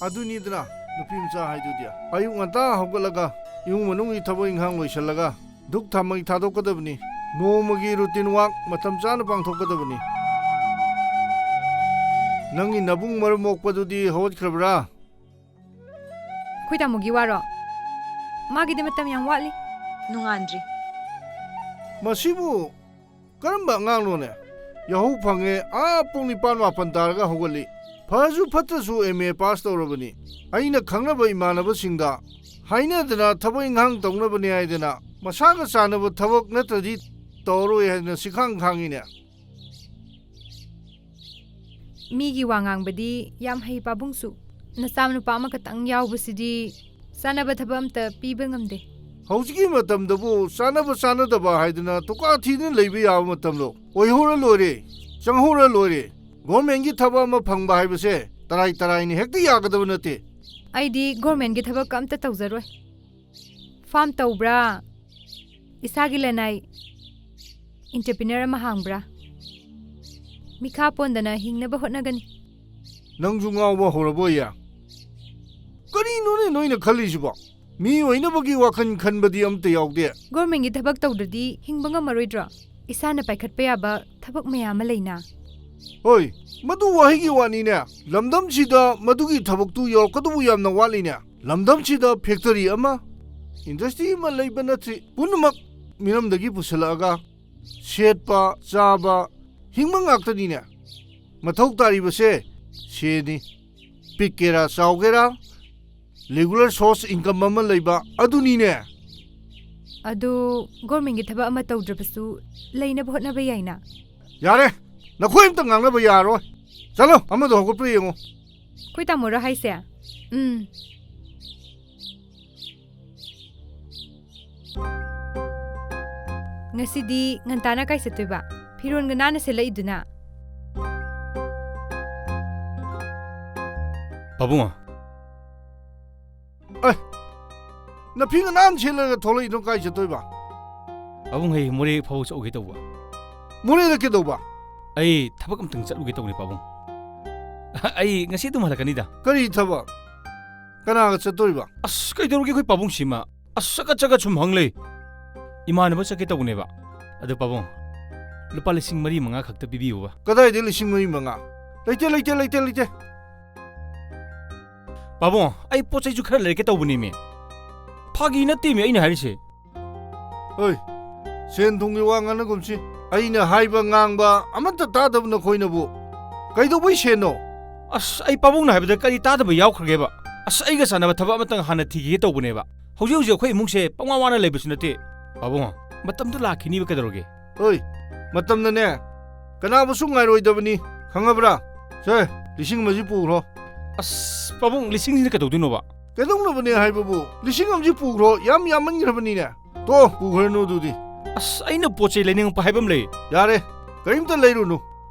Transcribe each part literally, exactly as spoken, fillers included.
ꯑꯗꯨꯅꯤꯗꯅ ꯅꯨꯄꯤ ꯃꯆꯥ ꯍꯥꯏꯗꯨꯗꯤ꯫ ꯑꯌꯨꯛ ꯉꯟꯇꯥ ꯍꯧꯒꯠꯂꯒ ꯏꯃꯨꯡ ꯃꯅꯨꯡꯒꯤ ꯊꯕꯛ ꯏꯪꯈꯥꯡ ꯂꯣꯏꯁꯤꯜꯂꯒ ꯙꯨꯛ ꯊꯥꯃꯩ ꯊꯥꯗꯣꯛꯀꯗꯕꯅꯤ꯫ ꯅꯣꯡꯃꯒꯤ routine work ꯃꯇꯝ ꯆꯥꯅ ꯄꯥꯡꯊꯣꯛꯀꯗꯕꯅꯤ꯫ ꯅꯪꯒꯤ ꯅꯕꯨꯡ ꯃꯔꯨꯞ ꯃꯣꯛꯄꯗꯨꯗꯤ ꯍꯧꯒꯠꯈ꯭ꯔꯕ꯭ꯔꯥ? ꯑꯩꯈꯣꯏ ꯇꯥꯃꯣꯒꯤ ꯋꯥꯔꯣ? ꯃꯥꯒꯤꯗꯤ ꯃꯇꯝ ꯌꯥꯝ ꯋꯥꯠꯂꯤ꯫ ꯅꯣꯡꯉꯥꯟꯗ꯭ꯔꯤ꯫ ꯃꯁꯤꯕꯨ ꯀꯔꯝꯕ ꯑꯉꯥꯡꯅꯣꯅꯦ? ꯌꯥꯍꯧ ꯐꯪꯉꯦ, ꯑꯥ ꯄꯨꯡ ꯅꯤꯄꯥꯟ ꯃꯥꯄꯟ ꯇꯥꯔꯒ ꯍꯧꯒꯠꯂꯤ꯫ ꯐꯔꯁꯨ ꯐꯠꯇ꯭ꯔꯁꯨ M A pass ꯇꯧꯔꯕꯅꯤ꯫ ꯑꯩꯅ ꯈꯪꯅꯕ ꯏꯃꯥꯟꯅꯕꯁꯤꯡꯗ ꯍꯥꯏꯅꯗꯅ ꯊꯕꯛ ꯏꯪꯈꯥꯡ ꯇꯧꯅꯕꯅꯦ ꯍꯥꯏꯗꯅ ꯃꯁꯥꯒ ꯆꯥꯟꯅꯕ ꯊꯕꯛ ꯅꯠꯇ꯭ꯔꯗꯤ ꯇꯧꯔꯔꯣꯏ ꯍꯥꯏꯗꯅ ꯁꯤꯈꯥꯡ ꯈꯥꯡꯉꯤꯅꯦ꯫ ꯃꯤꯒꯤ ꯋꯥ ꯉꯥꯡꯕꯗꯤ ꯌꯥꯝ ꯍꯩ ꯄꯥꯕꯨꯡꯁꯨ꯫ ꯅꯆꯥꯅꯨꯄꯥ ꯑꯃꯈꯛꯇꯪ ꯌꯥꯎꯕꯁꯤꯗꯤ ꯆꯥꯅꯕ ꯊꯕꯛ ꯑꯝꯇ ꯄꯤꯕ ꯉꯝꯗꯦ꯫ ꯍꯧꯖꯤꯛꯀꯤ ꯃꯇꯝꯗꯕꯨ ꯆꯥꯅꯕ ꯆꯥꯅꯗꯕ ꯍꯥꯏꯗꯅ ꯇꯨꯀꯥ ꯊꯤꯗꯨꯅ ꯂꯩꯕ ꯌꯥꯕ ꯃꯇꯝꯂꯣ? ꯑꯣꯏꯍꯧꯔ ꯂꯣꯏꯔꯦ, ꯆꯪꯍꯧꯔ ꯂꯣꯏꯔꯦ꯫ Governmentꯀꯤ ꯊꯕꯛ ꯑꯃ ꯐꯪꯕ ꯍꯥꯏꯕꯁꯦ ꯇꯔꯥꯏ ꯇꯔꯥꯏꯅ ꯍꯦꯛꯇ ꯌꯥꯒꯗꯕ ꯅꯠꯇꯦ꯫ ꯑꯩꯗꯤ governmentꯀꯤ ꯊꯕꯛ ꯑꯝꯇ ꯇꯧꯖꯔꯣꯏ꯫ Farm ꯇꯧꯕ꯭ꯔꯥ? ꯏꯁꯥꯒꯤ ꯂꯅꯥꯏ entrepreneur ꯑꯃ ꯍꯥꯡꯕ꯭ꯔꯥ? ꯃꯤꯈꯥ ꯄꯣꯟꯗꯅ ꯍꯤꯡꯅꯕ ꯍꯣꯠꯅꯒꯅꯤ꯫ ꯅꯪꯁꯨ ꯉꯥꯎꯕ ꯍꯧꯔꯕꯣꯌꯦ? ꯀꯔꯤꯅꯣꯅꯦ ꯅꯣꯏꯅ ꯈꯜꯂꯤꯁꯤꯕꯣ? ꯃꯤ ꯑꯣꯏꯅꯕꯒꯤ ꯋꯥꯈꯜ ꯈꯟꯕꯗꯤ ꯑꯝꯇ ꯌꯥꯎꯗꯦ꯫ Governmentꯀꯤ ꯊꯕꯛ ꯇꯧꯗ꯭ꯔꯗꯤ ꯍꯤꯡꯕ ꯉꯝꯃꯔꯣꯏꯗ꯭ꯔꯣ? ꯏꯁꯥꯅ ꯄꯥꯏꯈꯠꯄ ꯌꯥꯕ ꯊꯕꯛ ꯃꯌꯥꯝ ꯑꯃ ꯂꯩꯅ꯫ ꯍꯣꯏ, ꯃꯗꯨ ꯋꯥꯍꯩꯒꯤ ꯋꯥꯅꯤꯅꯦ꯫ ꯂꯝꯗꯝꯁꯤꯗ ꯃꯗꯨꯒꯤ ꯊꯕꯛꯇꯨ ꯌꯧꯔꯛꯀꯗꯧꯕ ꯌꯥꯝꯅ ꯋꯥꯠꯂꯤꯅꯦ꯫ ꯂꯝꯗꯝꯁꯤꯗ factory ꯑꯃ, industry ꯑꯃ ꯂꯩꯕ ꯅꯠꯇ꯭ꯔꯤ꯫ ꯄꯨꯝꯅꯃꯛ ꯃꯤꯔꯝꯗꯒꯤ ꯄꯨꯁꯤꯜꯂꯛꯑꯒ ꯁꯦꯠꯄ, ꯆꯥꯕ, ꯍꯤꯡꯕ ꯉꯥꯛꯇꯅꯤꯅꯦ꯫ ꯃꯊꯧ ꯇꯥꯔꯤꯕꯁꯦ ꯁꯦꯟꯅꯤ꯫ ꯄꯤꯛꯀꯦꯔꯥ ꯆꯥꯎꯒꯦꯔꯥ, regular source income ꯑꯃ ꯂꯩꯕ ꯑꯗꯨꯅꯤꯅꯦ꯫ ꯑꯗꯨ governmentꯀꯤ ꯊꯕꯛ ꯑꯃ ꯇꯧꯗ꯭ꯔꯕꯁꯨ ꯂꯩꯅꯕ ꯍꯣꯠꯅꯕ ꯌꯥꯏꯅ꯫ ꯌꯥꯔꯦ, ꯅꯈꯣꯏ ꯑꯝꯇ ꯉꯥꯡꯅꯕ ꯌꯥꯔꯣꯏ꯫ ꯆꯠꯂꯣ, ꯑꯃꯗꯣ ꯍꯧꯒꯠꯄ꯭ꯔꯥ ꯌꯦꯡꯉꯣ꯫ ꯑꯩꯈꯣꯏ ꯇꯥꯃꯣꯔꯣ ꯍꯥꯏꯁꯦ? ꯎꯝ꯫ ꯉꯁꯤꯗꯤ ꯉꯟꯇꯥꯅ ꯀꯥꯏ ꯆꯠꯇꯣꯏꯕ? ꯐꯤꯔꯣꯟꯒ ꯅꯥꯟꯅ ꯁꯦꯠꯂꯛꯏꯗꯨꯅ꯫ ꯄꯥꯕꯨꯡ꯫ ꯑꯦ, ꯅꯐꯤꯒ ꯅꯥꯟ ꯁꯦꯠꯂꯒ ꯊꯣꯛꯂꯛꯏꯗꯣ ꯀꯥꯏ ꯆꯠꯇꯣꯏꯕ? ꯄꯥꯕꯨꯡ, ꯑꯩ ꯃꯣꯔꯦ ꯐꯥꯎ ꯆꯠꯂꯨꯒꯦ ꯇꯧꯕ꯫ ꯃꯣꯔꯦꯗ ꯀꯩꯗꯧꯕ? ꯑꯩ ꯊꯕꯛ ꯑꯝꯇꯪ ꯆꯠꯂꯨꯒꯦ ꯇꯧꯕꯅꯦ, ꯄꯥꯕꯨꯡ꯫ ꯑꯩ ꯉꯁꯤ ꯑꯗꯨꯝ ꯍꯜꯂꯛꯀꯅꯤꯗ꯫ ꯀꯔꯤ ꯊꯕꯛ? ꯀꯅꯥꯒ ꯆꯠꯇꯣꯔꯤꯕ? ꯑꯁ, ꯀꯩꯗꯧꯔꯒꯦ ꯑꯩꯈꯣꯏ ꯄꯥꯕꯨꯡꯁꯤꯃ? ꯑꯁ, ꯆꯒꯠ ꯆꯒꯠ ꯁꯨꯝ ꯍꯪ ꯂꯩ꯫ ꯏꯃꯥꯟꯅꯕ ꯆꯠꯀꯦ ꯇꯧꯕꯅꯦꯕ꯫ ꯑꯗꯨ ꯄꯥꯕꯨꯡ, ꯂꯨꯄꯥ ꯂꯤꯁꯤꯡ ꯃꯔꯤ ꯃꯉꯥ ꯈꯛꯇ ꯄꯤꯕꯤꯌꯨꯕ꯫ ꯀꯗꯥꯏꯗ ꯂꯤꯁꯤꯡ ꯃꯔꯤ ꯃꯉꯥ? ꯂꯩꯇꯦ, ꯂꯩꯇꯦ, ꯂꯩꯇꯦ, ꯂꯩꯇꯦ꯫ ꯄꯥꯕꯨꯡ, ꯑꯩ ꯄꯣꯠ ꯆꯩꯁꯨ ꯈꯔ ꯂꯩꯔꯛꯀꯦ ꯇꯧꯕꯅꯦꯃꯤ꯫ ꯐꯥꯒꯤ ꯅꯠꯇꯦꯃꯤ ꯑꯩꯅ ꯍꯥꯏꯔꯤꯁꯦ꯫ ꯍꯣꯏ, ꯁꯦꯟ ꯊꯨꯝꯒꯤ ꯋꯥ ꯉꯥꯡꯅꯒꯨꯝꯁꯤ꯫ ꯑꯩꯅ ꯍꯥꯏꯕ ꯉꯥꯡꯕ ꯑꯃꯠꯇ ꯇꯥꯗꯕ ꯅꯈꯣꯏꯅꯕꯨ ꯀꯩꯗꯧꯕꯩ ꯁꯦꯟꯅꯣ? ꯑꯁ, ꯑꯩ ꯄꯥꯕꯨꯡꯅ ꯍꯥꯏꯕꯗ ꯀꯔꯤ ꯇꯥꯗꯕ ꯌꯥꯎꯈ꯭ꯔꯒꯦꯕ? ꯑꯁ, ꯑꯩꯒ ꯆꯥꯟꯅꯕ ꯊꯕꯛ ꯑꯃꯇꯪ ꯍꯥꯟꯅ ꯊꯤꯈꯤꯒꯦ ꯇꯧꯕꯅꯦꯕ꯫ ꯍꯧꯖꯤꯛ ꯍꯧꯖꯤꯛ ꯑꯩꯈꯣꯏ ꯏꯃꯨꯡꯁꯦ ꯄꯪꯋꯥ ꯋꯥꯅ ꯂꯩꯕꯁꯨ ꯅꯠꯇꯦ꯫ ꯄꯥꯕꯨꯡ, ꯃꯇꯝꯗꯨ ꯂꯥꯛꯈꯤꯅꯤꯕ, ꯀꯩꯗꯧꯔꯒꯦ? ꯍꯣꯏ, ꯃꯇꯝꯅꯅꯦ ꯀꯅꯥꯕꯨꯁꯨ ꯉꯥꯏꯔꯣꯏꯗꯕꯅꯤ, ꯈꯪꯉꯕ꯭ꯔꯥ? ꯁꯦ, ꯂꯤꯁꯤꯡ ꯑꯃꯁꯤ ꯄꯨꯈ꯭ꯔꯣ꯫ ꯑꯁ, ꯄꯥꯕꯨꯡ, ꯂꯤꯁꯤꯡꯁꯤꯅ ꯀꯩꯗꯧꯗꯣꯏꯅꯣꯕ? ꯀꯩꯗꯧꯅꯕꯅꯦ ꯍꯥꯏꯕꯕꯨ? ꯂꯤꯁꯤꯡ ꯑꯃꯁꯤ ꯄꯨꯈ꯭ꯔꯣ, ꯌꯥꯝ ꯌꯥꯝꯃꯟꯈ꯭ꯔꯕꯅꯤꯅꯦ꯫ ꯇꯣ, ꯄꯨꯈ꯭ꯔꯅꯨ ꯑꯗꯨꯗꯤ꯫ ꯑꯁ, ꯑꯩꯅ ꯄꯣꯠ ꯆꯩ ꯂꯩꯅꯤꯡꯉꯛꯄ ꯍꯥꯏꯕ ꯑꯃ ꯂꯩ꯫ ꯌꯥꯔꯦ, ꯀꯔꯤꯝꯇ ꯂꯩꯔꯨꯅꯨ꯫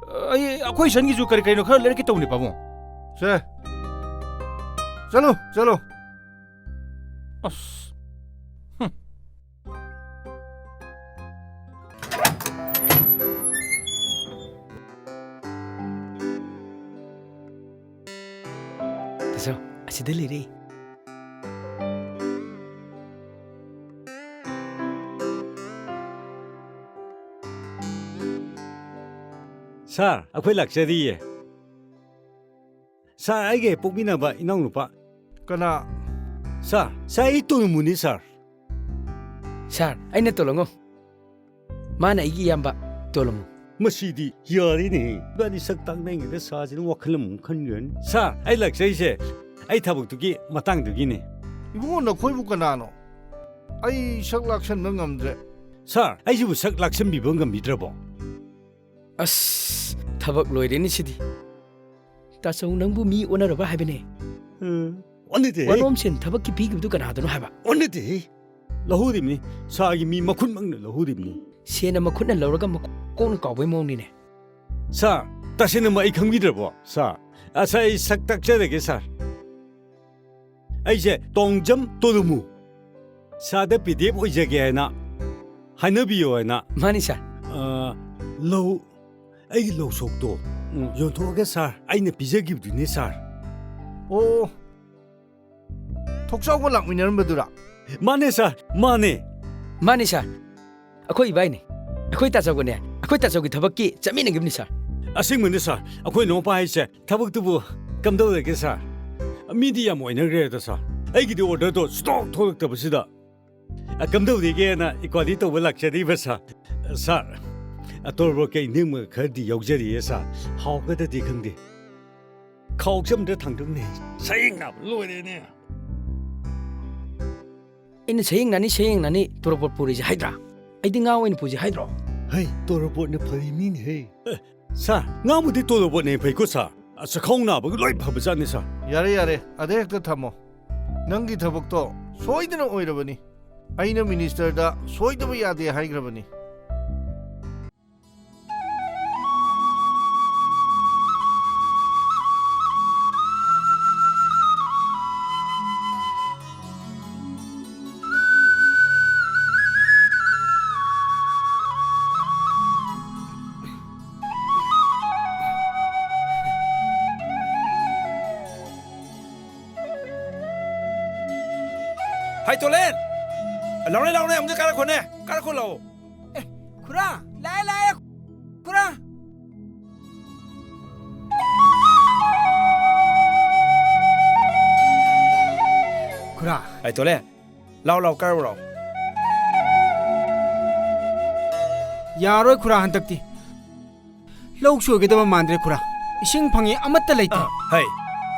ꯑꯩ, ꯑꯩꯈꯣꯏ ꯁꯟꯒꯤꯁꯨ ꯀꯔꯤ ꯀꯔꯤꯅꯣ ꯈꯔ ꯂꯩꯔꯛꯀꯦ ꯇꯧꯅꯦ, ꯄꯥꯕꯨꯡ꯫ ꯁꯦ, ꯆꯠꯂꯣ, ꯆꯠꯂꯣ꯫ ꯑꯁ꯫ ꯍꯨꯝ꯫ ꯇꯥꯆꯧ, ꯑꯁꯤꯗ ꯂꯩꯔꯦ꯫ ꯁꯥꯔ, ꯑꯩꯈꯣꯏ ꯂꯥꯛꯆꯔꯤꯌꯦ꯫ ꯁꯥꯔ, ꯑꯩꯒ ꯍꯦꯛ ꯄꯣꯛꯃꯤꯟꯅꯕ ꯏꯅꯥꯎꯅꯨꯄꯥ꯫ ꯀꯅꯥ? ꯁꯥꯔ, ꯁꯥꯔ, ꯑꯩ ꯇꯣꯂꯨꯃꯨꯅꯤ, ꯁꯥꯔ꯫ ꯁꯥꯔ, ꯑꯩꯅ ꯇꯣꯂꯣꯉꯣ꯫ ꯃꯥꯅ ꯑꯩꯒꯤ ꯏꯌꯥꯝꯕ ꯇꯣꯂꯨꯃꯨ꯫ ꯃꯁꯤꯗꯤ ꯌꯥꯔꯦꯅꯦ꯫ ꯏꯕꯥꯅꯤ ꯁꯛ ꯇꯥꯛꯅꯉꯩꯗ ꯁꯥꯁꯤꯅ ꯋꯥꯈꯜ ꯑꯃꯃꯨꯛ ꯈꯟꯈ꯭ꯔꯅꯤ꯫ ꯁꯥꯔ, ꯑꯩ ꯂꯥꯛꯆꯩꯁꯦ ꯑꯩ ꯊꯕꯛꯇꯨꯒꯤ ꯃꯇꯥꯡꯗꯨꯒꯤꯅꯦ꯫ ꯏꯕꯨꯡꯉꯣ, ꯅꯈꯣꯏꯕꯨ ꯀꯅꯥꯅꯣ? ꯑꯩ ꯁꯛ ꯂꯥꯛꯁꯟꯕ ꯉꯝꯗ꯭ꯔꯦ꯫ ꯁꯥꯔ, ꯑꯩꯁꯤꯕꯨ ꯁꯛ ꯂꯥꯛꯁꯟꯕꯤꯕ ꯉꯝꯕꯤꯗ꯭ꯔꯕꯣ? ꯑꯁ, ꯊꯕꯛ ꯂꯣꯏꯔꯦꯅꯦ ꯁꯤꯗꯤ꯫ ꯇꯥꯆꯧ, ꯅꯪꯕꯨ ꯃꯤ ꯑꯣꯟꯅꯔꯕ ꯍꯥꯏꯕꯅꯦ꯫ ꯎꯝ, ꯑꯣꯟꯅꯗꯦ꯫ ꯋꯥꯅꯣꯝ ꯁꯦꯟ ꯊꯕꯛꯀꯤ ꯄꯤꯈꯤꯕꯗꯨ ꯀꯅꯥꯗꯅꯣ ꯍꯥꯏꯕ? ꯑꯣꯟꯅꯗꯦ꯫ ꯂꯧꯍꯧꯔꯤꯕꯅꯤ, ꯁꯥꯔꯒꯤ ꯃꯤ ꯃꯈꯨꯠꯃꯛꯅ ꯂꯧꯍꯧꯔꯤꯕꯅꯤ꯫ ꯁꯦꯟꯅ ꯃꯈꯨꯠꯅ ꯂꯧꯔꯒ ꯃꯀꯣꯛꯅ ꯀꯥꯎꯕꯩ ꯃꯑꯣꯡꯅꯤꯅꯦ꯫ ꯁꯥꯔ, ꯇꯁꯦꯡꯅꯃꯛ ꯑꯩ ꯈꯪꯕꯤꯗ꯭ꯔꯕꯣ, ꯁꯥꯔ? ꯑꯁ, ꯑꯩ ꯁꯛ ꯇꯥꯛꯆꯔꯒꯦ, ꯁꯥꯔ꯫ ꯑꯩꯁꯦ ꯇꯣꯡꯖꯝ ꯇꯣꯂꯨꯃꯨ꯫ ꯁꯥꯔꯗ ꯄꯤ ꯗꯤ ꯑꯦꯐ ꯑꯣꯏꯖꯒꯦ ꯍꯥꯏꯅ ꯍꯥꯏꯅꯕꯤꯌꯣ ꯍꯥꯏꯅ꯫ ꯃꯥꯅꯤ, ꯁꯥꯔ꯫ ꯑ, ꯂꯧ-, ꯑꯩꯒꯤ ꯂꯧꯁꯣꯛꯇꯣ ꯎꯝ꯫ ꯌꯣꯟꯊꯣꯛꯑꯒ, ꯁꯥꯔ, ꯑꯩꯅ ꯄꯤꯖꯈꯤꯕꯗꯨꯅꯦ, ꯁꯥꯔ꯫ ꯑꯣ, ꯊꯣꯛꯆꯥꯎꯒ ꯂꯥꯛꯃꯤꯟꯅꯔꯝꯕꯗꯨꯔꯥ? ꯃꯥꯅꯦ, ꯁꯥꯔ, ꯃꯥꯅꯦ꯫ ꯃꯥꯅꯦ, ꯁꯥꯔ꯫ ꯑꯩꯈꯣꯏ ꯏꯕꯥꯏꯅꯦ꯫ ꯑꯩꯈꯣꯏ ꯇꯥꯆꯧꯒꯅꯦ, ꯑꯩꯈꯣꯏ ꯇꯥꯆꯧꯒꯤ ꯊꯕꯛꯀꯤ ꯆꯠꯃꯤꯟꯅꯈꯤꯕꯅꯤ, ꯁꯥꯔ꯫ ꯑꯁꯦꯡꯕꯅꯤ, ꯁꯥꯔ꯫ ꯑꯩꯈꯣꯏ ꯏꯅꯥꯎꯄꯥ ꯍꯥꯏꯁꯦ ꯊꯕꯛꯇꯨꯕꯨ ꯀꯝꯗꯧꯔꯒꯦ, ꯁꯥꯔ? ꯃꯤꯗꯤ ꯌꯥꯝ ꯑꯣꯏꯅꯈ꯭ꯔꯦꯗ, ꯁꯥꯔ꯫ ꯑꯩꯒꯤꯗꯤ ꯑꯣꯔꯗꯔꯗꯣ ꯁꯨꯡꯊꯣꯛ ꯊꯣꯛꯂꯛꯇꯕꯁꯤꯗ꯫ ꯑ, ꯀꯝꯗꯧꯔꯤꯒꯦꯅ ꯏꯟꯀ꯭ꯋꯥꯏꯔꯤ ꯇꯧꯕ ꯂꯥꯛꯆꯔꯤꯕ, ꯁꯥꯔ꯫ ꯁꯥꯔ, ꯑ, ꯇꯣꯔꯕꯣꯠꯀ ꯏꯟꯗꯦꯝꯒ ꯈꯔꯗꯤ ꯌꯥꯎꯖꯔꯤꯌꯦ, ꯁꯥꯔ꯫ ꯍꯥꯎꯒꯗ꯭ꯔꯗꯤ ꯈꯪꯗꯦ꯫ ꯈꯥꯎꯁꯦ ꯑꯝꯇ ꯊꯥꯡꯗꯧꯅꯦ꯫ ꯁꯌꯦꯡ ꯅꯥꯕ ꯂꯣꯏꯔꯦꯅꯦ꯫ ꯑꯩꯅ ꯁꯌꯦꯡ ꯅꯥꯅꯤ, ꯁꯌꯦꯡ ꯅꯥꯅꯤ ꯇꯣꯔꯕꯣꯠ ꯄꯨꯔꯤꯁꯦ ꯍꯥꯏꯗ꯭ꯔꯥ? ꯑꯩꯗꯤ ꯉꯥ ꯑꯣꯏꯅ ꯄꯨꯁꯦ ꯍꯥꯏꯗ꯭ꯔꯣ? ꯍꯩ, ꯇꯣꯔꯕꯣꯠꯅ ꯐꯔꯤ ꯃꯤꯅꯦ ꯍꯦ꯫ ꯑꯦ, ꯁꯥꯔ, ꯉꯥꯕꯨꯗꯤ ꯇꯣꯔꯕꯣꯠꯅ ꯍꯦꯟꯅ ꯐꯩꯀꯣ, ꯁꯥꯔ꯫ ꯑ, ꯆꯈꯥꯎ ꯅꯥꯕꯒꯤ ꯂꯣꯏ ꯐꯕꯖꯥꯠꯅꯤ, ꯁꯥꯔ꯫ ꯌꯥꯔꯦ, ꯌꯥꯔꯦ, ꯑꯗ ꯍꯦꯛꯇ ꯊꯝꯃꯣ꯫ ꯅꯪꯒꯤ ꯊꯕꯛꯇꯣ ꯁꯣꯏꯗꯅ ꯑꯣꯏꯔꯕꯅꯤ꯫ ꯑꯩꯅ ꯃꯤꯅꯤꯁꯇꯔꯗ ꯁꯣꯏꯗꯕ ꯌꯥꯗꯦ ꯍꯥꯏꯈ꯭ꯔꯕꯅꯤ꯫ ꯍꯥꯏ, ꯇꯣꯂꯦꯟ! ꯂꯥꯎꯅꯦ, ꯂꯥꯎꯅꯦ, ꯑꯃꯨꯛꯇ ꯀꯥꯔꯛꯈꯣꯅꯦ, ꯀꯥꯔꯛꯈꯣ ꯂꯥꯛꯑꯣ꯫ ꯑꯦ, ꯈꯨꯔꯥ, ꯂꯥꯛꯑꯦ, ꯂꯥꯛꯑꯦ, ꯈꯨꯔꯥ꯫ ꯈꯨꯔꯥ꯫ ꯍꯥꯏ, ꯇꯣꯂꯦꯟ, ꯂꯥꯎ, ꯂꯥꯎ, ꯀꯥꯔꯛꯑꯣ, ꯂꯥꯎ꯫ ꯌꯥꯔꯣꯏ, ꯈꯨꯔꯥ, ꯍꯟꯗꯛꯇꯤ꯫ ꯂꯧ ꯁꯣꯏꯒꯗꯕ ꯃꯥꯟꯗ꯭ꯔꯦ, ꯈꯨꯔꯥ꯫ ꯏꯁꯤꯡ ꯐꯪꯉꯤ ꯑꯃꯠꯇ ꯂꯩꯇꯦ꯫ ꯑ, ꯍꯩ,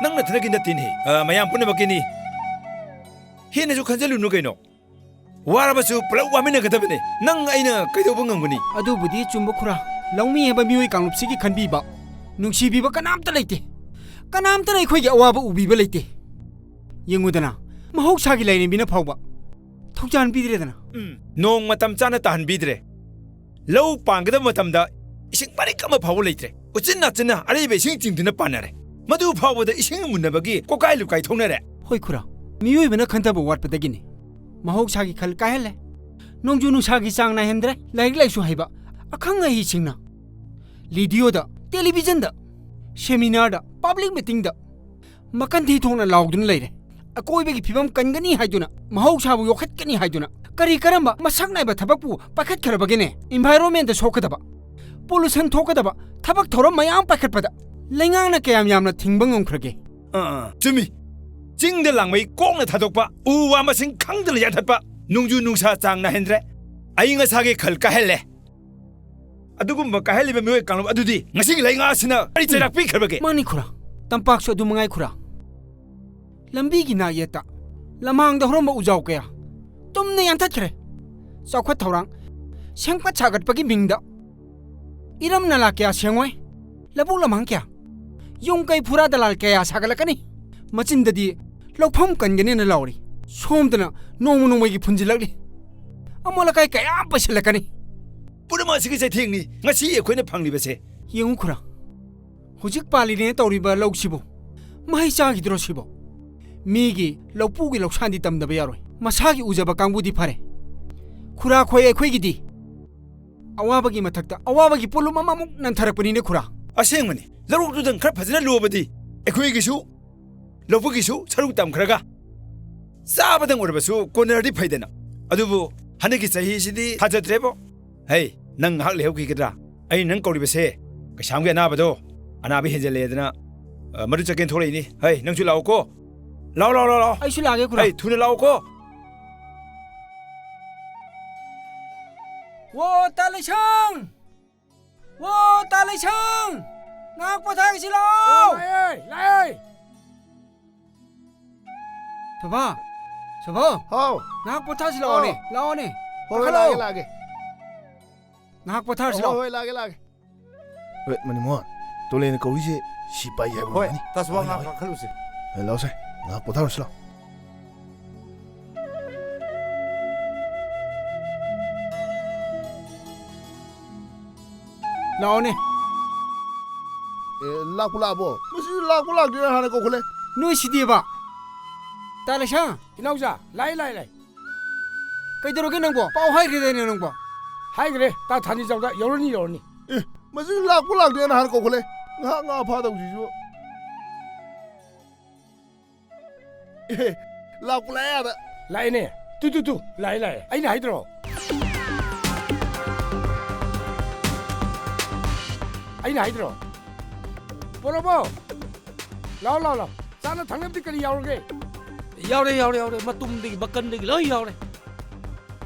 ꯅꯪ ꯅꯊꯟꯗꯒꯤ ꯅꯠꯇꯦꯅꯦ꯫ ꯑ, ꯃꯌꯥꯝ ꯄꯨꯝꯅꯃꯛꯀꯤꯅꯤ꯫ ꯍꯦꯟꯅꯁꯨ ꯈꯟꯖꯜꯂꯨꯅꯨ ꯀꯩꯅꯣ꯫ ꯋꯥꯔꯕꯁꯨ ꯄꯨꯂꯞ ꯋꯥꯃꯤꯟꯅꯒꯗꯕꯅꯦ꯫ ꯅꯪ ꯑꯩꯅ ꯀꯩꯗꯧꯕ ꯉꯝꯒꯅꯤ? ꯑꯗꯨꯕꯨꯗꯤ ꯆꯨꯝꯕ, ꯈꯨꯔꯥ꯫ ꯂꯧꯃꯤ ꯍꯥꯏꯕ ꯃꯤꯑꯣꯏ ꯀꯥꯡꯂꯨꯞꯁꯤꯒꯤ ꯈꯟꯕꯤꯕ, ꯅꯨꯡꯁꯤꯕꯤꯕ ꯀꯅꯥꯝꯇ ꯂꯩꯇꯦ꯫ ꯀꯅꯥꯝꯇꯅ ꯑꯩꯈꯣꯏꯒꯤ ꯑꯋꯥꯕ ꯎꯕꯤꯕ ꯂꯩꯇꯦ꯫ ꯌꯦꯡꯉꯨꯗꯅ, ꯃꯍꯧꯁꯥꯒꯤ ꯂꯥꯏꯔꯦꯝꯕꯤꯅ ꯐꯥꯎꯕ ꯊꯧꯖꯥꯟ ꯄꯤꯗ꯭ꯔꯦꯗꯅ꯫ ꯎꯝ, ꯅꯣꯡ ꯃꯇꯝ ꯆꯥꯅ ꯇꯥꯍꯟꯕꯤꯗ꯭ꯔꯦ꯫ ꯂꯧ ꯄꯥꯟꯒꯗꯕ ꯃꯇꯝꯗ ꯏꯁꯤꯡ ꯃꯔꯤꯛ ꯑꯃ ꯐꯥꯎꯕ ꯂꯩꯇ꯭ꯔꯦ꯫ ꯎꯆꯤꯟ ꯅꯥꯆꯤꯟꯅ ꯑꯔꯩꯕ ꯏꯁꯤꯡ ꯆꯤꯡꯗꯨꯅ ꯄꯥꯟꯅꯔꯦ꯫ ꯃꯗꯨ ꯐꯥꯎꯕꯗ ꯏꯁꯤꯡ ꯃꯨꯟꯅꯕꯒꯤ ꯀꯣꯀꯥꯏ ꯂꯨꯀꯥꯏ ꯊꯣꯛꯅꯔꯦ꯫ ꯍꯣꯏ ꯈꯨꯔꯥ, ꯃꯤꯑꯣꯏꯕꯅ ꯈꯟꯊꯕ ꯋꯥꯠꯄꯗꯒꯤꯅꯤ꯫ ꯃꯍꯧꯁꯥꯒꯤ ꯈꯜ ꯀꯥꯏꯍꯜꯂꯦ꯫ ꯅꯣꯡꯖꯨ ꯅꯨꯡꯁꯥꯒꯤ ꯆꯥꯡ ꯅꯥꯏꯍꯟꯗ꯭ꯔꯦ꯫ ꯂꯥꯏꯔꯤꯛ ꯂꯥꯏꯁꯨ ꯍꯩꯕ ꯑꯈꯪ ꯑꯍꯩꯁꯤꯡꯅ ꯔꯦꯗꯤꯑꯣꯗ, ꯇꯦꯂꯤꯚꯤꯖꯟꯗ, ꯁꯦꯃꯤꯅꯥꯔꯗ, ꯄꯕ꯭ꯂꯤꯛ ꯃꯤꯇꯤꯡꯗ ꯃꯀꯟꯊꯤ ꯊꯣꯛꯅ ꯂꯥꯎꯗꯨꯅ ꯂꯩꯔꯦ꯫ ꯑꯀꯣꯏꯕꯒꯤ ꯐꯤꯕꯝ ꯀꯟꯒꯅꯤ ꯍꯥꯏꯗꯨꯅ, ꯃꯍꯧꯁꯥꯕꯨ ꯌꯣꯛꯈꯠꯀꯅꯤ ꯍꯥꯏꯗꯨꯅ, ꯀꯔꯤ ꯀꯔꯝꯕ ꯃꯁꯛ ꯅꯥꯏꯕ ꯊꯕꯛꯄꯨ ꯄꯥꯏꯈꯠꯈ꯭ꯔꯕꯒꯦꯅꯦ? ꯏꯟꯚꯥꯏꯔꯣꯟꯃꯦꯟꯗ ꯁꯣꯛꯀꯗꯕ, ꯄꯣꯂꯨꯁꯟ ꯊꯣꯛꯀꯗꯕ ꯊꯕꯛ ꯊꯧꯔꯝ ꯃꯌꯥꯝ ꯄꯥꯏꯈꯠꯄꯗ ꯂꯩꯉꯥꯛꯅ ꯀꯌꯥꯝ ꯌꯥꯝꯅ ꯊꯤꯡꯕ ꯉꯝꯈ꯭ꯔꯒꯦ? ꯑꯥ, ꯑꯥ, ꯆꯨꯝꯃꯤ꯫ ꯆꯤꯡꯗ ꯂꯥꯡꯃꯩ ꯀꯣꯛꯅ ꯊꯥꯗꯣꯛꯄ, ꯎ ꯋꯥ ꯃꯁꯤꯡ ꯈꯪꯗꯅ ꯌꯥꯟꯊꯠꯄ, ꯅꯣꯡꯖꯨ ꯅꯨꯡꯁꯥ ꯆꯥꯡ ꯅꯥꯏꯍꯟꯗ꯭ꯔꯦ, ꯑꯏꯪ ꯑꯁꯥꯒꯤ ꯈꯜ ꯀꯥꯏꯍꯜꯂꯦ꯫ ꯑꯗꯨꯒꯨꯝꯕ ꯀꯥꯏꯍꯜꯂꯤꯕ ꯃꯤꯑꯣꯏ ꯀꯥꯡꯂꯨꯞ ꯑꯗꯨꯗꯤ ꯉꯁꯤꯒꯤ ꯂꯩꯉꯥꯛ ꯑꯁꯤꯅ ꯀꯔꯤ ꯆꯩꯔꯥꯛ ꯄꯤꯈ꯭ꯔꯕꯒꯦ? ꯃꯥꯅꯤ ꯈꯨꯔꯥ, ꯇꯝꯄꯥꯛꯁꯨ ꯑꯗꯨ ꯃꯉꯥꯏ ꯈꯨꯔꯥ꯫ ꯂꯝꯕꯤꯒꯤ ꯅꯥꯛꯌꯦꯠꯇ, ꯂꯝꯍꯥꯡꯗ ꯍꯧꯔꯝꯕ ꯎꯖꯥꯎ ꯀꯌꯥ ꯇꯨꯝꯅ ꯌꯥꯟꯊꯠꯈ꯭ꯔꯦ꯫ ꯆꯥꯎꯈꯠ ꯊꯧꯔꯥꯡ, ꯁꯦꯝꯒꯠ ꯁꯥꯒꯠꯄꯒꯤ ꯃꯤꯡꯗ ꯏꯔꯝ ꯅꯂꯥ ꯀꯌꯥ ꯁꯦꯡꯉꯣꯏ, ꯂꯧꯕꯨꯛ ꯂꯝꯍꯥꯡ ꯀꯌꯥ, ꯌꯨꯝ ꯀꯩ ꯐꯨꯔꯥ ꯗꯂꯥꯜ ꯀꯌꯥ ꯁꯥꯒꯠꯂꯛꯀꯅꯤ꯫ ꯃꯆꯤꯟꯗꯗꯤ ꯂꯧꯐꯝ ꯀꯟꯒꯅꯦꯅ ꯂꯥꯎꯔꯤ, ꯁꯣꯝꯗꯅ ꯅꯣꯡꯃ ꯅꯣꯡꯃꯒꯤ ꯐꯨꯟꯖꯤꯜꯂꯛꯂꯤ꯫ ꯑꯃꯣꯠ ꯑꯀꯥꯏ ꯀꯌꯥ ꯑꯃ ꯄꯩꯁꯤꯜꯂꯛꯀꯅꯤ꯫ ꯄꯨꯝꯅꯃꯛ ꯑꯁꯤꯒꯤ ꯆꯩꯊꯦꯡꯅꯤ ꯉꯁꯤ ꯑꯩꯈꯣꯏꯅ ꯐꯪꯂꯤꯕꯁꯦ꯫ ꯌꯦꯡꯉꯨ ꯈꯨꯔꯥ, ꯍꯧꯖꯤꯛ ꯄꯥꯜꯂꯤꯅꯦꯅ ꯇꯧꯔꯤꯕ ꯂꯧꯁꯤꯕꯨ ꯃꯍꯩ ꯆꯥꯈꯤꯗ꯭ꯔꯣ ꯁꯤꯕꯣ? ꯃꯤꯒꯤ ꯂꯧꯄꯨꯒꯤ ꯂꯧꯁꯥꯟꯗꯤ ꯇꯝꯗꯕ ꯌꯥꯔꯣꯏ꯫ ꯃꯁꯥꯒꯤ ꯎꯖꯕ ꯀꯥꯡꯕꯨꯗꯤ ꯐꯔꯦ, ꯈꯨꯔꯥ ꯈꯣꯏ ꯑꯩꯈꯣꯏꯒꯤꯗꯤ ꯑꯋꯥꯕꯒꯤ ꯃꯊꯛꯇ ꯑꯋꯥꯕꯒꯤ ꯄꯣꯠꯂꯨꯝ ꯑꯃꯃꯨꯛ ꯅꯟꯊꯔꯛꯄꯅꯤꯅꯦ ꯈꯨꯔꯥ꯫ ꯑꯁꯦꯡꯕꯅꯤ, ꯂꯧꯔꯣꯛꯇꯨꯗꯪ ꯈꯔ ꯐꯖꯅ ꯂꯨꯕꯗꯤ ꯑꯩꯈꯣꯏꯒꯤꯁꯨ, ꯂꯧꯕꯨꯛꯀꯤꯁꯨ ꯁꯔꯨꯛ ꯇꯝꯈ꯭ꯔꯒ ꯆꯥꯕꯗꯪ ꯑꯣꯏꯔꯕꯁꯨ ꯀꯣꯟꯅꯔꯗꯤ ꯐꯩꯗꯅ꯫ ꯑꯗꯨꯕꯨ ꯍꯟꯗꯛꯀꯤ ꯆꯍꯤꯁꯤꯗꯤ ꯊꯥꯖꯗ꯭ꯔꯦꯕꯣ꯫ ꯍꯩ, ꯅꯪ ꯉꯥꯏꯍꯥꯛ ꯂꯩꯍꯧꯈꯤꯒꯗ꯭ꯔꯥ? ꯑꯩ ꯅꯪ ꯀꯧꯔꯤꯕꯁꯦ ꯀꯩꯁꯥꯝꯒꯤ ꯑꯅꯥꯕꯗꯣ, ꯑꯅꯥꯕ ꯍꯦꯟꯖꯜꯂꯦꯗꯅ, ꯑ, ꯃꯗꯨ ꯆꯠꯀꯦꯅ ꯊꯣꯛꯂꯛꯏꯅꯤ꯫ ꯍꯩ, ꯅꯪꯁꯨ ꯂꯥꯛꯑꯣꯀꯣ꯫ ꯂꯥꯛꯑꯣ, ꯂꯥꯛꯑꯣ, ꯂꯥꯛꯑꯣ, ꯂꯥꯛꯑꯣ꯫ ꯑꯩꯁꯨ ꯂꯥꯛꯑꯒꯦ, ꯈꯨꯔꯥ꯫ ꯍꯩ, ꯊꯨꯅ ꯂꯥꯛꯑꯣꯀꯣ꯫ ꯋꯣ, ꯇꯥ ꯂꯩꯁꯪ! ꯋꯣ, ꯇꯥ ꯂꯩꯁꯪ! ꯉꯥꯏꯍꯥꯛ ꯄꯣꯊꯥꯒꯦꯁꯤ ꯂꯥꯛꯑꯣ! ꯑꯣ, ꯂꯥꯛꯑꯦ, ꯂꯥꯛꯑꯦ! ꯁꯣꯚꯥ! ꯁꯣꯚꯥ! ꯍꯥꯎ! ꯉꯥꯏꯍꯥꯛ ꯄꯣꯊꯥꯁꯤ ꯂꯥꯛꯑꯣꯅꯦ, ꯍꯥꯎ! ꯂꯥꯛꯑꯣꯅꯦ! ꯍꯣꯏ, ꯍꯣꯏ, ꯀꯥꯈꯠꯂꯛꯑꯣ! ꯂꯥꯛꯑꯒꯦ, ꯂꯥꯛꯑꯒꯦ꯫ ꯉꯥꯏꯍꯥꯛ ꯄꯣꯊꯥꯔꯁꯤ ꯍꯣꯏ, ꯂꯥꯛꯑꯣ꯫ ꯍꯣꯏ, ꯂꯥꯛꯑꯒꯦ, ꯂꯥꯛꯑꯒꯦ꯫ ꯍꯣꯏ, ꯃꯅꯤꯃꯣꯍꯟ, ꯇꯣꯂꯦꯅ ꯀꯧꯔꯤꯁꯦ ꯁꯤꯄꯥꯏ ꯍꯥꯏꯕ ꯍꯣꯏ, ꯑꯣꯏꯔꯝꯒꯅꯤ꯫ ꯇꯥ ꯁꯣꯚꯥ, ꯍꯣꯏ, ꯉꯥꯏꯍꯥꯛ ꯍꯣꯏ꯫ ꯀꯥꯈꯠꯂꯨꯁꯦ꯫ ꯑꯦ, ꯂꯥꯛꯑꯣꯁꯦ, ꯉꯥꯏꯍꯥꯛ ꯄꯣꯊꯥꯔꯨꯁꯤ ꯂꯥꯛꯑꯣ꯫ ꯂꯥꯛꯑꯣꯅꯦ꯫ ꯑꯦ, ꯂꯥꯛꯄꯨ ꯂꯥꯛꯑꯕꯣ? ꯃꯁꯤ ꯂꯥꯛꯄꯨ ꯂꯥꯛꯇ꯭ꯔꯤꯅ ꯍꯥꯟꯅ ꯀꯧꯈꯠꯂꯦ꯫ ꯅꯣꯏ ꯁꯤꯗꯤꯕ? ꯇꯥ ꯂꯩꯁꯥꯡ꯫ ꯏꯅꯥꯎꯆꯥ, ꯂꯥꯛꯑꯦ, ꯂꯥꯛꯑꯦ, ꯂꯥꯛꯑꯦ꯫ ꯀꯩꯗꯧꯔꯒꯦ ꯅꯪꯕꯣ? ꯄꯥꯎ ꯍꯥꯏꯈ꯭ꯔꯦꯗꯥꯏꯅꯦ ꯅꯪꯕꯣ? ꯍꯥꯏꯈ꯭ꯔꯦ, ꯇꯥ ꯊꯥꯅꯤꯖꯥꯎꯗ ꯌꯧꯔꯅꯤ, ꯌꯧꯔꯅꯤ꯫ ꯑꯦ, ꯃꯁꯤ ꯂꯥꯛꯄ ꯂꯥꯛꯇꯦꯅ ꯍꯥꯟꯅ ꯀꯧꯈꯠꯂꯦ꯫ ꯉꯥꯏꯍꯥꯛ ꯉꯥ ꯐꯥꯗꯧꯁꯤꯁꯨ꯫ ꯑꯦ, ꯂꯥꯛꯄ ꯂꯥꯛꯑꯦ ꯑꯥꯗ꯫ ꯂꯥꯛꯑꯦꯅꯦ꯫ ꯇꯨ, ꯇꯨ, ꯇꯨ꯫ ꯂꯥꯛꯑꯦ, ꯂꯥꯛꯑꯦ꯫ ꯑꯩꯅ ꯍꯥꯏꯗ꯭ꯔꯣ? ꯑꯩꯅ ꯍꯥꯏꯗ꯭ꯔꯣ? ꯄꯣꯔꯛꯑꯕꯣ? ꯂꯥꯛꯑꯣ, ꯂꯥꯛꯑꯣ, ꯂꯥꯛꯑꯣ꯫ ꯆꯥꯅ ꯊꯛꯅꯕꯗꯤ ꯀꯔꯤ ꯌꯥꯎꯔꯒꯦ? ꯌꯥꯎꯔꯦ, ꯌꯥꯎꯔꯦ, ꯌꯥꯎꯔꯦ꯫ ꯃꯇꯨꯝꯗꯒꯤ ꯃꯀꯟꯗꯒꯤ ꯂꯣꯏ ꯌꯥꯎꯔꯦ꯫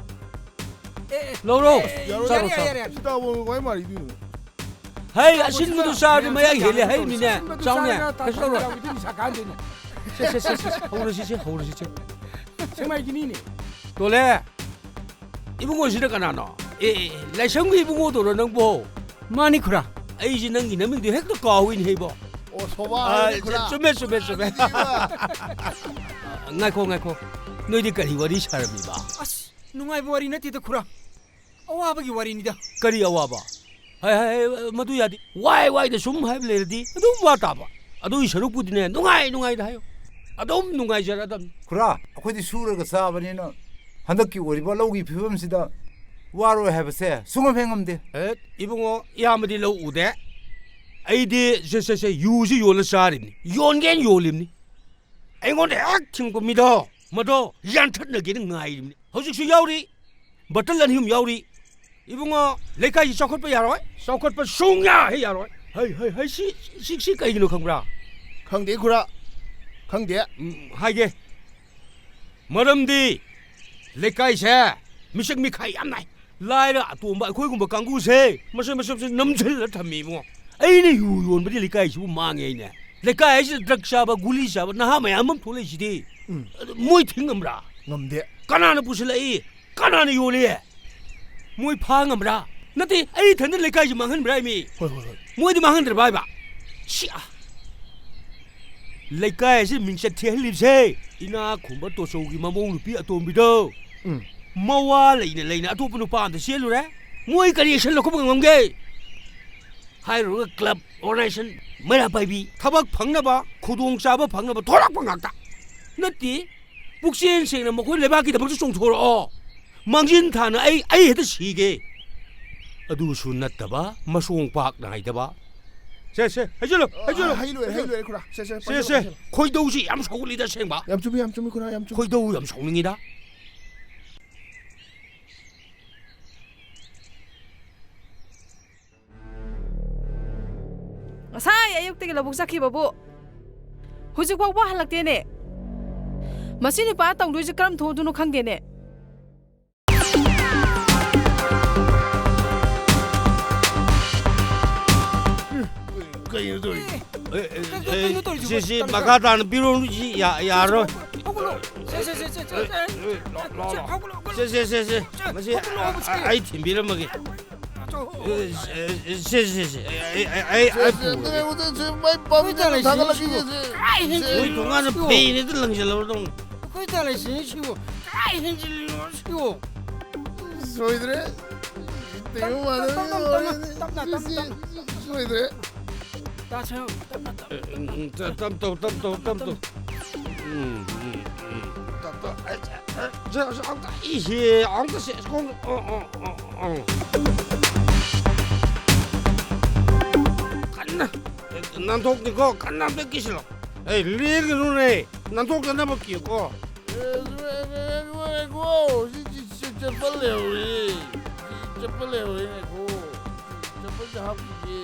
ꯑꯦ, ꯑꯦ꯫ ꯂꯧꯔꯣ꯫ ꯑꯦ, ꯑꯦ, ꯆꯥꯔꯣ, ꯌꯥꯔꯦ, ꯆꯥꯔꯣ꯫ ꯌꯥꯔꯦ, ꯌꯥꯔꯦ꯫ ꯁꯤꯇꯥꯕꯣ ꯀꯃꯥꯏ ꯃꯥꯔꯤꯗꯣꯏꯅꯣ? ꯍꯩ, ꯑꯁꯤꯟꯕꯗꯨ ꯆꯥꯔꯗꯤ ꯃꯌꯥꯏ ꯍꯦꯜꯂꯦ ꯍꯥꯏꯔꯤꯕꯅꯤꯅꯦ꯫ ꯆꯥꯎꯅꯦ꯫ ꯀꯩꯁꯨ ꯇꯧꯔꯣꯏ꯫ ꯁꯦ, ꯁꯦ, ꯁꯦ, ꯁꯦ, ꯁꯦ, ꯍꯧꯔꯁꯤ, ꯁꯦ, ꯍꯧꯔꯁꯤ, ꯁꯦ꯫ ꯁꯦꯛꯃꯥꯏꯒꯤꯅꯤꯅꯦ꯫ ꯇꯣꯜꯂꯦ꯫ ꯏꯕꯨꯡꯉꯣꯁꯤꯅ ꯀꯅꯥꯅꯣ? ꯑꯦ, ꯑꯦ, ꯂꯥꯏꯁ꯭ꯔꯝꯒꯤ ꯏꯕꯨꯡꯉꯣꯗꯨꯔꯣ ꯅꯪꯕꯣ? ꯃꯥꯅꯤ, ꯈꯨꯔꯥ꯫ ꯑꯩꯁꯦ ꯅꯪꯒꯤ ꯅꯃꯤꯡꯗꯣ ꯍꯦꯛꯇ ꯀꯥꯎꯏꯅꯦ, ꯍꯩꯕꯣ꯫ ꯑꯣ, ꯁꯣꯕꯥ ꯑꯥ, ꯍꯥꯏꯕꯅꯤ, ꯈꯨꯔꯥ꯫ ꯆꯨꯝꯃꯦ, ꯆꯨꯝꯃꯦ, ꯆꯨꯝꯃꯦ꯫ ꯑꯗꯨꯗꯤꯕ꯫ ꯉꯥꯏꯈꯣ, ꯉꯥꯏꯈꯣ꯫ ꯅꯣꯏꯗꯤ ꯀꯔꯤ ꯋꯥꯔꯤ ꯁꯥꯔꯝꯃꯤꯕ? ꯑꯁ, ꯅꯨꯡꯉꯥꯏꯕ ꯋꯥꯔꯤ ꯅꯠꯇꯦꯗ, ꯈꯨꯔꯥ꯫ ꯑꯋꯥꯕꯒꯤ ꯋꯥꯔꯤꯅꯤꯗ꯫ ꯀꯔꯤ ꯑꯋꯥꯕ? ꯍꯥꯏ, ꯍꯥꯏ, ꯍꯥꯏ, ꯃꯗꯨ ꯌꯥꯗꯦ꯫ ꯋꯥꯏ, ꯋꯥꯏꯗ ꯁꯨꯝ ꯍꯥꯏꯕ ꯂꯩꯔꯗꯤ ꯑꯗꯨꯝ ꯋꯥ ꯇꯥꯕ꯫ ꯑꯗꯨꯒꯤ ꯁꯔꯨꯛꯄꯨꯗꯤꯅꯦ, ꯅꯨꯡꯉꯥꯏ, ꯅꯨꯡꯉꯥꯏꯗ ꯍꯥꯏꯌꯣ꯫ ꯑꯗꯨꯝ ꯅꯨꯡꯉꯥꯏꯖꯔꯗꯕꯅꯤ꯫ ꯈꯨꯔꯥ, ꯑꯩꯈꯣꯏꯗꯤ ꯁꯨꯔꯒ ꯆꯥꯕꯅꯤꯅ ꯍꯟꯗꯛꯀꯤ ꯑꯣꯏꯔꯤꯕ ꯂꯧꯒꯤ ꯐꯤꯕꯝꯁꯤꯗ ꯋꯥꯔꯣꯏ ꯍꯥꯏꯕꯁꯦ ꯁꯨꯡꯉꯝ ꯍꯦꯛ ꯉꯝꯗꯦ꯫ ꯑꯦ, ꯏꯕꯨꯡꯉꯣ, ꯏꯌꯥꯝꯕꯗꯤ ꯂꯧ ꯎꯗꯦ꯫ ꯑꯩꯗꯤ ꯁꯦ, ꯁꯦ, ꯁꯦ, ꯌꯨꯁꯤ ꯌꯣꯜꯂ ꯆꯥꯔꯤꯕꯅꯤ꯫ ꯌꯣꯟꯒꯦꯅ ꯌꯣꯜꯂꯤꯕꯅꯤ꯫ ꯑꯩꯉꯣꯟꯗ ꯍꯦꯛ ꯊꯤꯡꯉꯛꯄ ꯃꯤꯗꯣ, ꯃꯗꯣ ꯌꯥꯟꯊꯠꯅꯒꯦꯅ ꯉꯥꯏꯔꯤꯕꯅꯤ꯫ ꯍꯧꯖꯤꯛꯁꯨ ꯌꯥꯎꯔꯤ, ꯕꯇꯜ ꯑꯅꯤ ꯑꯍꯨꯝ ꯌꯥꯎꯔꯤ꯫ ꯏꯕꯨꯡꯉꯣ, ꯂꯩꯀꯥꯏꯁꯤ ꯆꯥꯎꯈꯠꯄ ꯌꯥꯔꯣꯏ꯫ ꯆꯥꯎꯈꯠꯄ ꯁꯨꯡꯌꯥ ꯍꯦꯛ ꯌꯥꯔꯣꯏ꯫ ꯍꯩ, ꯍꯩ, ꯍꯩ, ꯁꯤ, ꯁꯤ, ꯁꯤ ꯀꯩꯒꯤꯅꯣ ꯈꯪꯕ꯭ꯔꯥ? ꯈꯪꯗꯦ, ꯈꯨꯔꯥ꯫ ꯈꯪꯗꯦ꯫ ꯎꯝ, ꯍꯥꯏꯒꯦ꯫ ꯃꯔꯝꯗꯤ ꯂꯩꯀꯥꯏꯁꯦ ꯃꯤꯆꯪ ꯃꯤꯈꯥꯏ ꯌꯥꯝ ꯅꯥꯏ꯫ ꯂꯥꯏꯔ ꯑꯇꯣꯝꯕ ꯑꯩꯈꯣꯏꯒꯨꯝꯕ ꯀꯥꯡꯕꯨꯁꯦ ꯃꯁꯛ ꯃꯁꯛꯁꯦ ꯅꯝꯁꯤꯜꯂ ꯊꯝꯃꯤ ꯏꯕꯨꯡꯉꯣ꯫ ꯑꯩꯅ ꯌꯨ ꯌꯣꯟꯕꯗꯤ ꯂꯩꯀꯥꯏꯁꯤꯕꯨ ꯃꯥꯡꯉꯦ ꯍꯥꯏꯅꯦ꯫ ꯂꯩꯀꯥꯏ ꯍꯥꯏꯁꯤꯗ ꯗ꯭ꯔꯒ ꯆꯥꯕ, ꯒꯨꯂꯤ ꯆꯥꯕ ꯅꯍꯥ ꯃꯌꯥꯝ ꯑꯃ ꯊꯣꯛꯂꯛꯏꯁꯤꯗꯤ꯫ ꯎꯝ꯫ ꯑꯗꯨ ꯃꯣꯏ ꯊꯤꯡ ꯉꯝꯕ꯭ꯔꯥ? ꯉꯝꯗꯦ꯫ ꯀꯅꯥꯅ ꯄꯨꯁꯤꯜꯂꯛꯏ? ꯀꯅꯥꯅ ꯌꯣꯜꯂꯤ? ꯃꯣꯏ ꯐꯥ ꯉꯝꯕ꯭ꯔꯥ? ꯅꯠꯇꯦ, ꯑꯩ ꯏꯊꯟꯗ ꯂꯩꯀꯥꯏꯁꯤ ꯃꯥꯡꯍꯟꯕ꯭ꯔꯥ ꯍꯥꯏꯃꯤ? ꯍꯣꯏ, ꯍꯣꯏ, ꯍꯣꯏ꯫ ꯃꯣꯏꯗꯤ ꯃꯥꯡꯍꯟꯗ꯭ꯔꯕ ꯍꯥꯏꯕ? ꯁꯤ, ꯑ꯫ ꯂꯩꯀꯥꯏ ꯑꯁꯤ ꯃꯤꯡꯆꯠ ꯊꯤꯍꯜꯂꯤꯕꯁꯦ ꯏꯅꯥꯛ ꯈꯨꯟꯕ ꯇꯣꯆꯧꯒꯤ ꯃꯃꯧ ꯅꯨꯄꯤ ꯑꯇꯣꯝꯕꯤꯗꯣ꯫ ꯎꯝ꯫ ꯃꯋꯥ ꯂꯩꯅ ꯂꯩꯅ ꯑꯇꯣꯞꯄ ꯅꯨꯄꯥ ꯑꯝꯗ ꯆꯦꯜꯂꯨꯔꯦ꯫ ꯃꯣꯏ ꯀꯔꯤ action ꯂꯧꯈꯠꯄ ꯉꯝꯒꯦ? ꯍꯥꯏꯔꯨꯔꯒ club, organization, ꯃꯩꯔꯥ ꯄꯥꯏꯕꯤ, ꯊꯕꯛ ꯐꯪꯅꯕ, ꯈꯨꯗꯣꯡꯆꯥꯕ ꯐꯪꯅꯕ ꯊꯣꯛꯂꯛꯄ ꯉꯥꯛꯇ꯫ ꯅꯠꯇꯦ, ꯄꯨꯛꯆꯦꯜ ꯁꯦꯡꯅ ꯃꯈꯣꯏ ꯂꯩꯕꯥꯛꯀꯤꯗꯃꯛꯇ ꯆꯣꯡꯊꯣꯔꯛꯑꯣ꯫ ꯃꯥꯡꯖꯤꯟ ꯊꯥꯅ ꯑꯩ, ꯑꯩ ꯍꯦꯛꯇ ꯁꯤꯒꯦ꯫ ꯑꯗꯨꯁꯨ ꯅꯠꯇꯕ, ꯃꯁꯣꯡ ꯄꯥꯛ ꯅꯥꯏꯗꯕ꯫ ꯁꯦ, ꯁꯦ, ꯍꯩꯖꯤꯜꯂꯨ, ꯍꯩꯖꯤꯜꯂꯨ, ꯑ, ꯍꯩ ꯂꯣꯏꯔꯦ, ꯍꯩ ꯍꯩꯖꯤꯜꯂꯨ꯫ ꯂꯣꯏꯔꯦ, ꯈꯨꯔꯥ꯫ ꯁꯦ, ꯁꯦ, ꯁꯦ, ꯄꯥꯏꯁꯤꯜꯂꯨ, ꯁꯦ꯫ ꯄꯥꯏꯁꯤꯜꯂꯨ꯫ ꯈꯣꯏꯗꯧꯁꯤ ꯌꯥꯝ ꯁꯥꯎꯒꯠꯂꯤꯗ, ꯑꯁꯦꯡꯕ꯫ ꯌꯥꯝ ꯆꯨꯝꯃꯤ, ꯌꯥꯝ ꯆꯨꯝꯃꯤ, ꯈꯨꯔꯥ, ꯌꯥꯝ ꯆꯨꯝꯃꯤ꯫ ꯈꯣꯏꯗꯧ ꯌꯥꯝ ꯁꯥꯎꯅꯤꯡꯉꯤꯗ꯫ ꯉꯁꯥꯏ ꯑꯌꯨꯛꯇꯒꯤ ꯂꯧꯕꯨꯛ ꯆꯠꯈꯤꯕꯕꯨ ꯍꯧꯖꯤꯛ ꯐꯥꯎꯕ ꯍꯜꯂꯛꯇꯦꯅꯦ꯫ ꯃꯁꯤ ꯅꯨꯄꯥ ꯇꯧꯗꯣꯏꯁꯦ ꯀꯔꯝ ꯊꯣꯛꯑꯗꯣꯏꯅꯣ ꯈꯪꯗꯦꯅꯦ꯫ ꯀꯩꯅꯣ ꯇꯧꯔꯤꯁꯦ? ꯑꯦ, ꯑꯦ, ꯀꯩꯅꯣ, ꯑꯦ, ꯀꯩꯅꯣ ꯇꯧꯔꯤꯁꯤꯕꯣ? ꯁꯤ, ꯁꯤ, ꯇꯧꯔꯤꯁꯤꯕꯣ? ꯃꯈꯥ ꯇꯥꯅ ꯄꯤꯔꯣ, ꯁꯤ ꯌꯥ-, ꯌꯥꯔꯣꯏ꯫ ꯍꯧꯒꯠꯂꯣ꯫ ꯁꯦ, ꯁꯦ, ꯁꯦ, ꯁꯦ, ꯁꯦ, ꯑꯦ, ꯁꯦ, ꯑꯦ, ꯂꯥꯎ, ꯂꯥꯎ, ꯁꯦ, ꯂꯥꯎ꯫ ꯍꯧꯒꯠꯂꯣ, ꯍꯧꯒꯠꯂꯣ꯫ ꯁꯦ, ꯁꯦ, ꯁꯦ, ꯁꯦ꯫ ꯁꯦ, ꯃꯁꯤ ꯍꯧꯒꯠꯂꯣ, ꯑ-, ꯍꯧꯒꯠꯂꯣ꯫ ꯑ-, ꯑꯩ ꯊꯤꯟꯕꯤꯔꯝꯃꯒꯦ꯫ ꯑꯦ, ꯑꯦ, ꯁꯦ, ꯁꯦ, ꯁꯦ, ꯑꯩ, ꯑꯩ, ꯑꯩ, ꯑꯩ ꯁꯦ, ꯁꯦ, ꯄꯨꯔꯦ꯫ ꯅꯪ ꯑꯩꯉꯣꯟꯗ ꯁꯦ, ꯃꯥꯏ ꯄꯥꯝꯃꯤ ꯑꯩꯈꯣꯏ ꯇꯥ ꯅꯪ ꯂꯩꯁꯤꯡꯁꯤꯕꯨ ꯊꯥꯒꯠꯂꯛꯈꯤꯒꯦ ꯁꯦ꯫ ꯀꯥꯏ ꯁꯦ꯫ ꯍꯦꯟꯖꯤꯜꯂꯤꯅꯣ ꯃꯣꯏ ꯊꯣꯡꯒꯥꯟꯗ ꯁꯤꯕꯣ? ꯐꯩꯅꯦꯗ ꯂꯪꯁꯤꯜꯂꯕꯗꯧꯅ꯫ ꯑꯩꯈꯣꯏ ꯇꯥ ꯂꯩꯁꯤꯡꯁꯤꯕꯨ ꯀꯥꯏ ꯍꯦꯟꯖꯤꯜꯂꯤꯅꯣ ꯁꯤꯕꯣ? ꯁꯣꯏꯗ꯭ꯔꯦ꯫ ꯇꯞꯅ, ꯇꯞꯅ, ꯇꯞꯅ, ꯇꯞꯅ, ꯁꯤ, ꯇꯞꯅ꯫ ꯁꯤ, ꯁꯣꯏꯗ꯭ꯔꯦ꯫ ꯇꯥꯁꯦ, ꯇꯞꯅ, ꯇꯞꯅ, ꯎꯝ, ꯇꯞꯅ, ꯎꯝ, ꯇꯞ-, ꯇꯞ ꯇꯧ, ꯇꯞ ꯇꯧ, ꯇꯞ ꯇꯧ꯫ ꯎꯝ, ꯎꯝ, ꯎꯝ, ꯇꯞ ꯇꯧ꯫ ꯑꯩ, ꯑꯩ, ꯑꯩ, ꯁꯦ, ꯁꯦ, ꯑꯝꯇ, ꯏꯍꯦ, ꯑꯝꯇ ꯁꯦ, ꯁꯣꯝꯗ, ꯑ, ꯑ, ꯑ, ꯑ꯫ ꯀꯟꯅ ꯅꯥꯟꯊꯣꯛꯅꯤꯀꯣ, ꯀꯟꯅ ꯑꯝꯇ ꯀꯤꯁꯤꯜꯂꯣ꯫ ꯑꯦ, ꯂꯦꯡꯒꯅꯨꯅꯦ, ꯅꯥꯟꯊꯣꯛꯇꯅꯕ ꯀꯤꯌꯨꯀꯣ꯫ ꯑꯦ, ꯉꯥꯏꯈꯣ, ꯉꯥꯏꯈꯣ, ꯉꯥꯏꯈꯣ, ꯁꯤ, ꯁꯤ, ꯁꯤ ꯆꯠꯄ ꯂꯩꯍꯧꯔꯤ꯫ ꯁꯤ ꯆꯠꯄ ꯂꯩꯍꯧꯔꯤ, ꯉꯥꯏꯈꯣ꯫ ꯁꯤ ꯆꯠꯄꯁꯦ ꯍꯥꯞꯈꯤꯒꯦ꯫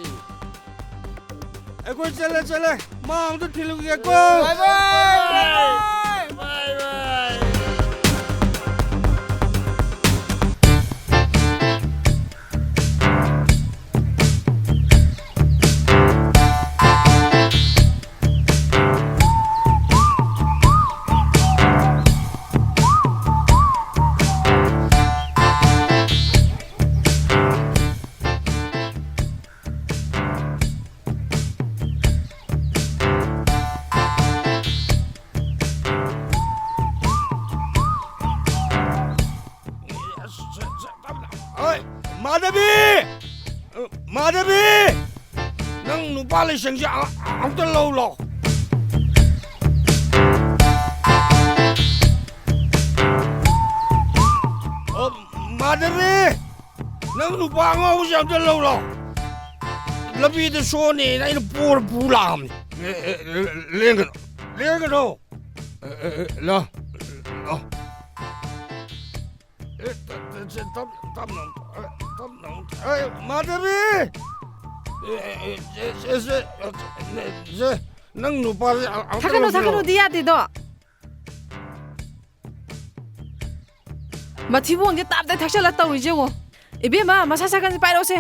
ꯑꯩꯈꯣꯏ ꯆꯠꯂꯦ, ꯆꯠꯂꯦ꯫ ꯃꯥ ꯑꯝꯇ ꯊꯤꯜꯂꯨꯒꯦꯀꯣ꯫ ꯕꯥꯏ ꯕꯥꯏ꯫ ꯕꯥꯏ ꯕꯥꯏ꯫ ꯑꯣꯏ, ꯃꯥꯙꯕꯤ! ꯃꯥꯙꯕꯤ! ꯅꯪ ꯅꯨꯄꯥ ꯂꯩꯁꯪꯁꯦ ꯑ-, ꯑ-, ꯑꯝꯇ ꯂꯧ ꯂꯥꯎ꯫ ꯑꯣ, ꯃꯥꯙꯕꯤ! ꯅꯪ ꯅꯨꯄꯥ ꯑꯉꯥꯎꯕꯁꯦ ꯑꯝꯇ ꯂꯧꯔꯣ꯫ ꯂꯝꯕꯤꯗ ꯁꯣꯛꯑꯅꯤꯅ ꯑꯩꯅ ꯄꯣꯔ ꯄꯨ ꯂꯥꯛꯑꯕꯅꯤ꯫ ꯑꯦ, ꯑꯦ, ꯑꯦ, ꯂꯦꯡꯒꯅꯨ, ꯂꯦꯡꯒꯅꯨ꯫ ꯑꯦ, ꯑꯦ, ꯑꯦ, ꯂꯥ, ꯂꯥ꯫ ꯑꯦ, ꯇ-, ꯇ-, ꯇ-, ꯇꯞ-, ꯇꯞꯅ ꯑꯃꯨꯛ, ꯑꯦ, ꯇꯞꯅ ꯑꯃꯨꯛ꯫ ꯑꯦ, ꯃꯥꯙꯕꯤ! ꯑꯦ, ꯑꯦ, ꯑꯦ, ꯁꯦ, ꯁꯦ, ꯁꯦ, ꯁꯦ, ꯅꯪ ꯅꯨꯄꯥꯁꯦ ꯑ-, ꯑꯝꯇ ꯊꯛꯀꯅꯨ, ꯂꯧꯁꯤꯜꯂꯣ꯫ ꯊꯛꯀꯅꯨꯗꯤ ꯌꯥꯗꯦꯗꯣ꯫ ꯃꯊꯤꯕꯣꯡꯁꯦ ꯇꯥꯞꯇꯥꯏ ꯊꯛꯆꯜꯂ ꯇꯧꯔꯤꯁꯦ ꯌꯦꯡꯉꯣ꯫ ꯏꯕꯦꯝꯃ, ꯃꯁꯥ ꯁꯥꯏꯀꯜꯁꯦ ꯄꯥꯏꯔꯛꯑꯣꯁꯦ꯫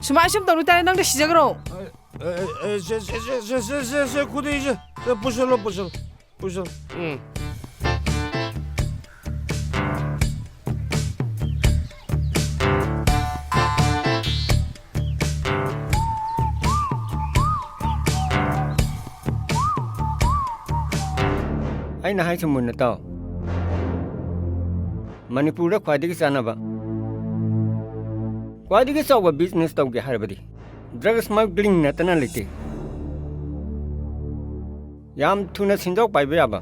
ꯁꯨꯃꯥꯏ ꯁꯨꯝ ꯇꯧꯔꯤ ꯇꯥꯔꯦ, ꯅꯪꯗ ꯁꯤꯖꯈ꯭ꯔꯣ꯫ ꯑꯦ, ꯑꯦ, ꯑꯦ, ꯁꯦ, ꯁꯦ, ꯈꯨꯗꯩꯁꯦ꯫ ꯁꯦ, ꯄꯨꯁꯜꯂꯣ, ꯄꯨꯁꯜꯂꯣ, ꯄꯨꯁꯜꯂꯣ꯫ ꯎꯝ꯫ ꯑꯩꯅ ꯍꯥꯏꯁꯦ ꯃꯨꯟꯅ ꯇꯥꯎ꯫ ꯃꯅꯤꯄꯨꯔꯗ ꯈ꯭ꯋꯥꯏꯗꯒꯤ ꯆꯥꯟꯅꯕ, ꯈ꯭ꯋꯥꯏꯗꯒꯤ ꯆꯥꯎꯕ business ꯇꯧꯒꯦ ꯍꯥꯏꯔꯕꯗꯤ drug smuggling ꯅꯠꯇꯅ ꯂꯩꯇꯦ꯫ ꯌꯥꯝ ꯊꯨꯅ ꯁꯦꯟꯖꯥꯎ ꯄꯥꯏꯕ ꯌꯥꯕ,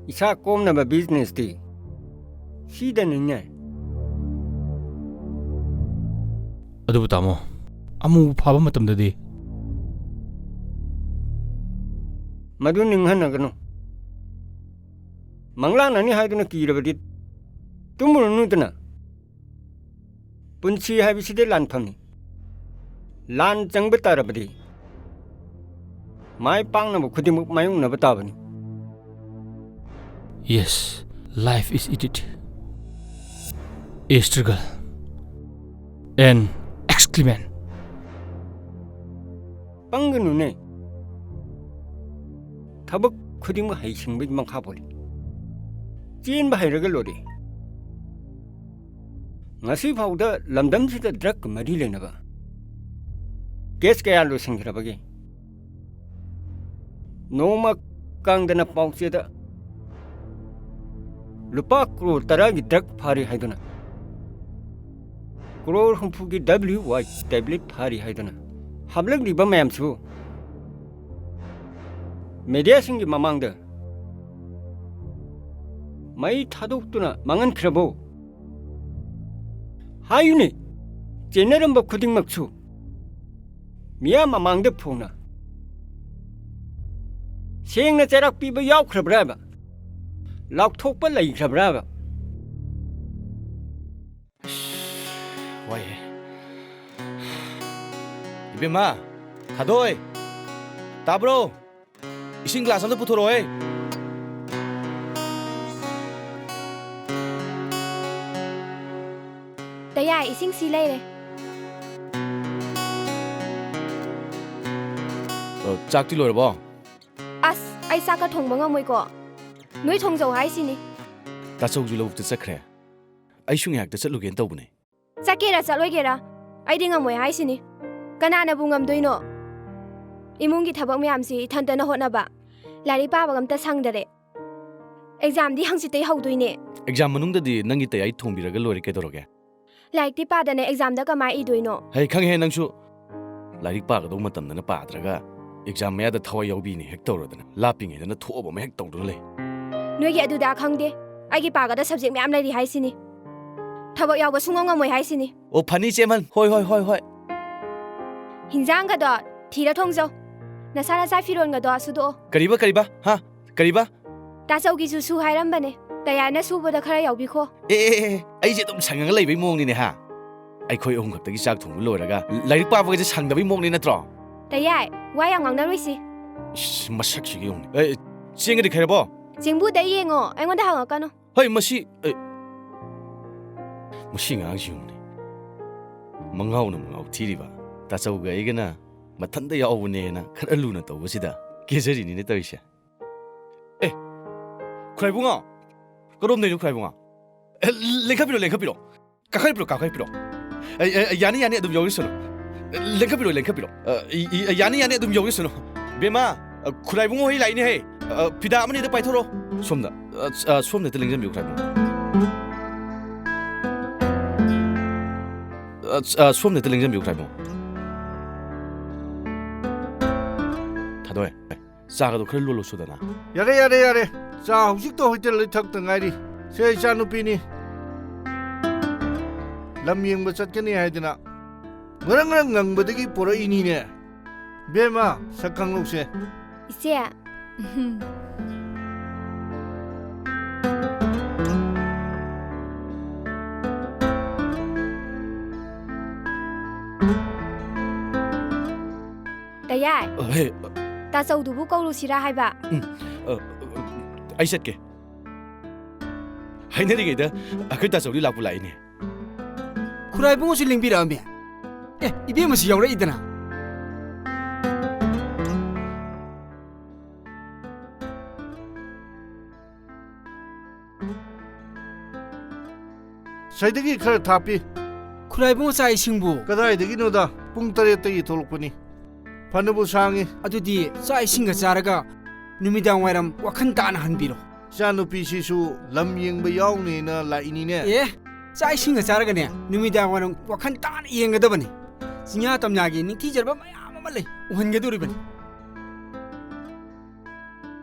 ꯏꯁꯥ ꯀꯣꯝꯅꯕ business ꯇꯤ ꯁꯤꯗꯅꯤꯅꯦ꯫ ꯑꯗꯨꯕꯨ ꯇꯥꯃꯣ, ꯑꯃꯨ ꯐꯥꯕ ꯃꯇꯝꯗꯗꯤ? ꯃꯗꯨ ꯅꯤꯡꯍꯟꯅꯒꯅꯨ꯫ ꯃꯪꯂꯥꯟꯅꯅꯤ ꯍꯥꯏꯗꯨꯅ ꯀꯤꯔꯕꯗꯤ ꯇꯨꯝꯃꯨꯔꯅꯨꯗꯅ꯫ ꯄꯨꯟꯁꯤ ꯍꯥꯏꯕꯁꯤꯗꯤ ꯂꯥꯟꯐꯝꯅꯤ꯫ ꯂꯥꯟ ꯆꯪꯕ ꯇꯥꯔꯕꯗꯤ ꯃꯥꯏ ꯄꯥꯛꯅꯕ ꯈꯨꯗꯤꯡꯃꯛ ꯃꯥꯌꯣꯛꯅꯕ ꯇꯥꯕꯅꯤ꯫ Yes, life is indeed a struggle and excrement. ꯄꯪꯒꯅꯨꯅꯦ꯫ ꯊꯕꯛ ꯈꯨꯗꯤꯡꯃꯛ ꯍꯩꯁꯤꯡꯕꯒꯤ ꯃꯈꯥ ꯄꯣꯜꯂꯤ꯫ ꯆꯦꯟꯕ ꯍꯩꯔꯒ ꯂꯣꯏꯔꯦ꯫ ꯉꯁꯤ ꯐꯥꯎꯗ ꯂꯝꯗꯝꯁꯤꯗ drug ꯀ ꯃꯔꯤ ꯂꯩꯅꯕ case ꯀꯌꯥ ꯂꯣꯏꯁꯤꯟꯈ꯭ꯔꯕꯒꯦ? ꯅꯣꯡꯃ ꯀꯥꯡꯗꯅ ꯄꯥꯎꯆꯦꯗ ꯂꯨꯄꯥ ꯀ꯭ꯔꯣꯔ ꯇꯔꯥꯒꯤ drug ꯐꯥꯔꯤ ꯍꯥꯏꯗꯨꯅ, ꯀ꯭ꯔꯣꯔ ꯍꯨꯝꯐꯨꯒꯤ W Y tablet ꯐꯥꯔꯤ ꯍꯥꯏꯗꯨꯅ ꯍꯥꯞꯂꯛꯂꯤꯕ ꯃꯌꯥꯝꯁꯤꯕꯨ media ꯁꯤꯡꯒꯤ ꯃꯃꯥꯡꯗ ꯃꯩ ꯊꯥꯗꯣꯛꯇꯨꯅ ꯃꯥꯡꯍꯟꯈ꯭ꯔꯕꯣ? ꯍꯥꯏꯌꯨꯅꯦ, ꯆꯦꯟꯅꯔꯝꯕ ꯈꯨꯗꯤꯡꯃꯛꯁꯨ ꯃꯤꯌꯥꯝ ꯃꯃꯥꯡꯗ ꯐꯣꯡꯅ ꯁꯦꯡꯅ ꯆꯩꯔꯥꯛ ꯄꯤꯕ ꯌꯥꯎꯈ꯭ꯔꯕ꯭ꯔꯥꯕ? ꯂꯥꯎꯊꯣꯛꯄ ꯂꯩꯈ꯭ꯔꯕ꯭ꯔꯥꯕ? ꯋꯥꯏꯍꯦ꯫ ꯏꯕꯦꯝꯃ, ꯊꯥꯗꯣꯏ, ꯇꯥꯕ꯭ꯔꯣ? ꯏꯁꯤꯡ ꯒ꯭ꯂꯥꯁ ꯑꯝꯇ ꯄꯨꯊꯣꯔꯛꯑꯣꯍꯦ꯫ ꯇꯌꯥꯏ, ꯏꯁꯤꯡ ꯁꯤ ꯂꯩꯔꯦ꯫ ꯑ, ꯆꯥꯛꯇꯤ ꯂꯣꯏꯔꯕꯣ? ꯑꯁ, ꯑꯩ ꯆꯥꯛꯀ ꯊꯣꯡꯕ ꯉꯝꯃꯣꯏꯀꯣ꯫ ꯅꯣꯏ ꯊꯣꯡꯖꯧ ꯍꯥꯏꯁꯤꯅꯤ꯫ ꯇꯥꯆꯧꯁꯨ ꯂꯧꯕꯨꯛꯇ ꯆꯠꯈ꯭ꯔꯦ꯫ ꯑꯩꯁꯨ ꯉꯥꯏꯍꯥꯛꯇ ꯆꯠꯂꯨꯒꯦꯅ ꯇꯧꯕꯅꯦ꯫ ꯆꯠꯀꯦꯔꯥ ꯆꯠꯂꯣꯏꯒꯦꯔꯥ, ꯑꯩꯗꯤ ꯉꯝꯃꯣꯏ ꯍꯥꯏꯁꯤꯅꯤ꯫ ꯀꯅꯥꯅꯕꯨ ꯉꯝꯗꯣꯏꯅꯣ? ꯏꯃꯨꯡꯒꯤ ꯊꯕꯛ ꯃꯌꯥꯝꯁꯤ ꯏꯊꯟꯇꯅ ꯍꯣꯠꯅꯕ, ꯂꯥꯏꯔꯤꯛ ꯄꯥꯕꯒ ꯑꯝꯇ ꯁꯪꯗꯔꯦ꯫ ꯑꯦꯛꯖꯥꯝꯗꯤ ꯍꯪꯆꯤꯠꯇꯩ ꯍꯧꯗꯣꯏꯅꯦ꯫ ꯑꯦꯛꯖꯥꯝ ꯃꯅꯨꯡꯗꯗꯤ ꯅꯪꯒꯤ ꯇꯌꯥꯏ ꯊꯣꯡꯕꯤꯔꯒ ꯂꯣꯏꯔꯦ, ꯀꯩꯗꯧꯔꯒꯦ? ꯂꯥꯏꯔꯤꯛꯇꯤ ꯄꯥꯗꯅ ꯑꯦꯛꯖꯥꯝꯗ ꯀꯃꯥꯏ ꯏꯗꯣꯏꯅꯣ? ꯍꯩ, ꯈꯪꯉꯦꯍꯦ ꯅꯪꯁꯨ꯫ ꯂꯥꯏꯔꯤꯛ ꯄꯥꯒꯗꯧꯕ ꯃꯇꯝꯗꯅ ꯄꯥꯗ꯭ꯔꯒ, ꯑꯦꯛꯖꯥꯝ ꯃꯌꯥꯗ ꯊꯋꯥꯏ ꯌꯥꯎꯕꯤꯅꯦ ꯍꯦꯛ ꯇꯧꯔꯗꯅ, ꯂꯥꯞꯄꯤꯉꯩꯗꯅ ꯊꯣꯛꯑꯕ ꯑꯃ ꯍꯦꯛ ꯇꯧꯗꯨꯅ ꯂꯩ꯫ ꯅꯣꯏꯒꯤ ꯑꯗꯨꯗ ꯈꯪꯗꯦ, ꯑꯩꯒꯤ ꯄꯥꯒꯗ ꯁꯕꯖꯦꯛ ꯃꯌꯥꯝ ꯂꯩꯔꯤ ꯍꯥꯏꯁꯤꯅꯤ꯫ ꯊꯕꯛ ꯌꯥꯎꯕ ꯁꯨꯡꯉꯝ ꯉꯝꯃꯣꯏ ꯍꯥꯏꯁꯤꯅꯤ꯫ ꯑꯣ, ꯐꯅꯤ ꯆꯦꯃꯟ, ꯍꯣꯏ, ꯍꯣꯏ, ꯍꯣꯏ, ꯍꯣꯏ꯫ ꯍꯤꯟꯖꯥꯡꯒꯗꯣ ꯊꯤꯔ ꯊꯣꯡꯖꯧ꯫ ꯅꯁꯥ ꯅꯁꯥ ꯐꯤꯔꯣꯟꯒꯗꯣ ꯁꯨꯗꯣꯛꯑꯣ꯫ ꯀꯔꯤꯕ, ꯀꯔꯤꯕ? ꯍꯥ? ꯀꯔꯤꯕ? ꯇꯥꯆꯧꯒꯤꯁꯨ ꯁꯨ ꯍꯥꯏꯔꯝꯕꯅꯦ, ꯇꯌꯥꯏꯅ ꯁꯨꯕꯗ ꯈꯔ ꯌꯥꯎꯕꯤꯈꯣ꯫ ꯑꯦ, ꯑꯦ, ꯑꯦ, ꯑꯩꯁꯦ ꯑꯗꯨꯝ ꯁꯪꯉꯒ ꯂꯩꯕꯩ ꯃꯑꯣꯡꯅꯤꯅꯦ, ꯍꯥ? ꯑꯩꯈꯣꯏ ꯑꯍꯨꯝ ꯈꯛꯇꯒꯤ ꯆꯥꯛ ꯊꯣꯡꯕ ꯂꯣꯏꯔꯒ ꯂꯥꯏꯔꯤꯛ ꯄꯥꯕꯒꯁꯦ ꯁꯪꯗꯕꯩ ꯃꯑꯣꯡꯅꯤ ꯅꯠꯇ꯭ꯔꯣ? ꯇꯌꯥꯏ, ꯋꯥ ꯌꯥꯝ ꯉꯥꯡꯅꯔꯣꯏꯁꯤ꯫ ꯏꯁ, ꯃꯁꯛꯁꯤꯒ ꯌꯦꯡꯉꯨꯅꯦ꯫ ꯑꯦ, ꯆꯦꯡꯒꯗꯤ ꯈꯥꯏꯔꯕꯣ? ꯆꯦꯡꯕꯨꯗ ꯌꯦꯡꯉꯣ, ꯑꯩꯉꯣꯟꯗ ꯍꯪꯉꯛꯀꯅꯨ꯫ ꯍꯣꯏ, ꯃꯁꯤ, ꯑꯦ, ꯃꯁꯤ ꯑꯉꯥꯡꯁꯤ ꯌꯦꯡꯉꯨꯅꯦ꯫ ꯃꯉꯥꯎꯅ ꯃꯉꯥꯎ ꯊꯤꯔꯤꯕ꯫ ꯇꯥꯆꯧꯒ ꯑꯩꯒꯅ ꯃꯊꯟꯇ ꯌꯥꯎꯕꯅꯦꯅ ꯈꯔ ꯂꯨꯅ ꯇꯧꯕꯁꯤꯗ ꯀꯦꯖꯔꯤꯅꯤꯅꯦ ꯇꯧꯔꯤꯁꯦ꯫ ꯑꯦ, ꯈꯨꯔꯥꯏꯕꯨꯡꯉꯣ, ꯀꯔꯣꯝꯗꯩꯅꯣ ꯈꯨꯔꯥꯏꯕꯨꯡꯉꯣ? ꯑꯦ, ꯂꯦꯡꯈꯠꯄꯤꯔꯣ, ꯂꯦꯡꯈꯠꯄꯤꯔꯣ꯫ ꯀꯥꯈꯠꯄꯤꯔꯣ, ꯀꯥꯈꯠꯄꯤꯔꯣ꯫ ꯑꯦ, ꯑꯦ, ꯌꯥꯅꯤ, ꯌꯥꯅꯤ, ꯑꯗꯨꯝ ꯌꯥꯎꯖꯁꯅꯨ꯫ ꯂꯦꯡꯈꯠꯄꯤꯔꯣ, ꯂꯦꯡꯈꯠꯄꯤꯔꯣ꯫ ꯑ, ꯏ, ꯏ, ꯌꯥꯅꯤ, ꯌꯥꯅꯤ, ꯑꯗꯨꯝ ꯌꯥꯎꯖꯁꯅꯨ꯫ ꯕꯦꯝꯃ, ꯑ, ꯈꯨꯔꯥꯏꯕꯨꯡꯉꯣ ꯍꯣꯏ ꯂꯥꯛꯏꯅꯦꯍꯦ꯫ ꯑ, ꯐꯤꯗꯥ ꯑꯃꯅꯤꯗ ꯄꯥꯏꯊꯣꯔꯛꯑꯣ꯫ ꯁꯣꯝꯗ꯫ ꯑ, ꯑ, ꯁꯣꯝꯗ ꯍꯦꯛꯇ ꯂꯦꯡꯁꯤꯟꯕꯤꯌꯨ, ꯈꯨꯔꯥꯏꯕꯨꯡꯉꯣ꯫ ꯑ, ꯑ, ꯁꯣꯝꯗ ꯍꯦꯛꯇ ꯂꯦꯡꯁꯤꯟꯕꯤꯌꯨ, ꯈꯨꯔꯥꯏꯕꯨꯡꯉꯣ꯫ ꯊꯥꯗꯣꯏ, ꯆꯥꯒꯗꯣ ꯈꯔ ꯂꯣꯜꯂꯨꯁꯨꯗꯅ꯫ ꯌꯥꯔꯦ, ꯌꯥꯔꯦ, ꯌꯥꯔꯦ꯫ ꯆꯥ ꯍꯧꯖꯤꯛꯇ ꯍꯣꯇꯦꯜꯗꯩ ꯊꯛꯇ ꯉꯥꯏꯔꯤ꯫ ꯁꯦ, ꯏꯆꯥꯅꯨꯄꯤꯅꯤ꯫ ꯂꯝ ꯌꯦꯡꯕ ꯆꯠꯀꯅꯤ ꯍꯥꯏꯗꯅ ꯉꯔꯪ ꯉꯔꯪ ꯉꯪꯕꯗꯒꯤ ꯄꯣꯔꯛꯏꯅꯤꯅꯦ꯫ ꯕꯦꯝꯃ, ꯁꯛ ꯈꯪꯂꯧꯁꯦ꯫ ꯏꯆꯦ꯫ ꯇꯌꯥꯏ꯫ ꯑ, ꯍꯦ, ꯑ, ꯇꯥꯆꯧꯗꯨꯕꯨ ꯀꯧꯔꯨꯁꯤꯔꯥ ꯍꯥꯏꯕ? ꯎꯝ, ꯑ, ꯑ, ꯑꯩ ꯆꯠꯀꯦ꯫ ꯍꯥꯏꯅꯔꯤꯉꯩꯗ ꯑꯩꯈꯣꯏ ꯇꯥꯆꯧꯗꯤ ꯂꯥꯛꯄꯨ ꯂꯥꯛꯏꯅꯦ꯫ ꯈꯨꯔꯥꯏꯕꯨꯡꯁꯨ ꯂꯦꯡꯕꯤꯔꯛꯑꯝꯃꯦ꯫ ꯑꯦ, ꯏꯕꯦꯝꯃꯁꯨ ꯌꯥꯎꯔꯛꯏꯗꯅ꯫ ꯁꯤꯗꯒꯤ ꯈꯔ ꯊꯥꯞꯄꯤ꯫ ꯈꯨꯔꯥꯏꯕꯨꯡ, ꯆꯥꯛ ꯏꯁꯤꯡꯕꯨ? ꯀꯗꯥꯏꯗꯒꯤꯅꯣꯗ, ꯄꯨꯡ ꯇꯔꯦꯠꯇꯒꯤ ꯊꯣꯛꯂꯛꯄꯅꯤ꯫ ꯐꯅꯕꯨ ꯁꯥꯡꯉꯤ꯫ ꯑꯗꯨꯗꯤ ꯆꯥꯛ ꯏꯁꯤꯡꯒ ꯆꯥꯔꯒ ꯅꯨꯃꯤꯗꯥꯡ ꯋꯥꯏꯔꯝ ꯋꯥꯈꯜ ꯇꯥꯅ ꯍꯟꯕꯤꯔꯣ꯫ ꯏꯆꯥꯅꯨꯄꯤꯁꯤꯁꯨ ꯂꯝ ꯌꯦꯡꯕ ꯌꯥꯎꯅꯦꯅ ꯂꯥꯛꯏꯅꯤꯅꯦ꯫ ꯑꯦ, ꯆꯥꯛ ꯏꯁꯤꯡꯒ ꯆꯥꯔꯒꯅꯦ, ꯅꯨꯃꯤꯗꯥꯡ ꯋꯥꯏꯔꯝ ꯋꯥꯈꯜ ꯇꯥꯅ ꯌꯦꯡꯒꯗꯕꯅꯤ꯫ ꯆꯤꯡꯌꯥ ꯇꯝꯌꯥꯒꯤ ꯅꯤꯡꯊꯤꯖꯔꯕ ꯃꯌꯥꯝ ꯑꯃ ꯂꯩ, ꯎꯍꯟꯒꯗꯧꯔꯤꯕꯅꯤ꯫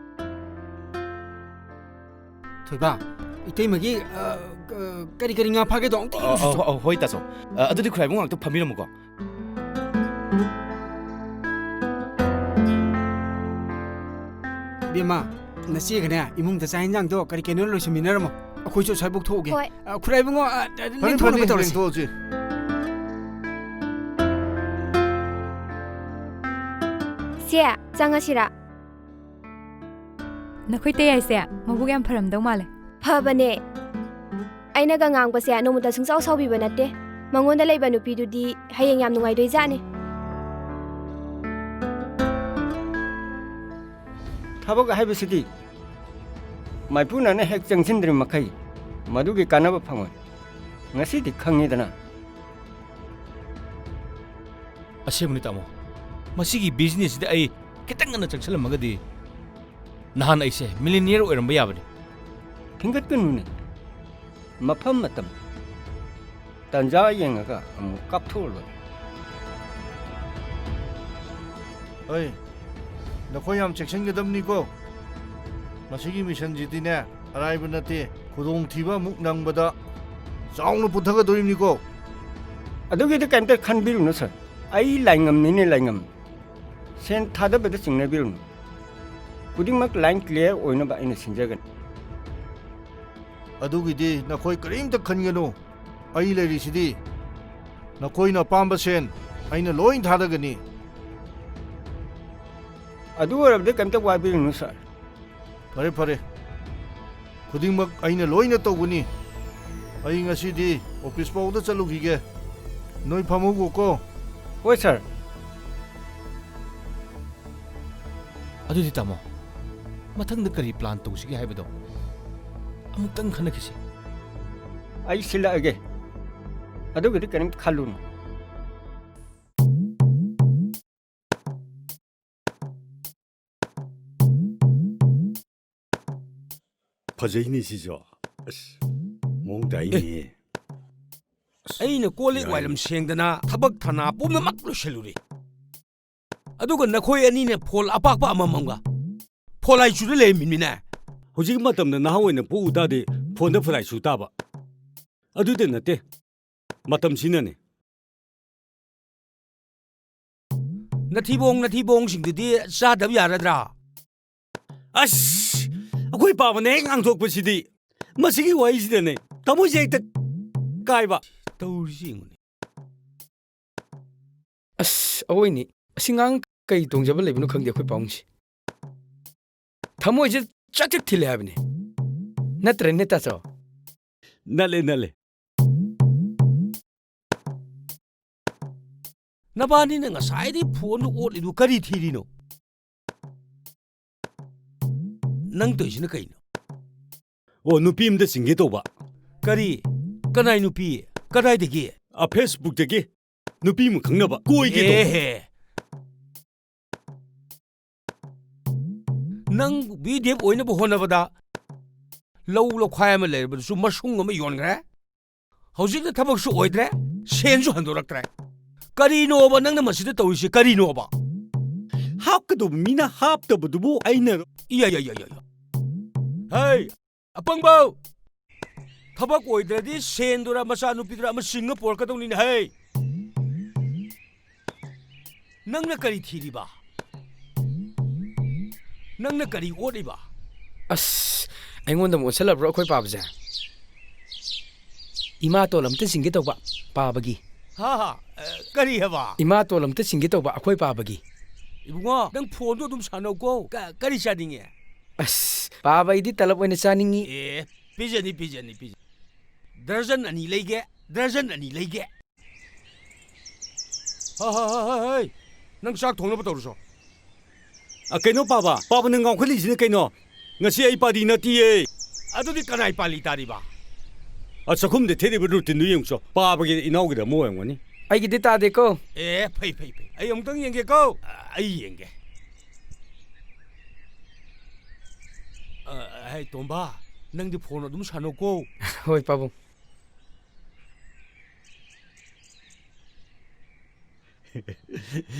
ꯊꯣꯏꯕ, ꯏꯇꯩꯃꯒꯤ, ꯑ, ꯀ-, ꯀꯔꯤ ꯀꯔꯤ ꯉꯥ ꯐꯥꯒꯦꯗꯣ ꯑꯝꯇ ꯑ, ꯌꯦꯡꯉꯨꯆꯣ꯫ ꯑ, ꯑ, ꯍꯣꯏ, ꯇꯥꯆꯧ꯫ ꯑ, ꯑꯗꯨꯗꯤ ꯈꯨꯔꯥꯏꯕꯨꯡ ꯉꯥꯛꯇ ꯐꯝꯕꯤꯔꯝꯃꯨꯀꯣ꯫ ꯏꯕꯦꯝꯃ, ꯅꯆꯦꯒꯅꯦ, ꯏꯃꯨꯡꯗ ꯆꯥꯛ ꯏꯟꯖꯥꯡꯗꯣ ꯀꯔꯤ ꯀꯩꯅꯣ ꯂꯣꯏꯁꯤꯟꯃꯤꯟꯅꯔꯝꯃꯣ꯫ ꯑꯩꯈꯣꯏꯁꯨ ꯑꯁ꯭ꯋꯥꯏꯕꯨꯛ ꯊꯣꯛꯎꯒꯦ꯫ ꯍꯣꯏ꯫ ꯑ, ꯈꯨꯔꯥꯏꯕꯨꯡꯉꯣ, ꯑ, ꯑ, ꯐꯅꯤ, ꯂꯦꯡꯊꯣꯛꯅꯕ ꯐꯅꯤ, ꯇꯧꯔꯁꯤ꯫ ꯂꯦꯡꯊꯣꯛꯑꯁꯤ꯫ ꯆꯦ, ꯆꯪꯉꯁꯤꯔꯥ? ꯅꯈꯣꯏ ꯇꯌꯥꯏꯁꯦ ꯃꯕꯨꯛ ꯌꯥꯝ ꯐꯔꯝꯗꯧ ꯃꯥꯜꯂꯦ꯫ ꯐꯕꯅꯦ꯫ ꯑꯩꯅꯒ ꯉꯥꯡꯕꯁꯦ ꯅꯣꯡꯃꯇ ꯁꯨꯡꯁꯥꯎ ꯁꯥꯎꯕꯤꯕ ꯅꯠꯇꯦ꯫ ꯃꯉꯣꯟꯗ ꯂꯩꯕ ꯅꯨꯄꯤꯗꯨꯗꯤ ꯍꯌꯦꯡ ꯌꯥꯝ ꯅꯨꯡꯉꯥꯏꯗꯣꯏꯖꯥꯠꯅꯤ꯫ ꯊꯕꯛ ꯍꯥꯏꯕꯁꯤꯗꯤ ꯃꯥꯏꯄꯨꯅꯅ ꯍꯦꯛ ꯆꯪꯁꯤꯟꯗ꯭ꯔꯤ ꯃꯈꯩ ꯃꯗꯨꯒꯤ ꯀꯥꯟꯅꯕ ꯐꯪꯉꯣꯏ꯫ ꯉꯁꯤꯗꯤ ꯈꯪꯉꯤꯗꯅ꯫ ꯑꯁꯦꯡꯕꯅꯤ, ꯇꯥꯃꯣ꯫ ꯃꯁꯤꯒꯤ business ꯁꯤꯗ ꯑꯩ ꯈꯤꯇꯪ ꯉꯟꯅ ꯆꯪꯁꯤꯜꯂꯝꯃꯒꯗꯤ ꯅꯍꯥꯟ ꯑꯩꯁꯦ millionaire ꯑꯣꯏꯔꯝꯕ ꯌꯥꯕꯅꯤ꯫ ꯈꯤꯟꯒꯠꯀꯅꯨꯅꯦ꯫ ꯃꯐꯝ ꯃꯇꯝ ꯇꯥꯟꯖꯥ ꯌꯦꯡꯉꯒ ꯑꯃꯨꯛ ꯀꯥꯞꯊꯣꯛꯑ ꯂꯣꯏꯔꯦ꯫ ꯑꯩ, ꯅꯈꯣꯏ ꯌꯥꯝ ꯆꯦꯛꯁꯤꯟꯒꯗꯕꯅꯤꯀꯣ꯫ ꯃꯁꯤꯒꯤ mission ꯁꯤꯗꯤꯅꯦ, ꯑꯔꯥꯏꯕ ꯅꯠꯇꯦ꯫ ꯈꯨꯗꯣꯡꯊꯤꯕ ꯑꯃꯨꯛ ꯅꯪꯕꯗ ꯆꯥꯎꯅ ꯄꯨꯊꯒꯗꯣꯔꯤꯕꯅꯤꯀꯣ꯫ ꯑꯗꯨꯒꯤꯗꯤ ꯀꯩꯝꯇ ꯈꯟꯕꯤꯔꯨꯅꯨ, ꯁꯥꯔ꯫ ꯑꯩ ꯂꯥꯏꯉꯝꯅꯤꯅꯦ, ꯂꯥꯏꯉꯝ꯫ ꯁꯦꯟ ꯊꯥꯗꯕꯗ ꯆꯤꯡꯅꯕꯤꯔꯨꯅꯨ꯫ ꯈꯨꯗꯤꯡꯃꯛ line clear ꯑꯣꯏꯅꯕ ꯑꯩꯅ ꯁꯤꯟꯖꯒꯅꯤ꯫ ꯑꯗꯨꯒꯤꯗꯤ ꯅꯈꯣꯏ ꯀꯔꯤꯝꯇ ꯈꯟꯒꯅꯨ꯫ ꯑꯩ ꯂꯩꯔꯤꯁꯤꯗꯤ꯫ ꯅꯈꯣꯏꯅ ꯑꯄꯥꯝꯕ ꯁꯦꯟ ꯑꯩꯅ ꯂꯣꯏ ꯊꯥꯗꯒꯅꯤ꯫ ꯑꯗꯨ ꯑꯣꯏꯔꯕꯗꯤ ꯀꯩꯝꯇ ꯋꯥꯕꯤꯔꯨꯅꯨ, ꯁꯥꯔ꯫ ꯐꯔꯦ, ꯐꯔꯦ꯫ ꯈꯨꯗꯤꯡꯃꯛ ꯑꯩꯅ ꯂꯣꯏꯅ ꯇꯧꯒꯅꯤ꯫ ꯑꯩ ꯉꯁꯤꯗꯤ office ꯐꯥꯎꯗ ꯆꯠꯂꯨꯈꯤꯒꯦ꯫ ꯅꯣꯏ ꯐꯝꯍꯧꯒꯣꯀꯣ꯫ ꯍꯣꯏ, ꯁꯥꯔ꯫ ꯑꯗꯨꯗꯤ ꯇꯥꯃꯣ, ꯃꯊꯪꯗ ꯀꯔꯤ plan ꯇꯧꯁꯤꯒꯦ ꯍꯥꯏꯕꯗꯣ ꯑꯃꯨꯛꯇꯪ ꯈꯟꯅꯈꯤꯁꯤ꯫ ꯑꯩ ꯁꯤꯜꯂꯛꯑꯒꯦ꯫ ꯑꯗꯨꯒꯤꯗꯤ ꯀꯔꯤꯝꯇ ꯈꯜꯂꯨꯅꯨ꯫ ꯐꯖꯩꯅꯦ ꯁꯤꯁꯨ꯫ ꯑꯁ, ꯃꯑꯣꯡ ꯇꯥꯏꯅꯦ꯫ ꯑꯩꯅ ꯀꯣꯜ ꯂꯤꯛ ꯌꯥꯏ꯫ ꯋꯥꯏꯔꯝ ꯁꯦꯡꯗꯅ ꯊꯕꯛ ꯊꯅꯥ ꯄꯨꯝꯅꯃꯛ ꯂꯣꯏꯁꯤꯜꯂꯨꯔꯦ꯫ ꯑꯗꯨꯒ ꯅꯈꯣꯏ ꯑꯅꯤꯅ ꯐꯣꯜ ꯑꯄꯥꯛꯄ ꯑꯃꯃꯝꯒ ꯐꯣꯂꯥꯏ ꯆꯨꯔ ꯂꯩꯔꯝꯃꯤꯅꯤꯅꯦ꯫ ꯍꯧꯖꯤꯛ ꯃꯇꯝꯗ ꯅꯍꯥ ꯑꯣꯏꯅ ꯄꯣꯛꯎ ꯇꯥꯔꯗꯤ ꯐꯣꯟꯗ ꯐꯣꯂꯥꯏ ꯆꯨ ꯇꯥꯕ꯫ ꯑꯗꯨꯗ ꯅꯠꯇꯦ, ꯃꯇꯝꯁꯤꯅꯅꯦ꯫ ꯅꯊꯤꯕꯣꯡ ꯅꯊꯤꯕꯣꯡꯁꯤꯡꯗꯨꯗꯤ ꯆꯥꯗꯕ ꯌꯥꯔꯗ꯭ꯔꯥ? ꯑꯁ! ꯑꯩꯈꯣꯏ ꯄꯥꯕꯅ ꯍꯦꯛ ꯉꯥꯡꯊꯣꯛꯄꯁꯤꯗꯤ, ꯃꯁꯤꯒꯤ ꯋꯥꯍꯩꯁꯤꯗꯅꯦ ꯊꯃꯣꯏꯁꯦ ꯍꯦꯛꯇ ꯀꯥꯏꯕ꯫ ꯇꯧꯔꯤꯁꯤ ꯌꯦꯡꯉꯨꯅꯦ꯫ ꯑꯁ, ꯑꯋꯣꯏꯅꯤ, ꯑꯁꯤ ꯉꯥꯡ ꯀꯩ ꯇꯣꯡꯖꯕ ꯂꯩꯕꯅꯣ ꯈꯪꯗꯦ ꯑꯩꯈꯣꯏ ꯄꯥꯕꯨꯡꯁꯤ꯫ ꯊꯃꯣꯏꯁꯦ ꯆꯥꯛ ꯆꯥꯛ ꯊꯤꯜꯂꯦ ꯍꯥꯏꯕꯅꯤ꯫ ꯅꯠꯇ꯭ꯔꯅꯦ, ꯇꯥꯆꯧ? ꯅꯠꯂꯦ, ꯅꯠꯂꯦ꯫ ꯅꯕꯥꯅꯤꯅ ꯉꯁꯥꯏꯗꯩ ꯐꯣꯟꯗꯨ ꯑꯣꯠꯂꯤꯗꯨ ꯀꯔꯤ ꯊꯤꯔꯤꯅꯣ? ꯅꯪ ꯇꯧꯔꯤꯁꯤꯅ ꯀꯩꯅꯣ? ꯑꯣ, ꯅꯨꯄꯤ ꯑꯃꯗ ꯆꯤꯡꯒꯦ ꯇꯧꯕ꯫ ꯀꯔꯤ? ꯀꯅꯥꯏ ꯅꯨꯄꯤ? ꯀꯗꯥꯏꯗꯒꯤ? ꯑ, Facebook-ꯇꯒꯤ꯫ ꯅꯨꯄꯤ ꯑꯃ ꯈꯪꯅꯕ꯫ ꯀꯣꯏꯒꯦ ꯇꯧꯕ꯫ ꯑꯦꯍꯦ꯫ ꯅꯪ ꯕꯤ ꯗꯦꯞ ꯑꯣꯏꯅꯕ ꯍꯣꯠꯅꯕꯗ ꯂꯧ ꯂꯧꯈꯥꯏ ꯑꯃ ꯂꯩꯔꯕꯗꯨꯁꯨ ꯃꯁꯨꯡ ꯑꯃ ꯌꯣꯟꯈ꯭ꯔꯦ꯫ ꯍꯧꯖꯤꯛꯅ ꯊꯕꯛꯁꯨ ꯑꯣꯏꯗ꯭ꯔꯦ, ꯁꯦꯟꯁꯨ ꯍꯟꯗꯣꯔꯛꯇ꯭ꯔꯦ꯫ ꯀꯔꯤꯅꯣꯕ ꯅꯪꯅ ꯃꯁꯤꯗ ꯇꯧꯔꯤꯁꯦ? ꯀꯔꯤꯅꯣꯕ? ꯍꯥꯞꯀꯗꯧꯕ ꯃꯤꯅ ꯍꯥꯞꯇꯕꯗꯨꯕꯨ ꯑꯩꯅ ꯏꯌꯥ, ꯌꯥ, ꯌꯥ, ꯌꯥ, ꯌꯥ꯫ ꯍꯩ, ꯑꯄꯪꯕꯧ! ꯊꯕꯛ ꯑꯣꯏꯗ꯭ꯔꯗꯤ ꯁꯦꯟꯗꯨꯔ ꯃꯆꯥꯅꯨꯄꯤꯗꯨꯔ ꯑꯃ ꯁꯤꯡꯉ ꯄꯣꯔꯛꯀꯗꯧꯅꯤꯅꯦ, ꯍꯩ! ꯅꯪꯅ ꯀꯔꯤ ꯊꯤꯔꯤꯕ? ꯅꯪꯅ ꯀꯔꯤ ꯑꯣꯠꯂꯤꯕ? ꯑꯁ, ꯑꯩꯉꯣꯟꯗ ꯑꯃꯨꯛ ꯑꯣꯠꯁꯜꯂꯕ꯭ꯔꯣ ꯑꯩꯈꯣꯏ ꯄꯥꯕꯁꯦ? ꯏꯃꯥꯇꯣꯟ ꯑꯝꯇ ꯆꯤꯡꯒꯦ ꯇꯧꯕ, ꯄꯥꯕꯒꯤ꯫ ꯍꯥ ꯍꯥ, ꯑ, ꯀꯔꯤ ꯍꯥꯏꯕ? ꯏꯃꯥꯇꯣꯟ ꯑꯝꯇ ꯆꯤꯡꯒꯦ ꯇꯧꯕ ꯑꯩꯈꯣꯏ ꯄꯥꯕꯒꯤ꯫ ꯏꯕꯨꯡꯉꯣ, ꯅꯪ ꯐꯣꯟꯗꯣ ꯑꯗꯨꯝ ꯁꯥꯟꯅꯧꯀꯣ꯫ ꯀ-, ꯀꯔꯤ ꯆꯥꯅꯤꯡꯉꯦ? ꯑꯁ, ꯄꯥꯕ, ꯑꯩꯗꯤ ꯇꯂꯞ ꯑꯣꯏꯅ ꯆꯥꯅꯤꯡꯉꯤ꯫ ꯑꯦ, ꯄꯤꯖꯅꯤ, ꯄꯤꯖꯅꯤ, ꯄꯤꯖꯅꯤ꯫ ꯗꯔꯖꯟ ꯑꯅꯤ ꯂꯩꯒꯦ, ꯗꯔꯖꯟ ꯑꯅꯤ ꯂꯩꯒꯦ꯫ ꯍ, ꯍ, ꯍ, ꯍ, ꯍꯩ! ꯅꯪ ꯆꯥꯛ ꯊꯣꯡꯅꯕ ꯇꯧꯔꯨꯆꯣ꯫ ꯑ, ꯀꯩꯅꯣ ꯄꯥꯕ? ꯄꯥꯕ, ꯅꯪ ꯉꯥꯎꯈꯠꯂꯤꯁꯤꯅ ꯀꯩꯅꯣ? ꯉꯁꯤ ꯑꯩ ꯄꯥꯔꯇꯤ ꯅꯠꯇꯤꯌꯦ꯫ ꯑꯗꯨꯗꯤ ꯀꯅꯥꯏ ꯄꯥꯔꯇꯤ ꯇꯥꯔꯤꯕ? ꯑ, ꯆꯥꯛꯈꯨꯝꯗ ꯊꯦꯠꯂꯤꯕ ꯔꯨꯇꯤꯟꯗꯨ ꯌꯦꯡꯉꯨꯆꯣ꯫ ꯄꯥꯕꯒꯤ ꯏꯅꯥꯎꯒꯤꯗ ꯑꯃ ꯑꯣꯏꯔꯝꯒꯅꯤ꯫ ꯑꯩꯒꯤꯗꯤ ꯇꯥꯗꯦꯀꯣ꯫ ꯑꯦ, ꯐꯩ, ꯐꯩ, ꯐꯩ꯫ ꯑꯩ ꯑꯃꯨꯛꯇꯪ ꯌꯦꯡꯒꯦꯀꯣ꯫ ꯑ, ꯑꯩ ꯌꯦꯡꯒꯦ꯫ ꯑ, ꯍꯩ, ꯇꯣꯝꯕ, ꯅꯪꯗꯤ ꯐꯣꯟ ꯑꯗꯨꯝ ꯁꯥꯟꯅꯧꯀꯣ꯫ ꯍꯣꯏ, ꯄꯥꯕꯨꯡ꯫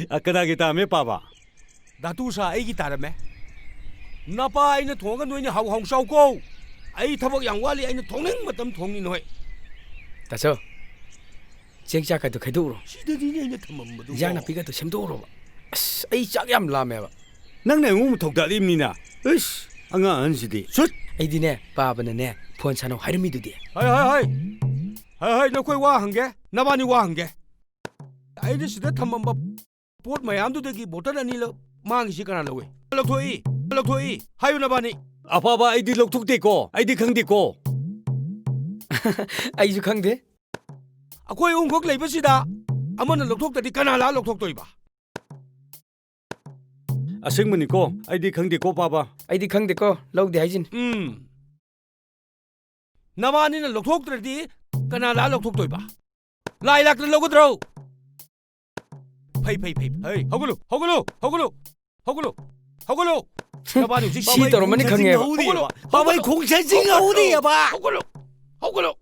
ꯑ, ꯀꯅꯥꯒꯤ ꯇꯥꯔꯝꯃꯦ, ꯄꯥꯕ? ꯗꯥꯇꯨ ꯁꯥ, ꯑꯩꯒꯤ ꯇꯥꯔꯝꯃꯦ꯫ ꯅꯄꯥ ꯑꯩꯅ ꯊꯣꯡꯉꯒ ꯅꯣꯏꯅ ꯍꯥꯎ ꯍꯥꯎ ꯆꯥꯎꯀꯣ꯫ ꯑꯩ ꯊꯕꯛ ꯌꯥꯝ ꯋꯥꯠꯂꯤ, ꯑꯩꯅ ꯊꯣꯡꯅꯤꯡ ꯃꯇꯝ ꯊꯣꯡꯅꯤ ꯅꯣꯏ꯫ ꯇꯥꯆꯧ, ꯆꯦꯡ ꯆꯥꯛꯀꯗꯣ ꯈꯥꯏꯗꯣꯛꯎꯔꯣ꯫ ꯁꯤꯗꯅꯤꯅꯦ ꯑꯩꯅ ꯊꯝꯃꯝꯕꯗꯨꯕꯣ꯫ ꯏꯟꯖꯥꯡ ꯅꯥꯄꯤꯒꯗꯣ ꯁꯦꯝꯗꯣꯛꯎꯔꯣꯕ꯫ ꯑꯁ, ꯑꯩ ꯆꯥꯛ ꯌꯥꯝ ꯂꯥꯝꯃꯦꯕ꯫ ꯅꯪꯅ ꯑꯩꯉꯣꯟꯗ ꯊꯧꯗꯥꯠꯂꯤꯕꯅꯤꯅ꯫ ꯏꯁ, ꯑꯉꯥꯡ ꯑꯍꯟꯁꯤꯗꯤ꯫ ꯁꯨꯠ! ꯑꯩꯗꯤꯅꯦ, ꯄꯥꯕꯅꯅꯦ, ꯐꯣꯟ ꯁꯥꯟꯅꯧ ꯍꯥꯏꯔꯝꯃꯤꯗꯨꯗꯤ꯫ ꯍꯥꯏ, ꯍꯥꯏ, ꯍꯥꯏ꯫ ꯍꯥꯏ, ꯍꯥꯏ, ꯅꯈꯣꯏ ꯋꯥ ꯍꯪꯒꯦ꯫ ꯅꯕꯥꯅꯤ ꯋꯥ ꯍꯪꯒꯦ꯫ ꯑꯩꯅ ꯁꯤꯗ ꯊꯝꯃꯝꯕ ꯄꯣꯠ ꯃꯌꯥꯝꯗꯨꯗꯒꯤ ꯕꯣꯇꯜ ꯑꯅꯤ ꯂꯧ-, ꯃꯥꯡꯉꯤꯁꯤ ꯀꯅꯥ ꯂꯧꯏ? ꯂꯧꯊꯣꯛꯏ, ꯂꯧꯊꯣꯛꯏ꯫ ꯍꯥꯏꯌꯨ ꯅꯕꯥꯅꯤ꯫ ꯑꯄꯥꯕ, ꯑꯩꯗꯤ ꯂꯧꯊꯣꯛꯇꯦꯀꯣ, ꯑꯩꯗꯤ ꯈꯪꯗꯦꯀꯣ꯫ ꯑꯩꯁꯨ ꯈꯪꯗꯦ꯫ ꯑꯩꯈꯣꯏ ꯑꯍꯨꯝꯈꯛ ꯂꯩꯕꯁꯤꯗ ꯑꯃꯅ ꯂꯧꯊꯣꯛꯇ꯭ꯔꯗꯤ ꯀꯅꯥ ꯂꯥꯛꯑ ꯂꯧꯊꯣꯛꯇꯣꯏꯕ? ꯑꯁꯦꯡꯕꯅꯤꯀꯣ, ꯑꯩꯗꯤ ꯈꯪꯗꯦꯀꯣ, ꯄꯥꯕ꯫ ꯑꯩꯗꯤ ꯈꯪꯗꯦꯀꯣ, ꯂꯧꯗꯦ ꯍꯥꯏꯁꯤꯅꯤ꯫ ꯎꯝ꯫ ꯅꯕꯥꯅꯤꯅ ꯂꯧꯊꯣꯛꯇ꯭ꯔꯗꯤ ꯀꯅꯥ ꯂꯥꯛꯑ ꯂꯧꯊꯣꯛꯇꯣꯏꯕ? ꯂꯥꯏ ꯂꯥꯛꯇꯅ ꯂꯧꯒꯗ꯭ꯔꯣ? ꯐꯩ, ꯐꯩ, ꯐꯩ, ꯐꯩ꯫ ꯍꯧꯒꯠꯂꯨ, ꯍꯧꯒꯠꯂꯨ, ꯍꯧꯒꯠꯂꯨ, ꯍꯧꯒꯠꯂꯨ, ꯍꯧꯒꯠꯂꯨ꯫ ꯅꯕꯥꯅꯤ ꯍꯧꯖꯤꯛ ꯁꯤ ꯄꯥꯕꯩ ꯇꯧꯔꯝꯃꯅꯤ ꯈꯣꯡꯁꯦ ꯈꯪꯉꯦꯕ꯫ ꯆꯤꯡꯍꯧꯔꯤꯑꯕ꯫ ꯍꯧꯒꯠꯂꯨ, ꯄꯥꯕꯩ ꯍꯧꯒꯠꯂꯨ, ꯈꯣꯡꯁꯦ ꯍꯧꯒꯠꯂꯨ, ꯆꯤꯡꯍꯧꯔꯤꯑꯕ꯫ ꯍꯧꯒꯠꯂꯨ, ꯍꯧꯒꯠꯂꯨ꯫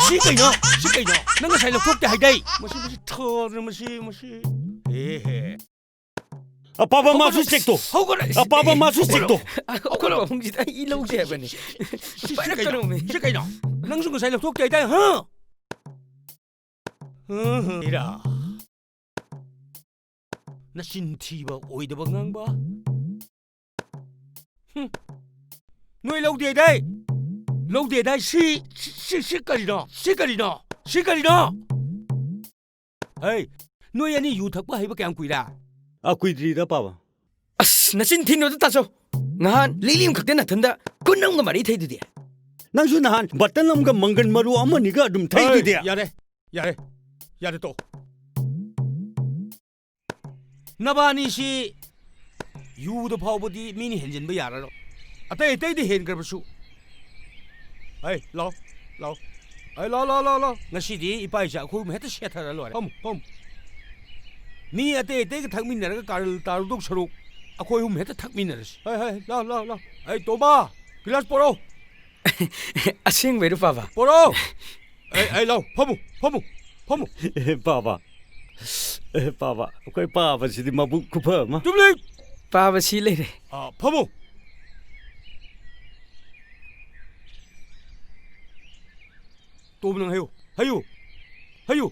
ꯁꯤ ꯀꯩꯅꯣ? ꯁꯤ ꯀꯩꯅꯣ? ꯅꯪ ꯉꯁꯥꯏ ꯂꯧꯊꯣꯛꯇꯦ ꯍꯥꯏꯗꯥꯏ? ꯃꯁꯤ, ꯃꯁꯤ ꯊꯥꯗꯅ ꯃꯁꯤ, ꯃꯁꯤ꯫ ꯑꯦꯍꯦ꯫ ꯑꯄꯥꯕ, ꯃꯥꯁꯨ ꯍꯧꯒꯠꯂꯣ꯫ ꯆꯦꯛꯇꯣ꯫ ꯍꯧꯒꯠꯂꯣ꯫ ꯑꯄꯥꯕ, ꯃꯥꯁꯨ ꯆꯦꯛꯇꯣ꯫ ꯑꯩꯈꯣꯏ ꯄꯥꯕꯨꯡꯁꯤꯗ ꯑꯩ ꯂꯧꯗꯦ ꯍꯥꯏꯕꯅꯤ꯫ ꯁꯤ, ꯁꯤ, ꯁꯤ, ꯁꯤ ꯀꯩꯅꯣ? ꯄꯥꯏꯔꯛꯀꯅꯣꯃꯤ꯫ ꯁꯤ ꯀꯩꯅꯣ? ꯅꯪꯁꯨ ꯉꯁꯥꯏ ꯂꯧꯊꯣꯛꯇꯦ ꯍꯥꯏꯗꯥꯏ, ꯍꯥ? ꯍꯥ, ꯍꯥ, ꯏꯔꯥ꯫ ꯅꯆꯤꯟ ꯊꯤꯕ, ꯑꯣꯏꯗꯕ ꯉꯥꯡꯕ꯫ ꯍꯨꯝ꯫ ꯅꯣꯏ ꯂꯧꯗꯦꯗꯥꯏ? ꯂꯧꯗꯦꯗꯥꯏ? ꯁꯤ, ꯁꯤ, ꯁꯤ, ꯁꯤ ꯀꯔꯤꯅꯣ? ꯁꯤ ꯀꯔꯤꯅꯣ? ꯁꯤ ꯀꯔꯤꯅꯣ? ꯍꯩ, ꯅꯣꯏ ꯑꯅꯤ ꯌꯨ ꯊꯛꯄ ꯍꯩꯕ ꯀꯌꯥꯝ ꯀꯨꯏꯔꯦ? ꯑ, ꯀꯨꯏꯗ꯭ꯔꯤꯗ, ꯄꯥꯕ꯫ ꯑꯁ, ꯅꯆꯤꯟ ꯊꯤꯅꯣꯗ, ꯇꯥꯆꯧ꯫ ꯉꯍꯥꯟ ꯂꯤꯛꯂꯤ ꯑꯃꯈꯛꯇ ꯅꯥꯊꯟꯗ ꯀꯨꯟ ꯑꯃꯒ ꯃꯔꯤ ꯊꯩꯗꯨꯗꯤ꯫ ꯅꯪꯁꯨ ꯅꯍꯥꯟ ꯕꯇꯟ ꯑꯃꯒ ꯃꯪꯒꯟ ꯃꯔꯨ ꯑꯃꯅꯤꯒ ꯑꯗꯨꯝ ꯊꯩꯗꯨꯗꯤ꯫ ꯍꯩ, ꯌꯥꯔꯦ, ꯌꯥꯔꯦ, ꯌꯥꯔꯦ, ꯇꯣꯛꯑꯣ꯫ ꯅꯕꯥꯅꯤꯁꯤ ꯌꯨꯗ ꯐꯥꯎꯕꯗꯤ ꯃꯤꯅ ꯍꯦꯟꯖꯤꯟꯕ ꯌꯥꯔꯔꯣꯏ꯫ ꯑꯇꯩ ꯑꯇꯩꯗꯤ ꯍꯦꯟꯈ꯭ꯔꯕꯁꯨ꯫ ꯍꯩ, ꯂꯥꯎ, ꯂꯥꯎ꯫ ꯍꯩ, ꯂꯥꯎ, ꯂꯥꯎ, ꯂꯥꯎ, ꯂꯥꯎ꯫ ꯉꯁꯤꯗꯤ ꯏꯄꯥ ꯏꯆꯥ ꯑꯩꯈꯣꯏ ꯑꯍꯨꯝ ꯍꯦꯛꯇ ꯁꯦꯠꯊꯔ ꯂꯣꯏꯔꯦ꯫ ꯐꯝꯃꯨ, ꯐꯝꯃꯨ꯫ ꯃꯤ ꯑꯇꯩ ꯑꯇꯩꯒ ꯊꯛꯃꯤꯟꯅꯔꯒ ꯀꯥꯔꯜ ꯇꯥꯔꯨꯗꯧ ꯁꯔꯨꯛ ꯑꯩꯈꯣꯏ ꯑꯍꯨꯝ ꯍꯦꯛꯇ ꯊꯛꯃꯤꯟꯅꯔꯁꯤ꯫ ꯍꯩ, ꯍꯩ, ꯂꯥꯎ, ꯂꯥꯎ, ꯂꯥꯎ꯫ ꯍꯩ, ꯇꯣꯝꯕ, ꯒꯤꯂꯥꯁ ꯄꯣꯔꯛꯑꯣ꯫ ꯑꯁꯦꯡꯕꯩꯔꯣ, ꯄꯥꯕ? ꯄꯣꯔꯛꯑꯣ꯫ ꯑꯩ, ꯑꯩ ꯂꯥꯎ, ꯐꯝꯃꯨ, ꯐꯝꯃꯨ, ꯐꯝꯃꯨ꯫ ꯑꯦ, ꯄꯥꯕ꯫ ꯑꯦ, ꯄꯥꯕ, ꯑꯩꯈꯣꯏ ꯄꯥꯕꯁꯤꯗꯤ ꯃꯕꯨꯛ ꯈꯨꯐ ꯑꯃ꯫ ꯆꯨꯞꯂꯤ꯫ ꯄꯥꯕ ꯁꯤ ꯂꯩꯔꯦ꯫ ꯑꯥ, ꯐꯝꯃꯨ꯫ ꯇꯣꯝꯕ, ꯅꯪ ꯍꯩꯌꯨ, ꯍꯩꯌꯨ, ꯍꯩꯌꯨ꯫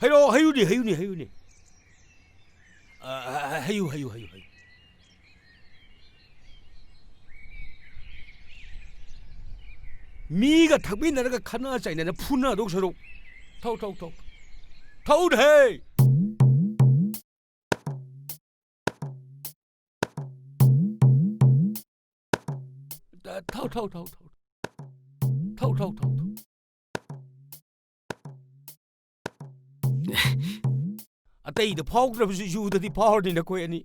ꯍꯩꯔꯛꯑꯣ, ꯍꯩꯌꯨꯅꯦ, ꯍꯩꯌꯨꯅꯦ, ꯍꯩꯌꯨꯅꯦ꯫ ꯑ, ꯍꯩꯌꯨ, ꯍꯩꯌꯨ, ꯍꯩꯌꯨ, ꯍꯩꯌꯨ꯫ ꯃꯤꯒ ꯊꯛꯃꯤꯟꯅꯔꯒ ꯈꯠꯅ ꯆꯩꯅꯅ ꯐꯨꯅꯗꯧ ꯁꯔꯨꯛ, ꯊꯧ, ꯊꯧ, ꯊꯧ꯫ ꯊꯧꯅꯦꯍꯦ! ꯊꯧ, ꯊꯧ, ꯊꯧ, ꯊꯧ꯫ ꯊꯧ, ꯊꯧ, ꯊꯧ, ꯊꯧ꯫ ꯑꯇꯩꯗ ꯐꯥꯎꯗ꯭ꯔꯕꯁꯨ ꯌꯨꯗꯗꯤ ꯐꯥꯎꯔꯅꯤ ꯅꯈꯣꯏ ꯑꯅꯤ꯫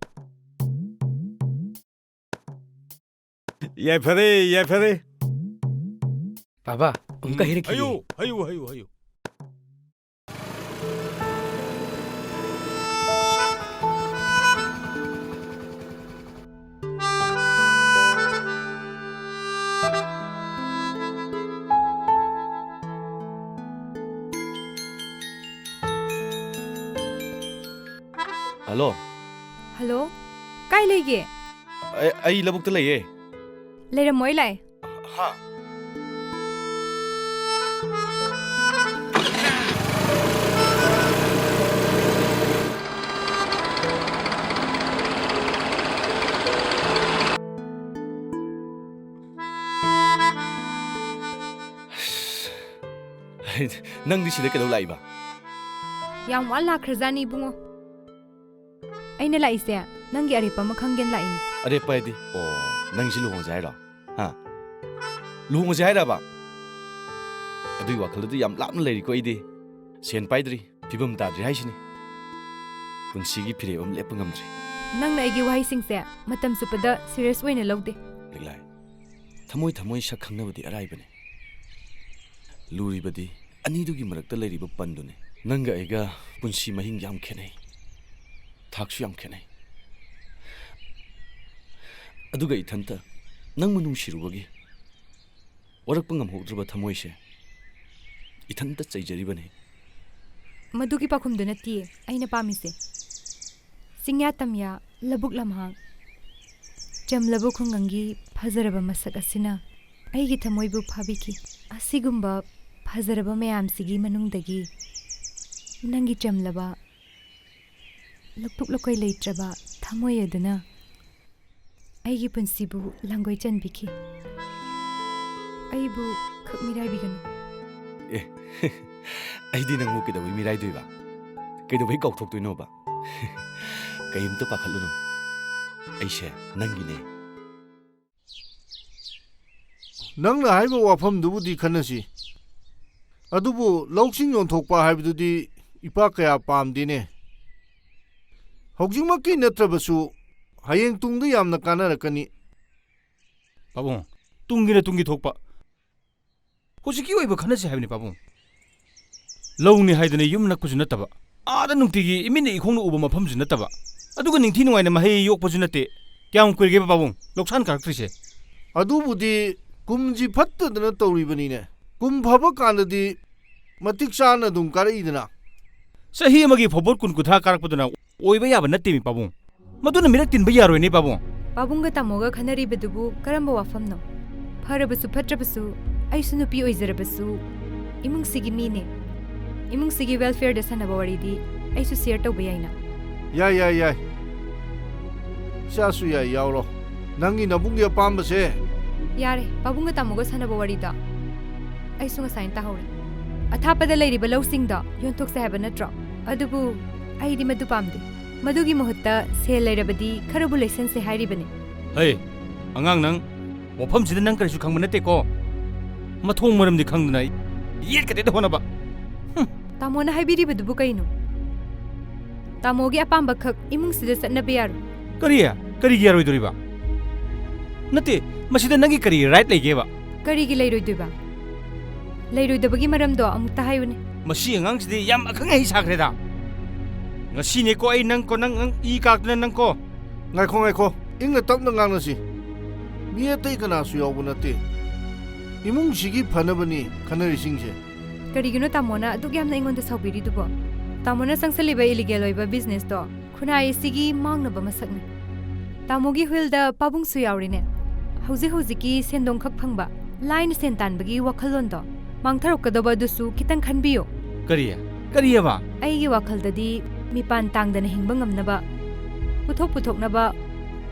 ꯌꯥꯏꯐꯔꯦ, ꯌꯥꯏꯐꯔꯦ꯫ ꯕꯥꯕꯥ, ꯑꯃꯨꯛꯀ ꯎꯝ, ꯍꯥꯏꯔꯛꯈꯤꯒꯦ꯫ ꯍꯥꯏꯌꯨ, ꯍꯥꯏꯌꯨ, ꯍꯥꯏꯌꯨ, ꯍꯥꯏꯌꯨ꯫ ꯍꯜꯂꯣ꯫ ꯍꯜꯂꯣ꯫ ꯀꯥꯏ ꯂꯩꯒꯦ? ꯑꯩ, ꯑꯩ ꯂꯧꯕꯨꯛꯇ ꯂꯩꯌꯦ꯫ ꯂꯩꯔꯝꯃꯣ, ꯑꯩ ꯂꯥꯛꯑꯦ꯫ ꯍꯥ? ꯅꯪꯗꯤ ꯁꯤꯗ ꯀꯩꯗꯧ ꯂꯥꯛꯏꯕ? ꯌꯥꯝ ꯋꯥꯅ ꯂꯥꯛꯈ꯭ꯔꯖꯥꯠꯅꯤ ꯏꯕꯨꯡꯉꯣ꯫ ꯑꯩꯅ ꯂꯥꯛꯏꯁꯦ ꯅꯪꯒꯤ ꯑꯔꯦꯞꯄ ꯑꯃ ꯈꯪꯒꯦꯅ ꯂꯥꯛꯏꯅꯤ꯫ ꯑꯔꯦꯞꯄ ꯍꯥꯏꯗꯤ? ꯑꯣ, ꯅꯪꯁꯤ ꯂꯨꯍꯣꯡꯉꯁꯦ ꯍꯥꯏꯔꯣ? ꯍꯥ? ꯂꯨꯍꯣꯡꯉꯁꯦ ꯍꯥꯏꯔꯕ? ꯑꯗꯨꯒꯤ ꯋꯥꯈꯜꯗꯨꯗꯤ ꯌꯥꯝ ꯂꯥꯞꯅ ꯂꯩꯔꯤꯀꯣ ꯑꯩꯗꯤ꯫ ꯁꯦꯟ ꯄꯥꯏꯗ꯭ꯔꯤ, ꯐꯤꯕꯝ ꯇꯥꯗ꯭ꯔꯤ ꯍꯥꯏꯁꯤꯅꯤ꯫ ꯄꯨꯟꯁꯤꯒꯤ ꯐꯤꯔꯦꯞ ꯑꯃ ꯂꯦꯞꯄ ꯉꯝꯗ꯭ꯔꯤ꯫ ꯅꯪꯅ ꯑꯩꯒꯤ ꯋꯥꯍꯩꯁꯤꯡꯁꯦ ꯃꯇꯝ ꯆꯨꯞꯄꯗ ꯁꯤꯔꯤꯌꯁ ꯑꯣꯏꯅ ꯂꯧꯗꯦ꯫ ꯂꯤꯛꯂꯥꯏ, ꯊꯃꯣꯏ ꯊꯃꯣꯏ ꯁꯛ ꯈꯪꯅꯕꯗꯤ ꯑꯔꯥꯏꯕꯅꯤ꯫ ꯂꯨꯔꯤꯕꯗꯤ ꯑꯅꯤꯗꯨꯒꯤ ꯃꯔꯛꯇ ꯂꯩꯔꯤꯕ ꯄꯟꯗꯨꯅꯤ꯫ ꯅꯪꯒ ꯑꯩꯒ ꯄꯨꯟꯁꯤ ꯃꯍꯤꯡ ꯌꯥꯝ ꯈꯦꯠꯅꯩ, ꯊꯥꯛꯁꯨ ꯌꯥꯝ ꯈꯦꯠꯅꯩ꯫ ꯑꯗꯨꯒ ꯏꯊꯟꯇ ꯅꯪꯕꯨ ꯅꯨꯡꯁꯤꯔꯨꯕꯒꯤ ꯋꯥꯔꯛꯄ ꯉꯝꯍꯧꯗ꯭ꯔꯕ ꯊꯃꯣꯏꯁꯦ ꯏꯊꯟꯇ ꯆꯩꯖꯔꯤꯕꯅꯤ꯫ ꯃꯗꯨꯒꯤ ꯄꯥꯎꯈꯨꯝꯗꯨ ꯅꯠꯇꯤꯌꯦ ꯑꯩꯅ ꯄꯥꯝꯃꯤꯁꯦ꯫ ꯆꯤꯡꯌꯥ ꯇꯝꯌꯥ, ꯂꯧꯕꯨꯛ ꯂꯝꯍꯥꯡ, ꯆꯝꯂꯕ ꯈꯨꯡꯒꯪꯒꯤ ꯐꯖꯔꯕ ꯃꯁꯛ ꯑꯁꯤꯅ ꯑꯩꯒꯤ ꯊꯃꯣꯏꯕꯨ ꯐꯥꯕꯤꯈꯤ꯫ ꯑꯁꯤꯒꯨꯝꯕ ꯐꯖꯔꯕ ꯃꯌꯥꯝꯁꯤꯒꯤ ꯃꯅꯨꯡꯗꯒꯤ ꯅꯪꯒꯤ ꯆꯝꯂꯕ, ꯂꯧꯊꯣꯛ ꯂꯧꯀꯩ ꯂꯩꯇ꯭ꯔꯕ ꯊꯃꯣꯏ ꯑꯗꯨꯅ ꯑꯩꯒꯤ ꯄꯨꯟꯁꯤꯕꯨ ꯂꯥꯡꯒꯣꯏ ꯆꯟꯕꯤꯈꯤ꯫ ꯑꯩꯕꯨ ꯈꯛ ꯃꯤꯔꯥꯏꯕꯤꯒꯅꯨ꯫ ꯑꯦ, ꯑꯩꯗꯤ ꯅꯪꯕꯨ ꯀꯩꯗꯧꯕꯩ ꯃꯤꯔꯥꯏꯗꯣꯏꯕ? ꯀꯩꯗꯧꯕꯩ ꯀꯥꯎꯊꯣꯛꯇꯣꯏꯅꯣꯕ? ꯀꯩꯝꯇ ꯄꯥꯈꯠꯂꯨꯅꯨ, ꯑꯩꯁꯦ ꯅꯪꯒꯤꯅꯦ꯫ ꯅꯪꯅ ꯍꯥꯏꯕ ꯋꯥꯐꯝꯗꯨꯕꯨꯗꯤ ꯈꯟꯅꯁꯤ, ꯑꯗꯨꯕꯨ ꯂꯧꯁꯤꯡ ꯌꯣꯟꯊꯣꯛꯄ ꯍꯥꯏꯕꯗꯨꯗꯤ ꯏꯄꯥ ꯀꯌꯥ ꯄꯥꯝꯗꯦꯅꯦ꯫ ꯍꯧꯖꯤꯛꯃꯛꯀꯤ ꯅꯠꯇ꯭ꯔꯕꯁꯨ ꯍꯌꯦꯡ ꯇꯨꯡꯗ ꯌꯥꯝꯅ ꯀꯥꯟꯅꯔꯛꯀꯅꯤ꯫ ꯄꯥꯕꯨꯡ, ꯇꯨꯡꯒꯤꯅ ꯇꯨꯡꯒꯤ ꯊꯣꯛꯄ꯫ ꯍꯧꯖꯤꯛꯀꯤ ꯑꯣꯏꯕ ꯈꯟꯅꯁꯤ ꯍꯥꯏꯕꯅꯤ ꯄꯥꯕꯨꯡ꯫ ꯂꯧꯅꯤ ꯍꯥꯏꯗꯅ ꯌꯨꯝ ꯅꯛꯄꯁꯨ ꯅꯠꯇꯕ, ꯑꯥꯗ ꯅꯨꯡꯇꯤꯒꯤ ꯏꯃꯤꯠꯅ ꯏꯈꯣꯡꯅ ꯎꯕ ꯃꯐꯝꯁꯨ ꯅꯠꯇꯕ, ꯑꯗꯨꯒ ꯅꯤꯡꯊꯤ ꯅꯨꯡꯉꯥꯏꯅ ꯃꯍꯩ ꯌꯣꯛꯄꯁꯨ ꯅꯠꯇꯦ꯫ ꯀꯌꯥꯝ ꯀꯨꯏꯔꯒꯦꯕ ꯄꯥꯕꯨꯡ ꯂꯧꯁꯥꯟ ꯀꯥꯔꯛꯇ꯭ꯔꯤꯁꯦ? ꯑꯗꯨꯕꯨꯗꯤ ꯀꯨꯝꯁꯤ ꯐꯠꯇꯗꯅ ꯇꯧꯔꯤꯕꯅꯤꯅꯦ꯫ ꯀꯨꯝ ꯐꯕ ꯀꯥꯟꯗꯗꯤ ꯃꯇꯤꯛ ꯆꯥꯅ ꯑꯗꯨꯝ ꯀꯥꯔꯛꯏꯗꯅ꯫ ꯆꯍꯤ ꯑꯃꯒꯤ ꯐꯧꯕꯣꯠ ꯀꯨꯟ ꯀꯨꯟꯊ꯭ꯔꯥ ꯀꯥꯔꯛꯄꯗꯨꯅ ꯑꯣꯏꯕ ꯌꯥꯕ ꯅꯠꯇꯦꯃꯤ ꯄꯥꯕꯨꯡ꯫ ꯃꯗꯨꯅ ꯃꯤꯔꯛ ꯇꯤꯟꯕ ꯌꯥꯔꯣꯏꯅꯦ ꯄꯥꯕꯨꯡ꯫ ꯄꯥꯕꯨꯡꯒ ꯇꯥꯃꯣꯒ ꯈꯟꯅꯔꯤꯕꯗꯨꯕꯨ ꯀꯔꯝꯕ ꯋꯥꯐꯝꯅꯣ? ꯐꯔꯕꯁꯨ ꯐꯠꯇ꯭ꯔꯕꯁꯨ ꯑꯩꯁꯨ ꯅꯨꯄꯤ ꯑꯣꯏꯖꯔꯕꯁꯨ ꯏꯃꯨꯡꯁꯤꯒꯤ ꯃꯤꯅꯦ꯫ ꯏꯃꯨꯡꯁꯤꯒꯤ ꯋꯦꯜꯐꯤꯌꯔꯗ ꯁꯥꯟꯅꯕ ꯋꯥꯔꯤꯗꯤ ꯑꯩꯁꯨ ꯁꯤꯌꯔ ꯇꯧꯕ ꯌꯥꯏꯅ꯫ ꯌꯥꯏ, ꯌꯥꯏ, ꯌꯥꯏ꯫ ꯏꯆꯥꯁꯨ ꯌꯥꯏ, ꯌꯥꯎꯔꯣ꯫ ꯅꯪꯒꯤ ꯅꯕꯨꯡꯒꯤ ꯑꯄꯥꯝꯕꯁꯦ꯫ ꯌꯥꯔꯦ, ꯄꯥꯕꯨꯡꯒ ꯇꯥꯃꯣꯒ ꯁꯥꯟꯅꯕ ꯋꯥꯔꯤꯗꯣ ꯑꯩꯁꯨ ꯉꯁꯥꯏꯅ ꯇꯥꯍꯧꯔꯦ꯫ ꯑꯊꯥꯞꯄꯗ ꯂꯩꯔꯤꯕ ꯂꯧꯁꯤꯡꯗꯣ ꯌꯣꯟꯊꯣꯛꯁꯦ ꯍꯥꯏꯕ ꯅꯠꯇ꯭ꯔꯣ? ꯑꯗꯨꯕꯨ ꯑꯩꯗꯤ ꯃꯗꯨ ꯄꯥꯝꯗꯦ꯫ ꯃꯗꯨꯒꯤ ꯃꯍꯨꯠꯇ ꯁꯦꯜ ꯂꯩꯔꯕꯗꯤ ꯈꯔꯕꯨ ꯂꯩꯁꯟꯁꯦ ꯍꯥꯏꯔꯤꯕꯅꯤ꯫ ꯍꯩ, ꯑꯉꯥꯡ ꯅꯪ, ꯋꯥꯐꯝꯁꯤꯗ ꯅꯪ ꯀꯔꯤꯁꯨ ꯈꯪꯕ ꯅꯠꯇꯦꯀꯣ꯫ ꯃꯊꯣꯡ ꯃꯔꯝꯗꯤ ꯈꯪꯗꯅ ꯌꯦꯠꯀꯗꯦꯗ ꯍꯣꯠꯅꯕ꯫ ꯍꯨꯝ꯫ ꯇꯥꯃꯣꯅ ꯍꯥꯏꯕꯤꯔꯤꯕꯗꯨꯕꯨ ꯀꯩꯅꯣ? ꯇꯥꯃꯣꯒꯤ ꯑꯄꯥꯝꯕ ꯈꯛ ꯏꯃꯨꯡꯁꯤꯗ ꯆꯠꯅꯕ ꯌꯥꯔꯣꯏ꯫ ꯀꯔꯤ? ꯀꯔꯤꯒꯤ ꯌꯥꯔꯣꯏꯗꯣꯔꯤꯕ? ꯅꯠꯇꯦ, ꯃꯁꯤꯗ ꯅꯪꯒꯤ ꯀꯔꯤ ꯔꯥꯏꯠ ꯂꯩꯒꯦꯕ? ꯀꯔꯤꯒꯤ ꯂꯩꯔꯣꯏꯗꯣꯏꯕ? ꯂꯩꯔꯣꯏꯗꯕꯒꯤ ꯃꯔꯝꯗꯣ ꯑꯃꯨꯛꯇ ꯍꯥꯏꯌꯨꯅꯦ꯫ ꯃꯁꯤ ꯑꯉꯥꯡꯁꯤꯗꯤ ꯌꯥꯝ ꯑꯈꯪ ꯑꯍꯩ ꯁꯥꯈ꯭ꯔꯦꯗ꯫ ꯉꯁꯤꯅꯦꯀꯣ ꯑꯩ ꯅꯪꯀꯣ, ꯅꯪ, ꯅꯪ ꯏ ꯀꯥꯔꯛꯇꯅ ꯅꯪꯀꯣ꯫ ꯉꯥꯏꯈꯣ, ꯉꯥꯏꯈꯣ꯫ ꯏꯪꯅ ꯇꯞꯅ ꯉꯥꯡꯅꯁꯤ꯫ ꯃꯤ ꯑꯇꯩ ꯀꯅꯥꯁꯨ ꯌꯥꯎꯕ ꯅꯠꯇꯦ꯫ ꯏꯃꯨꯡꯁꯤꯒꯤ ꯐꯅꯕꯅꯤ ꯈꯟꯅꯔꯤꯁꯤꯡꯁꯦ꯫ ꯀꯔꯤꯒꯤꯅꯣ ꯇꯥꯃꯣꯅ ꯑꯗꯨꯛ ꯌꯥꯝꯅ ꯑꯩꯉꯣꯟꯗ ꯁꯥꯎꯕꯤꯔꯤꯗꯨꯕꯣ? ꯇꯥꯃꯣꯅ ꯆꯪꯁꯜꯂꯤꯕ ꯏꯂꯤꯒꯦꯜ ꯑꯣꯏꯕ ꯕꯤꯖꯤꯅꯦꯁꯇꯣ ꯈꯨꯟꯅꯥꯏ ꯑꯁꯤꯒꯤ ꯃꯥꯡꯅꯕ ꯃꯁꯛꯅꯤ꯫ ꯇꯥꯃꯣꯒꯤ ꯍꯨꯏꯜꯗ ꯄꯥꯕꯨꯡꯁꯨ ꯌꯥꯎꯔꯤꯅꯦ꯫ ꯍꯧꯖꯤꯛ ꯍꯧꯖꯤꯛꯀꯤ ꯁꯦꯟꯗꯣꯡ ꯈꯛ ꯐꯪꯕ, ꯂꯥꯏꯅ ꯁꯦꯟ ꯇꯥꯟꯕꯒꯤ ꯋꯥꯈꯜꯂꯣꯟꯗꯣ ꯃꯥꯡꯊꯔꯛꯀꯗꯧꯕ ꯑꯗꯨꯁꯨ ꯈꯤꯇꯪ ꯈꯟꯕꯤꯌꯨ꯫ ꯀꯔꯤ? ꯀꯔꯤꯑꯕ? ꯑꯩꯒꯤ ꯋꯥꯈꯜꯗꯗꯤ ꯃꯤꯄꯥꯟ ꯇꯥꯡꯗꯅ ꯍꯤꯡꯕ ꯉꯝꯅꯕ, ꯄꯨꯊꯣꯛ ꯄꯨꯊꯣꯛꯅꯕ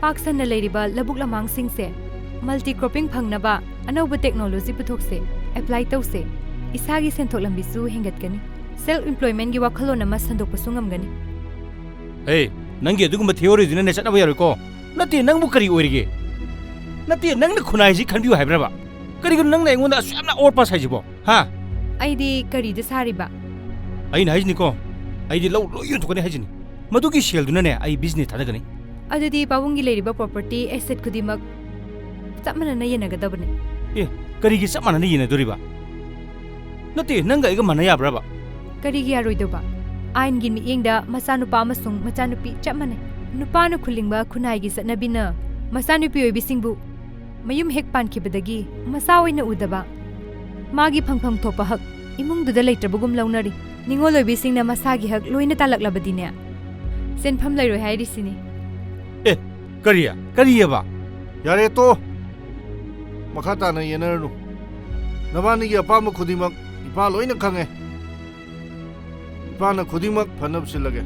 ꯄꯥꯛ ꯁꯟꯅ ꯂꯩꯔꯤꯕ ꯂꯧꯕꯨꯛ ꯂꯝꯍꯥꯡꯁꯤꯡꯁꯦ ꯃꯜꯇꯤ ꯀ꯭ꯔꯣꯞꯄꯤꯡ ꯐꯪꯅꯕ ꯑꯅꯧꯕ ꯇꯦꯛꯅꯣꯂꯣꯖꯤ ꯄꯨꯊꯣꯛꯁꯦ, ꯑꯦꯄ꯭ꯂꯥꯏ ꯇꯧꯁꯦ꯫ ꯏꯁꯥꯒꯤ ꯁꯦꯟꯊꯣꯛ ꯂꯝꯕꯤꯁꯨ ꯍꯦꯟꯒꯠꯀꯅꯤ꯫ ꯁꯦꯜꯐ ꯏꯝꯄ꯭ꯂꯣꯏꯃꯦꯟꯒꯤ ꯋꯥꯈꯜꯂꯣꯟ ꯑꯃ ꯁꯟꯗꯣꯛꯄꯁꯨ ꯉꯝꯒꯅꯤ꯫ ꯍꯦ, ꯅꯪꯒꯤ ꯑꯗꯨꯒꯨꯝꯕ ꯊꯤꯑꯣꯔꯤꯗꯨꯅꯅꯦ ꯆꯠꯅꯕ ꯌꯥꯔꯣꯏꯀꯣ꯫ ꯅꯠꯇꯦ, ꯅꯪꯕꯨ ꯀꯔꯤ ꯑꯣꯏꯔꯤꯒꯦ? ꯅꯠꯇꯦ, ꯅꯪꯅ ꯈꯨꯟꯅꯥꯏꯁꯤ ꯈꯟꯕꯤꯌꯨ ꯍꯥꯏꯕ꯭ꯔꯕ? ꯀꯔꯤꯒꯤꯅꯣ ꯅꯪꯅ ꯑꯩꯉꯣꯟꯗ ꯑꯁꯨꯛ ꯌꯥꯝꯅ ꯑꯣꯠ ꯄꯥꯁ ꯍꯥꯏꯁꯤꯕꯣ? ꯍꯥ? ꯑꯩꯗꯤ ꯀꯔꯤꯗ ꯁꯥꯔꯤꯕ? ꯑꯩꯅ ꯍꯥꯏꯁꯤꯅꯤꯀꯣ, ꯑꯩꯗꯤ ꯂꯧ ꯂꯣꯏ ꯌꯣꯟꯊꯣꯛꯀꯅꯤ ꯍꯥꯏꯁꯤꯅꯤ꯫ ꯃꯗꯨꯒꯤ ꯁꯦꯜꯗꯨꯅꯅꯦ ꯑꯩ ꯕꯤꯖꯤꯅꯦꯁ ꯊꯥꯗꯒꯅꯤ꯫ ꯑꯗꯨꯗꯤ ꯄꯥꯕꯨꯡꯒꯤ ꯂꯩꯔꯤꯕ ꯄ꯭ꯔꯣꯄꯔꯇꯤ ꯑꯦꯁꯦꯠ ꯈꯨꯗꯤꯡꯃꯛ ꯆꯞ ꯃꯥꯟꯅꯅ ꯌꯦꯟꯅꯒꯗꯕꯅꯤ꯫ ꯑꯦ, ꯀꯔꯤꯒꯤ ꯆꯞ ꯃꯥꯟꯅꯅ ꯌꯦꯟꯅꯗꯣꯔꯤꯕ? ꯅꯠꯇꯦ, ꯅꯪꯒ ꯑꯩꯒ ꯃꯥꯟꯅ ꯌꯥꯕ꯭ꯔꯕ? ꯀꯔꯤꯒꯤ ꯌꯥꯔꯣꯏꯗꯧꯕ? ꯑꯥꯏꯟꯒꯤ ꯃꯤꯠꯌꯦꯡꯗ ꯃꯆꯥꯅꯨꯄꯥ ꯑꯃꯁꯨꯡ ꯃꯆꯥꯅꯨꯄꯤ ꯆꯞ ꯃꯥꯟꯅꯩ꯫ ꯅꯨꯄꯥꯅ ꯈꯨꯜꯂꯤꯡꯕ ꯈꯨꯟꯅꯥꯏꯒꯤ ꯆꯠꯅꯕꯤꯅ ꯃꯆꯥꯅꯨꯄꯤ ꯑꯣꯏꯕꯤꯁꯤꯡꯕꯨ ꯃꯌꯨꯝ ꯍꯦꯛ ꯄꯥꯟꯈꯤꯕꯗꯒꯤ ꯃꯆꯥ ꯑꯣꯏꯅ ꯎꯗꯕ, ꯃꯥꯒꯤ ꯐꯪꯐꯝ ꯊꯣꯛꯄ ꯍꯛ ꯏꯃꯨꯡꯗꯨꯗ ꯂꯩꯇ꯭ꯔꯕꯒꯨꯝ ꯂꯧꯅꯔꯤ꯫ ꯅꯤꯉꯣꯜ ꯑꯣꯏꯕꯤꯁꯤꯡꯅ ꯃꯁꯥꯒꯤ ꯍꯛ ꯂꯣꯏꯅ ꯇꯥꯜꯂꯛꯂꯕꯗꯤꯅꯦ, ꯁꯦꯟꯐꯝ ꯂꯩꯔꯣꯏ ꯍꯥꯏꯔꯤꯁꯤꯅꯤ꯫ ꯑꯦ, ꯀꯔꯤ? ꯀꯔꯤꯑꯕ? ꯌꯥꯔꯦ, ꯇꯣ꯫ ꯃꯈꯥ ꯇꯥꯅ ꯌꯦꯟꯅꯔꯅꯨ꯫ ꯅꯕꯥꯅꯤꯒꯤ ꯑꯄꯥꯝꯕ ꯈꯨꯗꯤꯡꯃꯛ ꯏꯄꯥ ꯂꯣꯏꯅ ꯈꯪꯉꯦ꯫ ꯏꯄꯥꯅ ꯈꯨꯗꯤꯡꯃꯛ ꯐꯅꯕ ꯁꯤꯜꯂꯒꯦ꯫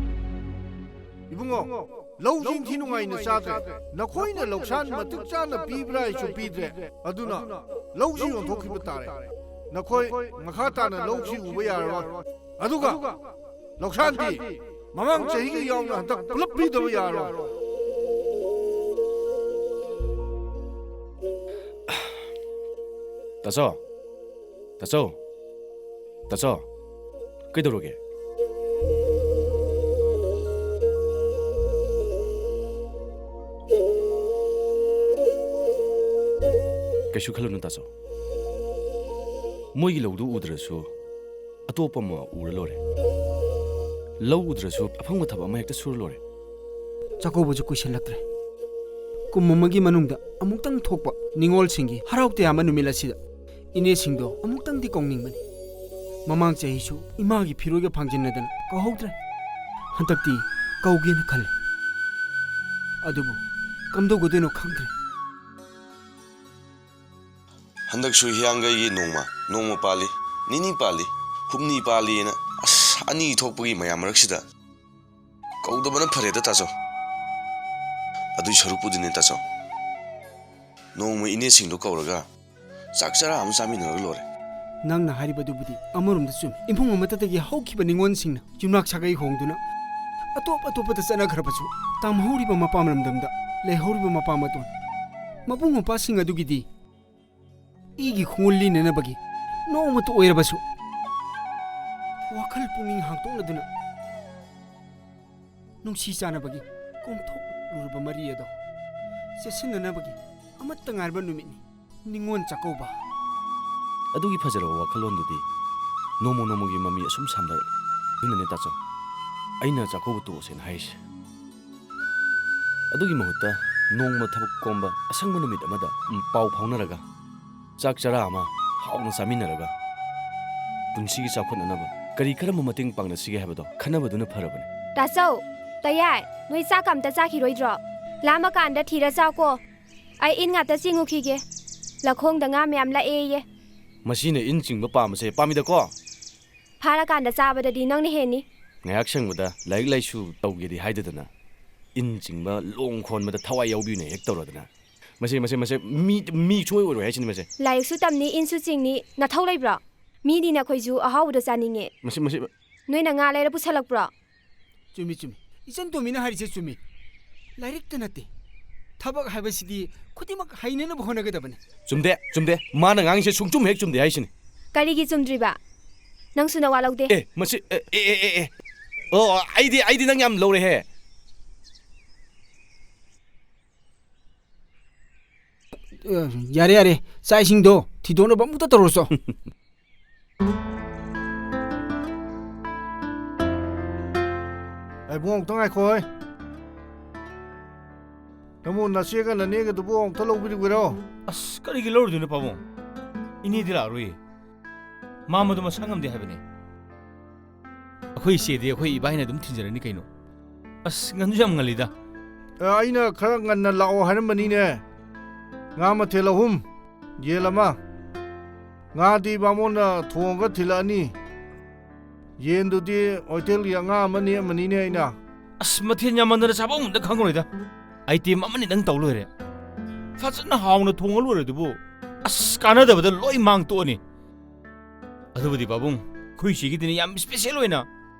ꯏꯕꯨꯡꯉꯣ, ꯂꯧꯁꯤ ꯏꯟꯊꯤ ꯅꯨꯡꯉꯥꯏꯅ ꯆꯥꯗ꯭ꯔꯦ꯫ ꯅꯈꯣꯏꯅ ꯂꯧꯁꯥꯟ ꯃꯇꯤꯛ ꯆꯥꯅ ꯄꯤꯕ꯭ꯔꯥ ꯍꯥꯏꯁꯨ ꯄꯤꯗ꯭ꯔꯦ꯫ ꯑꯗꯨꯅ ꯂꯧꯁꯤ ꯌꯣꯟꯊꯣꯛꯈꯤꯕ ꯇꯥꯔꯦ꯫ ꯅꯈꯣꯏ ꯃꯈꯥ ꯇꯥꯅ ꯂꯧꯁꯤ ꯎꯕ ꯌꯥꯔꯔꯣꯏ꯫ ꯑꯗꯨꯒ ꯂꯧꯁꯥꯟꯗꯤ ꯃꯃꯥꯡ ꯆꯍꯤꯒꯤ ꯌꯥꯎꯅ ꯍꯟꯗꯛ ꯄꯨꯂꯞ ꯄꯤꯗꯕ ꯌꯥꯔꯔꯣꯏ꯫ ꯇꯥꯆꯧ, ꯇꯥꯆꯧ, ꯇꯥꯆꯧ, ꯀꯩꯗꯧꯔꯒꯦ? ꯀꯩꯁꯨ ꯈꯜꯂꯨꯅꯨ ꯇꯥꯆꯧ꯫ ꯃꯣꯏꯒꯤ ꯂꯧꯗꯨ ꯎꯗ꯭ꯔꯁꯨ ꯑꯇꯣꯞꯄ ꯑꯃ ꯎꯔ ꯂꯣꯏꯔꯦ꯫ ꯂꯧ ꯎꯗ꯭ꯔꯁꯨ ꯑꯐꯪꯕ ꯊꯕꯛ ꯑꯃ ꯍꯦꯛꯇ ꯁꯨꯔ ꯂꯣꯏꯔꯦ꯫ ꯆꯥꯛꯀꯧꯕꯁꯨ ꯀꯨꯏꯁꯜꯂꯛꯇ꯭ꯔꯦ꯫ ꯀꯨꯝ ꯑꯃꯒꯤ ꯃꯅꯨꯡꯗ ꯑꯃꯨꯛꯇꯪ ꯊꯣꯛꯄ ꯅꯤꯉꯣꯜꯁꯤꯡꯒꯤ ꯍꯔꯥꯎ ꯇꯌꯥꯝꯕ ꯅꯨꯃꯤꯠ ꯑꯁꯤꯗ ꯏꯅꯦꯁꯤꯡꯗꯣ ꯑꯃꯨꯛꯇꯪꯗꯤ ꯀꯧꯅꯤꯡꯕꯅꯤ꯫ ꯃꯃꯥꯡ ꯆꯍꯤꯁꯨ ꯏꯃꯥꯒꯤ ꯐꯤꯔꯣꯏꯒ ꯐꯥꯡꯖꯤꯟꯅꯗꯅ ꯀꯧꯍꯧꯗ꯭ꯔꯦ꯫ ꯍꯟꯗꯛꯇꯤ ꯀꯧꯒꯦꯅ ꯈꯜꯂꯦ꯫ ꯑꯗꯨꯕꯨ ꯀꯝꯗꯧꯒꯗꯣꯏꯅꯣ ꯈꯪꯗ꯭ꯔꯦ꯫ ꯍꯟꯗꯛꯁꯨ ꯍꯤꯌꯥꯡꯒꯩꯒꯤ ꯅꯣꯡꯃ, ꯅꯣꯡꯃ ꯄꯥꯜꯂꯤ, ꯅꯤꯅꯤ ꯄꯥꯜꯂꯤ, ꯍꯨꯝꯅꯤ ꯄꯥꯜꯂꯤꯅ, ꯑꯁ, ꯑꯅꯤ ꯊꯣꯛꯄꯒꯤ ꯃꯌꯥꯝ ꯃꯔꯛꯁꯤꯗ ꯀꯧꯗꯕꯅ ꯐꯔꯦꯗ, ꯇꯥꯆꯧ꯫ ꯑꯗꯨꯏ ꯁꯔꯨꯛꯄꯨꯗꯤꯅꯦ, ꯇꯥꯆꯧ, ꯅꯣꯡꯃ ꯏꯅꯦꯁꯤꯡꯗꯣ ꯀꯧꯔꯒ ꯆꯥꯛ ꯆꯔꯥ ꯑꯃ ꯆꯥꯃꯤꯟꯅꯔꯒ ꯂꯣꯏꯔꯦ꯫ ꯅꯪꯅ ꯍꯥꯏꯔꯤꯕꯗꯨꯕꯨꯗꯤ ꯑꯃꯔꯣꯝꯗ ꯆꯨꯝꯃꯤ꯫ ꯏꯃꯨꯡ ꯑꯃꯠꯇꯗꯒꯤ ꯍꯧꯈꯤꯕ ꯅꯤꯉꯣꯜꯁꯤꯡꯅ ꯌꯨꯝꯅꯥꯛ ꯁꯥꯒꯩ ꯍꯣꯡꯗꯨꯅ ꯑꯇꯣꯞ ꯑꯇꯣꯞꯄꯗ ꯆꯠꯅꯈ꯭ꯔꯕꯁꯨ, ꯇꯝꯍꯧꯔꯤꯕ ꯃꯄꯥꯝ ꯂꯝꯗꯝꯗ ꯂꯩꯍꯧꯔꯤꯕ ꯃꯄꯥ ꯃꯇꯣꯟ, ꯃꯕꯨꯡ ꯃꯧꯄ꯭ꯋꯥꯁꯤꯡ ꯑꯗꯨꯒꯤꯗꯤ ꯏꯒꯤ ꯈꯣꯡꯒꯨꯜ ꯂꯤꯅꯅꯕꯒꯤ ꯅꯣꯡꯃꯇ ꯑꯣꯏꯔꯕꯁꯨ ꯋꯥꯈꯜ ꯄꯨꯛꯅꯤꯡ ꯍꯥꯡꯗꯣꯛꯅꯗꯨꯅ ꯅꯨꯡꯁꯤ ꯆꯥꯟꯅꯕꯒꯤ ꯀꯣꯝꯊꯣꯛꯂꯨꯔꯕ ꯃꯔꯤ ꯑꯗꯣ ꯆꯦꯠꯁꯤꯟꯅꯅꯕꯒꯤ ꯑꯃꯠꯇ ꯉꯥꯏꯔꯕ ꯅꯨꯃꯤꯠꯅꯤ ꯅꯤꯉꯣꯜ ꯆꯥꯛꯀꯧꯕ꯫ ꯑꯗꯨꯒꯤ ꯐꯖꯔꯕ ꯋꯥꯈꯜꯂꯣꯟꯗꯨꯗꯤ ꯅꯣꯡꯃ ꯅꯣꯡꯃꯒꯤ ꯃꯃꯤ ꯑꯁꯨꯝ ꯁꯥꯝꯅꯔꯛꯂꯤ꯫ ꯑꯗꯨꯅꯅꯦ ꯇꯥꯆꯧ, ꯑꯩꯅ ꯆꯥꯛꯀꯧꯕ ꯇꯣꯛꯑꯁꯦꯅ ꯍꯥꯏꯔꯤꯁꯦ꯫ ꯑꯗꯨꯒꯤ ꯃꯍꯨꯠꯇ ꯅꯣꯡꯃ ꯊꯕꯛ ꯀꯣꯝꯕ ꯑꯁꯪꯕ ꯅꯨꯃꯤꯠ ꯑꯃꯗ ꯄꯥꯎ ꯐꯥꯎꯅꯔꯒ ꯆꯥꯛ ꯆꯔꯥ ꯑꯃ ꯍꯥꯎꯅ ꯆꯥꯃꯤꯟꯅꯔꯒ ꯄꯨꯟꯁꯤꯒꯤ ꯆꯥꯎꯈꯠꯅꯅꯕ ꯀꯔꯤ ꯀꯔꯝꯕ ꯃꯇꯦꯡ ꯄꯥꯡꯅꯁꯤꯒꯦ ꯍꯥꯏꯕꯗꯣ ꯈꯟꯅꯕꯗꯨꯅ ꯐꯔꯕꯅꯤ꯫ ꯇꯥꯆꯧ, ꯇꯌꯥꯏ, ꯅꯣꯏ ꯆꯥꯛ ꯑꯝꯇ ꯆꯥꯈꯤꯔꯣꯏꯗ꯭ꯔꯣ? ꯂꯥꯝꯃꯀꯥꯟꯗ ꯊꯤꯔ ꯆꯥꯎꯀꯣ꯫ ꯑꯩ ꯏꯟ ꯉꯥꯛꯇ ꯆꯤꯡꯉꯨꯈꯤꯒꯦ꯫ ꯂꯧꯈꯣꯡꯗ ꯉꯥ ꯃꯌꯥꯝ ꯂꯛꯑꯦꯌꯦ꯫ ꯃꯁꯤꯅ ꯏꯟ ꯆꯤꯡꯕ ꯄꯥꯝꯕꯁꯦ ꯄꯥꯝꯃꯤꯗꯀꯣ꯫ ꯐꯥꯔꯀꯥꯟꯗ ꯆꯥꯕꯗꯗꯤ ꯅꯪꯅ ꯍꯦꯟꯅꯤ꯫ ꯉꯥꯏꯍꯥꯛ ꯁꯪꯕꯗ ꯂꯥꯏꯔꯤꯛ ꯂꯥꯏꯁꯨ ꯇꯧꯒꯦꯗꯤ ꯍꯥꯏꯗꯗꯅ ꯏꯟ ꯆꯤꯡꯕ ꯂꯣꯡ ꯈꯣꯟꯕꯗ ꯊꯋꯥꯏ ꯌꯥꯎꯕꯤꯅ ꯍꯦꯛ ꯇꯧꯔꯗꯅ꯫ ꯃꯁꯤ, ꯃꯁꯤ, ꯃꯁꯤ ꯃꯤ, ꯃꯤ ꯁꯨꯡꯑꯣꯏ ꯑꯣꯏꯔꯣꯏ ꯍꯥꯏꯁꯤꯅꯤ ꯃꯁꯤ꯫ ꯂꯥꯏꯔꯤꯛꯁꯨ ꯇꯝꯅꯤ, ꯏꯟꯁꯨ ꯆꯤꯡꯅꯤ, ꯅꯊꯧ ꯂꯩꯕ꯭ꯔꯣ? ꯃꯤꯗꯤꯅꯦ ꯑꯩꯈꯣꯏꯁꯨ ꯑꯍꯥꯎꯕꯗꯣ ꯆꯥꯅꯤꯡꯉꯦ꯫ ꯃꯁꯤ, ꯃꯁꯤ ꯅꯣꯏꯅ ꯉꯥ ꯂꯩꯔ ꯄꯨꯁꯜꯂꯛꯄ꯭ꯔꯣ? ꯆꯨꯝꯃꯤ, ꯆꯨꯝꯃꯤ꯫ ꯏꯆꯟ ꯇꯣꯝꯕꯤꯅ ꯍꯥꯏꯔꯤꯁꯦ ꯆꯨꯝꯃꯤ꯫ ꯂꯥꯏꯔꯤꯛꯇ ꯅꯠꯇꯦ, ꯊꯕꯛ ꯍꯥꯏꯕꯁꯤꯗꯤ ꯈꯨꯗꯤꯡꯃꯛ ꯍꯩꯅꯅꯕ ꯍꯣꯠꯅꯒꯗꯕꯅꯤ꯫ ꯆꯨꯝꯗꯦ, ꯆꯨꯝꯗꯦ꯫ ꯃꯥꯅ ꯉꯥꯡꯉꯤꯁꯦ ꯁꯨꯡꯆꯨꯝ ꯍꯦꯛ ꯆꯨꯝꯗꯦ ꯍꯥꯏꯁꯤꯅꯤ꯫ ꯀꯔꯤꯒꯤ ꯆꯨꯝꯗ꯭ꯔꯤꯕ? ꯅꯪꯁꯨ ꯅꯋꯥ ꯂꯧꯗꯦ꯫ ꯑꯦ, ꯃꯁꯤ, ꯑꯦ, ꯑꯦ, ꯑꯦ, ꯑꯦ, ꯑꯦ꯫ ꯑꯣ, ꯑꯩꯗꯤ, ꯑꯩꯗꯤ ꯅꯪ ꯌꯥꯝ ꯂꯧꯔꯦꯍꯦ꯫ ꯑ, ꯌꯥꯔꯦ, ꯌꯥꯔꯦ꯫ ꯆꯥꯛ ꯏꯁꯤꯡꯗꯣ ꯊꯤꯗꯣꯛꯅꯕ ꯑꯃꯨꯛꯇ ꯇꯧꯔꯁꯣ꯫ ꯑꯩ ꯏꯕꯨꯡꯉꯣ, ꯑꯃꯨꯛꯇ ꯉꯥꯏꯈꯣ ꯍꯦ꯫ ꯅꯪꯕꯨ ꯅꯆꯦꯒ ꯅꯅꯦꯒꯗꯨꯕꯨ ꯑꯃꯨꯛꯇ ꯂꯧꯕꯤꯔꯨꯒꯦꯔꯣ? ꯑꯁ, ꯀꯔꯤꯒꯤ ꯂꯧꯔꯨꯗꯣꯏꯅꯣ ꯄꯥꯕꯨꯡ? ꯏꯅꯦꯗꯤ ꯂꯥꯛꯑꯔꯣꯏꯌꯦ꯫ ꯃꯥ ꯃꯗꯨ ꯃꯁꯥ ꯉꯝꯗꯦ ꯍꯥꯏꯕꯅꯦ꯫ ꯑꯩꯈꯣꯏ ꯏꯆꯦꯗꯤ ꯑꯩꯈꯣꯏ ꯏꯕꯥꯏꯅ ꯑꯗꯨꯝ ꯊꯤꯟꯖꯔꯅꯤ ꯀꯩꯅꯣ꯫ ꯑꯁ, ꯉꯟꯁꯨ ꯌꯥꯝ ꯉꯜꯂꯤꯗ꯫ ꯑꯦ, ꯑꯩꯅ ꯈꯔ ꯉꯟꯅ ꯂꯥꯛꯑꯣ ꯍꯥꯏꯔꯝꯕꯅꯤꯅꯦ꯫ ꯉꯥ ꯃꯊꯦꯜ ꯑꯍꯨꯝ, ꯌꯦꯟ ꯑꯃ꯫ ꯉꯥꯗꯤ ꯕꯥꯃꯣꯟꯅ ꯊꯣꯡꯉꯒ ꯊꯤꯜꯂꯛꯑꯅꯤ꯫ ꯌꯦꯟꯗꯨꯗꯤ ꯍꯣꯇꯦꯜꯒꯤ ꯑꯉꯥꯡ ꯑꯃ ꯅꯦꯛꯑꯝꯃꯅꯤꯅꯦ ꯑꯩꯅ꯫ ꯑꯁ, ꯃꯊꯦꯜ ꯌꯥꯝꯃꯟꯗꯅ ꯆꯥꯐꯝ ꯑꯝꯇ ꯈꯪꯉꯔꯣꯏꯗ꯫ ꯑꯥꯏꯇꯦꯝ ꯑꯃꯅꯤꯗꯪ ꯇꯧ ꯂꯣꯏꯔꯦ꯫ ꯐꯖꯅ ꯍꯥꯎꯅ ꯊꯣꯡꯉ ꯂꯣꯏꯔꯦ ꯑꯗꯨꯕꯨ꯫ ꯑꯁ, ꯀꯥꯟꯅꯗꯕꯗ ꯂꯣꯏ ꯃꯥꯡ ꯇꯣꯛꯑꯅꯤ꯫ ꯑꯗꯨꯕꯨꯗꯤ ꯄꯥꯕꯨꯡ, ꯑꯩꯈꯣꯏ ꯏꯆꯦꯒꯤꯗꯤꯅꯦ ꯌꯥꯝ ꯏꯁꯄꯤꯁꯦꯜ ꯑꯣꯏꯅ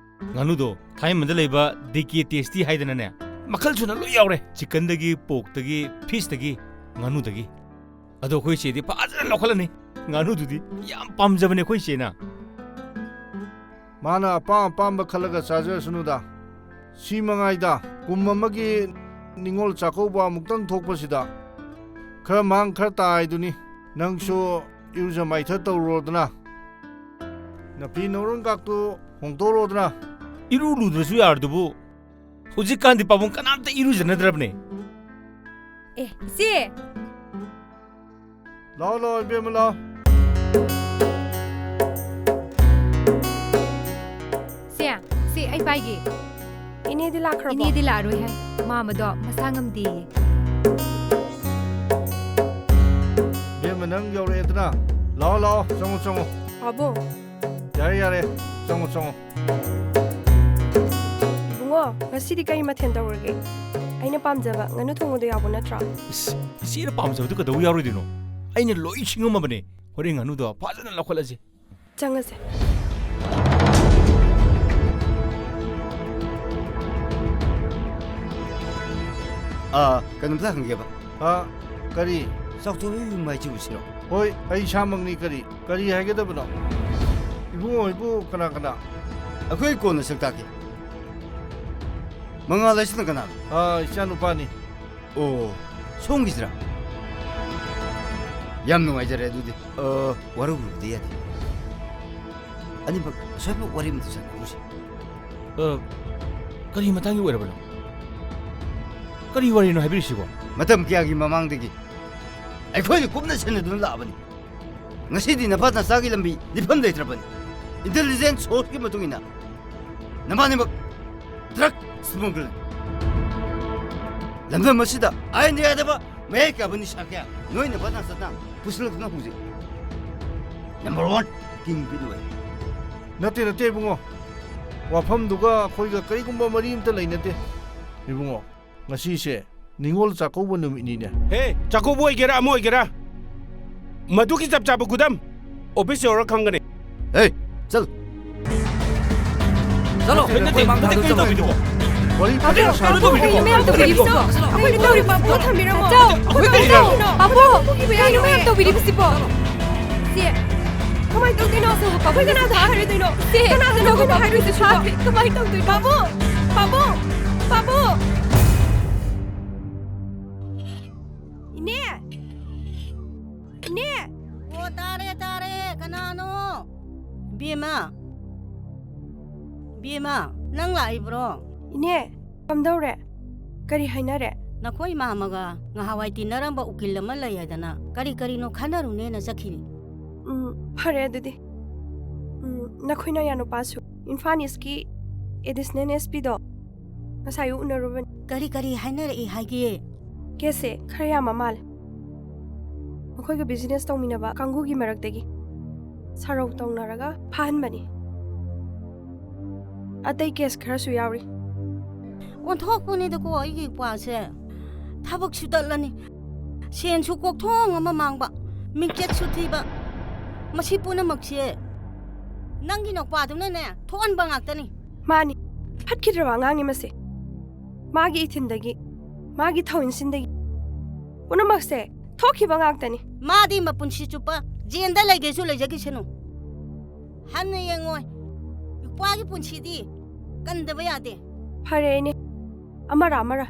ꯉꯥꯅꯨꯗꯣ ꯊꯥꯏꯃꯟꯗ ꯂꯩꯕ ꯗꯤ ꯀꯦ ꯇꯦꯁꯇꯤ ꯍꯥꯏꯗꯅꯅꯦ, ꯃꯈꯜ ꯁꯨꯅ ꯂꯣꯏ ꯌꯥꯎꯔꯦ꯫ ꯆꯤꯛꯀꯟꯗꯒꯤ, ꯄꯣꯔꯛꯇꯒꯤ, ꯐꯤꯁꯇꯒꯤ, ꯉꯥꯅꯨꯗꯒꯤ꯫ ꯑꯗꯣ ꯑꯩꯈꯣꯏ ꯏꯆꯦꯗꯤ ꯐꯖꯅ ꯂꯧꯈꯠꯂꯅꯤ꯫ ꯉꯥꯅꯨꯗꯨꯗꯤ ꯌꯥꯝ ꯄꯥꯝꯖꯕꯅꯦ ꯑꯩꯈꯣꯏ ꯏꯆꯦꯅ꯫ ꯃꯥꯅ ꯑꯄꯥꯝ ꯑꯄꯥꯝꯕ ꯈꯜꯂꯒ ꯆꯥꯖꯔꯁꯅꯨꯗ꯫ ꯁꯤ ꯃꯉꯥꯏꯗ, ꯀꯨꯝ ꯑꯃꯒꯤ ꯅꯤꯉꯣꯜ ꯆꯥꯛꯀꯧꯕ ꯑꯃꯨꯛꯇꯪ ꯊꯣꯛꯄꯁꯤꯗ ꯈꯔ ꯃꯥꯡ ꯈꯔ ꯇꯥꯏꯗꯨꯅꯤ꯫ ꯅꯪꯁꯨ ꯏꯔꯨꯖ ꯃꯥꯏꯊ ꯇꯧꯔꯨꯔꯣꯗꯅ꯫ ꯅꯐꯤ ꯅꯔꯣꯟꯒꯥꯛꯇꯨ ꯍꯣꯡꯗꯣꯛꯎꯔꯣꯗꯅ꯫ ꯏꯔꯨ ꯂꯨꯗ꯭ꯔꯁꯨ ꯌꯥꯔꯗꯨꯕꯨ꯫ ꯍꯧꯖꯤꯛꯀꯥꯟꯗꯤ ꯄꯥꯕꯨꯡ ꯀꯅꯥꯝꯇ ꯏꯔꯨꯖꯅꯗ꯭ꯔꯕꯅꯦ꯫ ꯑꯦ, ꯏꯆꯦ! ꯂꯥꯛꯑꯣ, ꯂꯥꯛꯑꯣ, ꯏꯕꯦꯝꯃ, ꯂꯥꯛꯑꯣ꯫ ꯁꯦ, ꯁꯦ, ꯑꯩ ꯄꯥꯏꯒꯦ꯫ ꯏꯅꯦꯗꯤ ꯂꯥꯛꯈ꯭ꯔꯕꯣ? ꯏꯅꯦꯗꯤ ꯂꯥꯛꯑꯔꯣꯏ ꯍꯥꯏ꯫ ꯃꯥ ꯃꯗꯣ ꯃꯁꯥ ꯉꯝꯗꯦꯌꯦ꯫ ꯏꯕꯦꯝꯃ, ꯅꯪ ꯌꯧꯔꯛꯑꯦꯗꯅ꯫ ꯂꯥꯛꯑꯣ, ꯂꯥꯛꯑꯣ, ꯆꯪꯉꯣ, ꯆꯪꯉꯣ꯫ ꯄꯥꯕꯨꯡ꯫ ꯌꯥꯔꯦ, ꯌꯥꯔꯦ, ꯆꯪꯉꯣ, ꯆꯪꯉꯣ꯫ ꯏꯕꯨꯡꯉꯣ, ꯉꯁꯤꯗꯤ ꯀꯔꯤ ꯃꯊꯦꯜ ꯇꯧꯔꯒꯦ? ꯑꯩꯅ ꯄꯥꯝꯖꯕ ꯉꯥꯅꯨ ꯊꯣꯡꯕꯗꯣ ꯌꯥꯎꯕ ꯅꯠꯇ꯭ꯔꯣ? ꯏꯁ, ꯏꯆꯦꯅ ꯄꯥꯝꯖꯕꯗꯨ ꯀꯩꯗꯧ ꯌꯥꯎꯔꯣꯏꯗꯣꯏꯅꯣ? ꯑꯩꯅ ꯂꯣꯏ ꯁꯤꯡꯉꯝꯃꯕꯅꯦ꯫ ꯍꯣꯔꯦꯟ ꯉꯥꯅꯨꯗꯣ ꯐꯖꯅ ꯂꯧꯈꯠꯂꯁꯤ꯫ ꯆꯪꯉꯁꯦ꯫ ꯑꯥ, ꯀꯩꯅꯣꯝꯇ ꯍꯪꯒꯦꯕ꯫ ꯑꯥ, ꯀꯔꯤ? ꯆꯥꯎꯊꯣꯏꯕꯒꯤ ꯌꯨꯝ ꯍꯥꯏꯁꯤ ꯎꯁꯤꯔꯣ? ꯍꯣꯏ, ꯑꯩ ꯏꯁꯥꯃꯛꯅꯤ꯫ ꯀꯔꯤ, ꯀꯔꯤ ꯍꯥꯏꯒꯗꯕꯅꯣ? ꯏꯕꯨꯡꯉꯣ ꯍꯣꯏꯕꯨ ꯀꯅꯥ ꯀꯅꯥ? ꯑꯩꯈꯣꯏ ꯀꯣꯟꯅ ꯁꯛ ꯇꯥꯛꯀꯦ꯫ ꯃꯉꯥꯜ ꯍꯥꯏꯁꯤꯅ ꯀꯅꯥꯅꯣ? ꯑꯥ, ꯏꯆꯥꯅꯨꯄꯥꯅꯤ꯫ ꯑꯣ, ꯁꯣꯝꯒꯤꯁꯤꯔꯥ? ꯌꯥꯝ ꯅꯨꯡꯉꯥꯏꯖꯔꯦ ꯑꯗꯨꯗꯤ꯫ ꯑ, ꯋꯥꯔꯧꯕꯤꯕꯗꯤ ꯌꯥꯗꯦ꯫ ꯑꯅꯤꯃꯛ ꯑꯁꯣꯏꯕ ꯋꯥꯔꯤ ꯑꯃꯇ ꯁꯥꯟꯅꯔꯨꯁꯤ꯫ ꯑ, ꯀꯔꯤ ꯃꯇꯥꯡꯒꯤ ꯑꯣꯏꯔꯕꯅꯣ? ꯀꯔꯤ ꯋꯥꯔꯤꯅꯣ ꯍꯥꯏꯕꯤꯔꯤꯁꯤꯕꯣ? ꯃꯇꯝ ꯀꯌꯥꯒꯤ ꯃꯃꯥꯡꯗꯒꯤ ꯑꯩꯈꯣꯏꯅ ꯀꯨꯞꯅ ꯁꯦꯟꯅꯗꯨꯅ ꯂꯥꯛꯑꯕꯅꯤ꯫ ꯉꯁꯤꯗꯤ ꯅꯄꯥ ꯅꯆꯥꯒꯤ ꯂꯝꯕꯤ ꯂꯤꯐꯝ ꯂꯩꯇ꯭ꯔꯕꯅꯤ꯫ Intelligence sourceꯀꯤ ꯃꯇꯨꯡ ꯏꯟꯅ ꯅꯕꯥꯅꯤꯃꯛ drug smuggler꯫ ꯂꯝꯗꯝ ꯑꯁꯤꯗ ꯑꯥꯏꯟꯗ ꯌꯥꯗꯕ ꯃꯌꯥꯏ ꯀꯥꯕ ꯅꯤꯁꯥ ꯀꯌꯥ ꯅꯣꯏ ꯅꯄꯥ ꯅꯆꯥꯅ ꯄꯨꯁꯤꯜꯂꯛꯇꯨꯅ ꯍꯧꯖꯤꯛ number one kingpin ꯑꯣꯏ꯫ ꯅꯠꯇꯦ, ꯅꯠꯇꯦ ꯏꯕꯨꯡꯉꯣ꯫ ꯋꯥꯐꯝꯗꯨꯒ ꯑꯩꯈꯣꯏꯒ ꯀꯔꯤꯒꯨꯝꯕ ꯃꯔꯤ ꯑꯃꯇ ꯂꯩꯅꯗꯦ꯫ ꯏꯕꯨꯡꯉꯣ, ꯉꯁꯤꯁꯦ ꯅꯤꯉꯣꯜ ꯆꯥꯛꯀꯧꯕ ꯅꯨꯃꯤꯠꯅꯤꯅꯦ꯫ ꯍꯦ, ꯆꯥꯛꯀꯧꯕ ꯑꯣꯏꯒꯦꯔꯥ ꯑꯃ ꯑꯣꯏꯒꯦꯔꯥ, ꯃꯗꯨꯒꯤ ꯆꯞ ꯆꯥꯕ ꯈꯨꯗꯝ office ꯌꯧꯔ ꯈꯪꯒꯅꯤ꯫ ꯍꯦ, ꯆꯠꯂꯨ꯫ ꯆꯠꯂꯣ꯫ ꯍꯦ, ꯅꯠꯇꯦ, ꯅꯠꯇꯦ, ꯀꯩꯅꯣ ꯇꯧꯕꯤꯗꯨꯕꯣ? ꯋꯥꯔꯤ ꯐꯖꯅ ꯁꯥꯕ ꯇꯧꯕꯤꯗꯨꯕꯣ? ꯀꯩꯅꯣ ꯃꯌꯥꯝ ꯇꯧꯕꯤꯔꯤꯕꯁꯤꯕꯣ? ꯑꯩꯈꯣꯏꯅ ꯇꯧꯔꯤꯕ ꯄꯣꯠ ꯊꯝꯕꯤꯔꯝꯃꯣ꯫ ꯆꯥꯎ, ꯑꯩꯈꯣꯏ ꯀꯩꯅꯣ ꯇꯧꯔꯤꯅꯣ? ꯄꯥꯕꯨꯡ, ꯀꯩꯅꯣ ꯃꯌꯥꯝ ꯇꯧꯕꯤꯔꯤꯕꯁꯤꯕꯣ? ꯁꯦ, ꯀꯃꯥꯏꯅ ꯇꯧꯗꯣꯏꯅꯣ? ꯑꯩꯈꯣꯏ ꯀꯅꯥꯗ ꯍꯥꯏꯔꯨꯗꯣꯏꯅꯣ? ꯁꯦ, ꯀꯅꯥꯗꯅꯣ ꯑꯩꯈꯣꯏꯅ ꯍꯥꯏꯔꯨꯗꯣꯏꯁꯤꯕꯣ? ꯀꯃꯥꯏꯅ ꯇꯧꯗꯣꯏꯅꯣ? ꯄꯥꯕꯨꯡ, ꯄꯥꯕꯨꯡ, ꯄꯥꯕꯨꯡ! ꯏꯅꯦ! ꯏꯅꯦ! ꯑꯣ, ꯇꯥꯔꯦ, ꯇꯥꯔꯦ꯫ ꯀꯅꯥꯅꯣ? ꯕꯦꯝꯃ! ꯕꯦꯝꯃ, ꯅꯪ ꯂꯥꯛꯏꯕ꯭ꯔꯣ? ꯏꯅꯦ, ꯀꯝꯗꯧꯔꯦ? ꯀꯔꯤ ꯍꯥꯏꯅꯔꯦ? ꯅꯈꯣꯏ ꯃꯥꯃꯒ ꯉꯍꯥꯟꯋꯥꯏ ꯇꯤꯟꯅꯔꯝꯕ ꯎꯀꯤꯜ ꯑꯃ ꯂꯩ ꯍꯥꯏꯗꯅ ꯀꯔꯤ ꯀꯔꯤꯅꯣ ꯈꯟꯅꯔꯨꯅꯦꯅ ꯆꯠꯈꯤꯅꯤ꯫ ꯎꯝ, ꯐꯔꯦ ꯑꯗꯨꯗꯤ꯫ ꯎꯝ, ꯅꯈꯣꯏ ꯅꯌꯥꯅꯨꯄꯥꯁꯨ ꯏꯝꯐꯥꯜ ꯏꯁꯀꯤ ꯑꯦꯗꯤꯁꯅꯦꯜ ꯑꯦꯁ ꯄꯤꯗꯣ ꯉꯁꯥꯏ ꯎꯅꯔꯨꯕꯅꯤ꯫ ꯀꯔꯤ ꯀꯔꯤ ꯍꯥꯏꯅꯔꯛꯏ ꯍꯥꯏꯒꯦ? ꯀꯦꯁꯁꯦ ꯈꯔ ꯌꯥꯝꯕ ꯃꯥꯜꯂꯦ꯫ ꯃꯈꯣꯏꯒ ꯕꯤꯖꯤꯅꯦꯁ ꯇꯧꯃꯤꯟꯅꯕ ꯀꯥꯡꯕꯨꯒꯤ ꯃꯔꯛꯇꯒꯤ ꯁꯥꯔꯧ ꯇꯧꯅꯔꯒ ꯐꯥꯍꯟꯕꯅꯤ꯫ ꯑꯇꯩ ꯀꯦꯁ ꯈꯔꯁꯨ ꯌꯥꯎꯔꯤ꯫ ꯑꯣꯟꯊꯣꯛꯄꯅꯤꯗꯀꯣ ꯑꯩꯒꯤ ꯏꯄ꯭ꯋꯥꯁꯦ꯫ ꯊꯕꯛꯁꯨ ꯇꯠꯂꯅꯤ, ꯁꯦꯟꯁꯨ ꯀꯣꯛꯊꯣꯡ ꯑꯃ ꯃꯥꯡꯕ, ꯃꯤꯡꯆꯠꯁꯨ ꯊꯤꯕ꯫ ꯃꯁꯤ ꯄꯨꯝꯅꯃꯛꯁꯦ ꯅꯪꯒꯤ ꯅꯧꯄꯥꯗꯨꯅꯅꯦ ꯊꯣꯛꯍꯟꯕ ꯉꯥꯛꯇꯅꯤ꯫ ꯃꯥꯅꯤ, ꯐꯠꯈꯤꯗ꯭ꯔꯕ ꯑꯉꯥꯡꯅꯤ ꯃꯁꯦ꯫ ꯃꯥꯒꯤ ꯏꯊꯤꯟꯗꯒꯤ, ꯃꯥꯒꯤ ꯊꯧꯏꯟꯁꯤꯟꯗꯒꯤ ꯄꯨꯝꯅꯃꯛꯁꯦ ꯊꯣꯛꯈꯤꯕ ꯉꯥꯛꯇꯅꯤ꯫ ꯃꯥꯗꯤ ꯃꯄꯨꯟꯁꯤ ꯆꯨꯞꯄ ꯖꯦꯟꯗ ꯂꯩꯒꯦꯁꯨ ꯂꯩꯖꯈꯤꯁꯅꯨ꯫ ꯍꯟꯅ ꯌꯦꯡꯉꯣꯏ꯫ ꯏꯄ꯭ꯋꯥꯒꯤ ꯄꯨꯟꯁꯤꯗꯤ ꯀꯟꯗꯕ ꯌꯥꯗꯦ꯫ ꯐꯔꯦ ꯏꯅꯦ, ꯑꯃꯔ ꯑꯃꯔ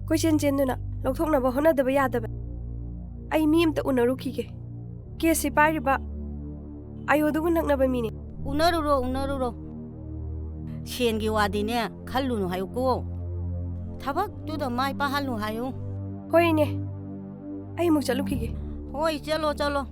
ꯀꯣꯏꯆꯦꯟ ꯆꯦꯟꯗꯨꯅ ꯂꯧꯊꯣꯛꯅꯕ ꯍꯣꯠꯅꯗꯕ ꯌꯥꯗꯕ꯫ ꯑꯩ ꯃꯤ ꯑꯝꯇ ꯎꯅꯔꯨꯈꯤꯒꯦ꯫ ꯀꯦꯁꯁꯤ ꯄꯥꯏꯔꯤꯕ ꯑꯥꯏ ꯑꯣꯗꯨꯒ ꯅꯛꯅꯕ ꯃꯤꯅꯤ꯫ ꯎꯅꯔꯨꯔꯣ, ꯎꯅꯔꯨꯔꯣ꯫ ꯁꯦꯟꯒꯤ ꯋꯥꯗꯤꯅꯦ ꯈꯜꯂꯨꯅꯨ ꯍꯥꯏꯌꯨꯀꯣ꯫ ꯊꯕꯛꯇꯨꯗ ꯃꯥꯏ ꯄꯥꯛꯍꯜꯂꯨ ꯍꯥꯏꯌꯨ꯫ ꯍꯣꯏ ꯏꯅꯦ, ꯑꯩ ꯑꯃꯨꯛ ꯆꯠꯂꯨꯈꯤꯒꯦ꯫ ꯍꯣꯏ, ꯆꯠꯂꯣ, ꯆꯠꯂꯣ꯫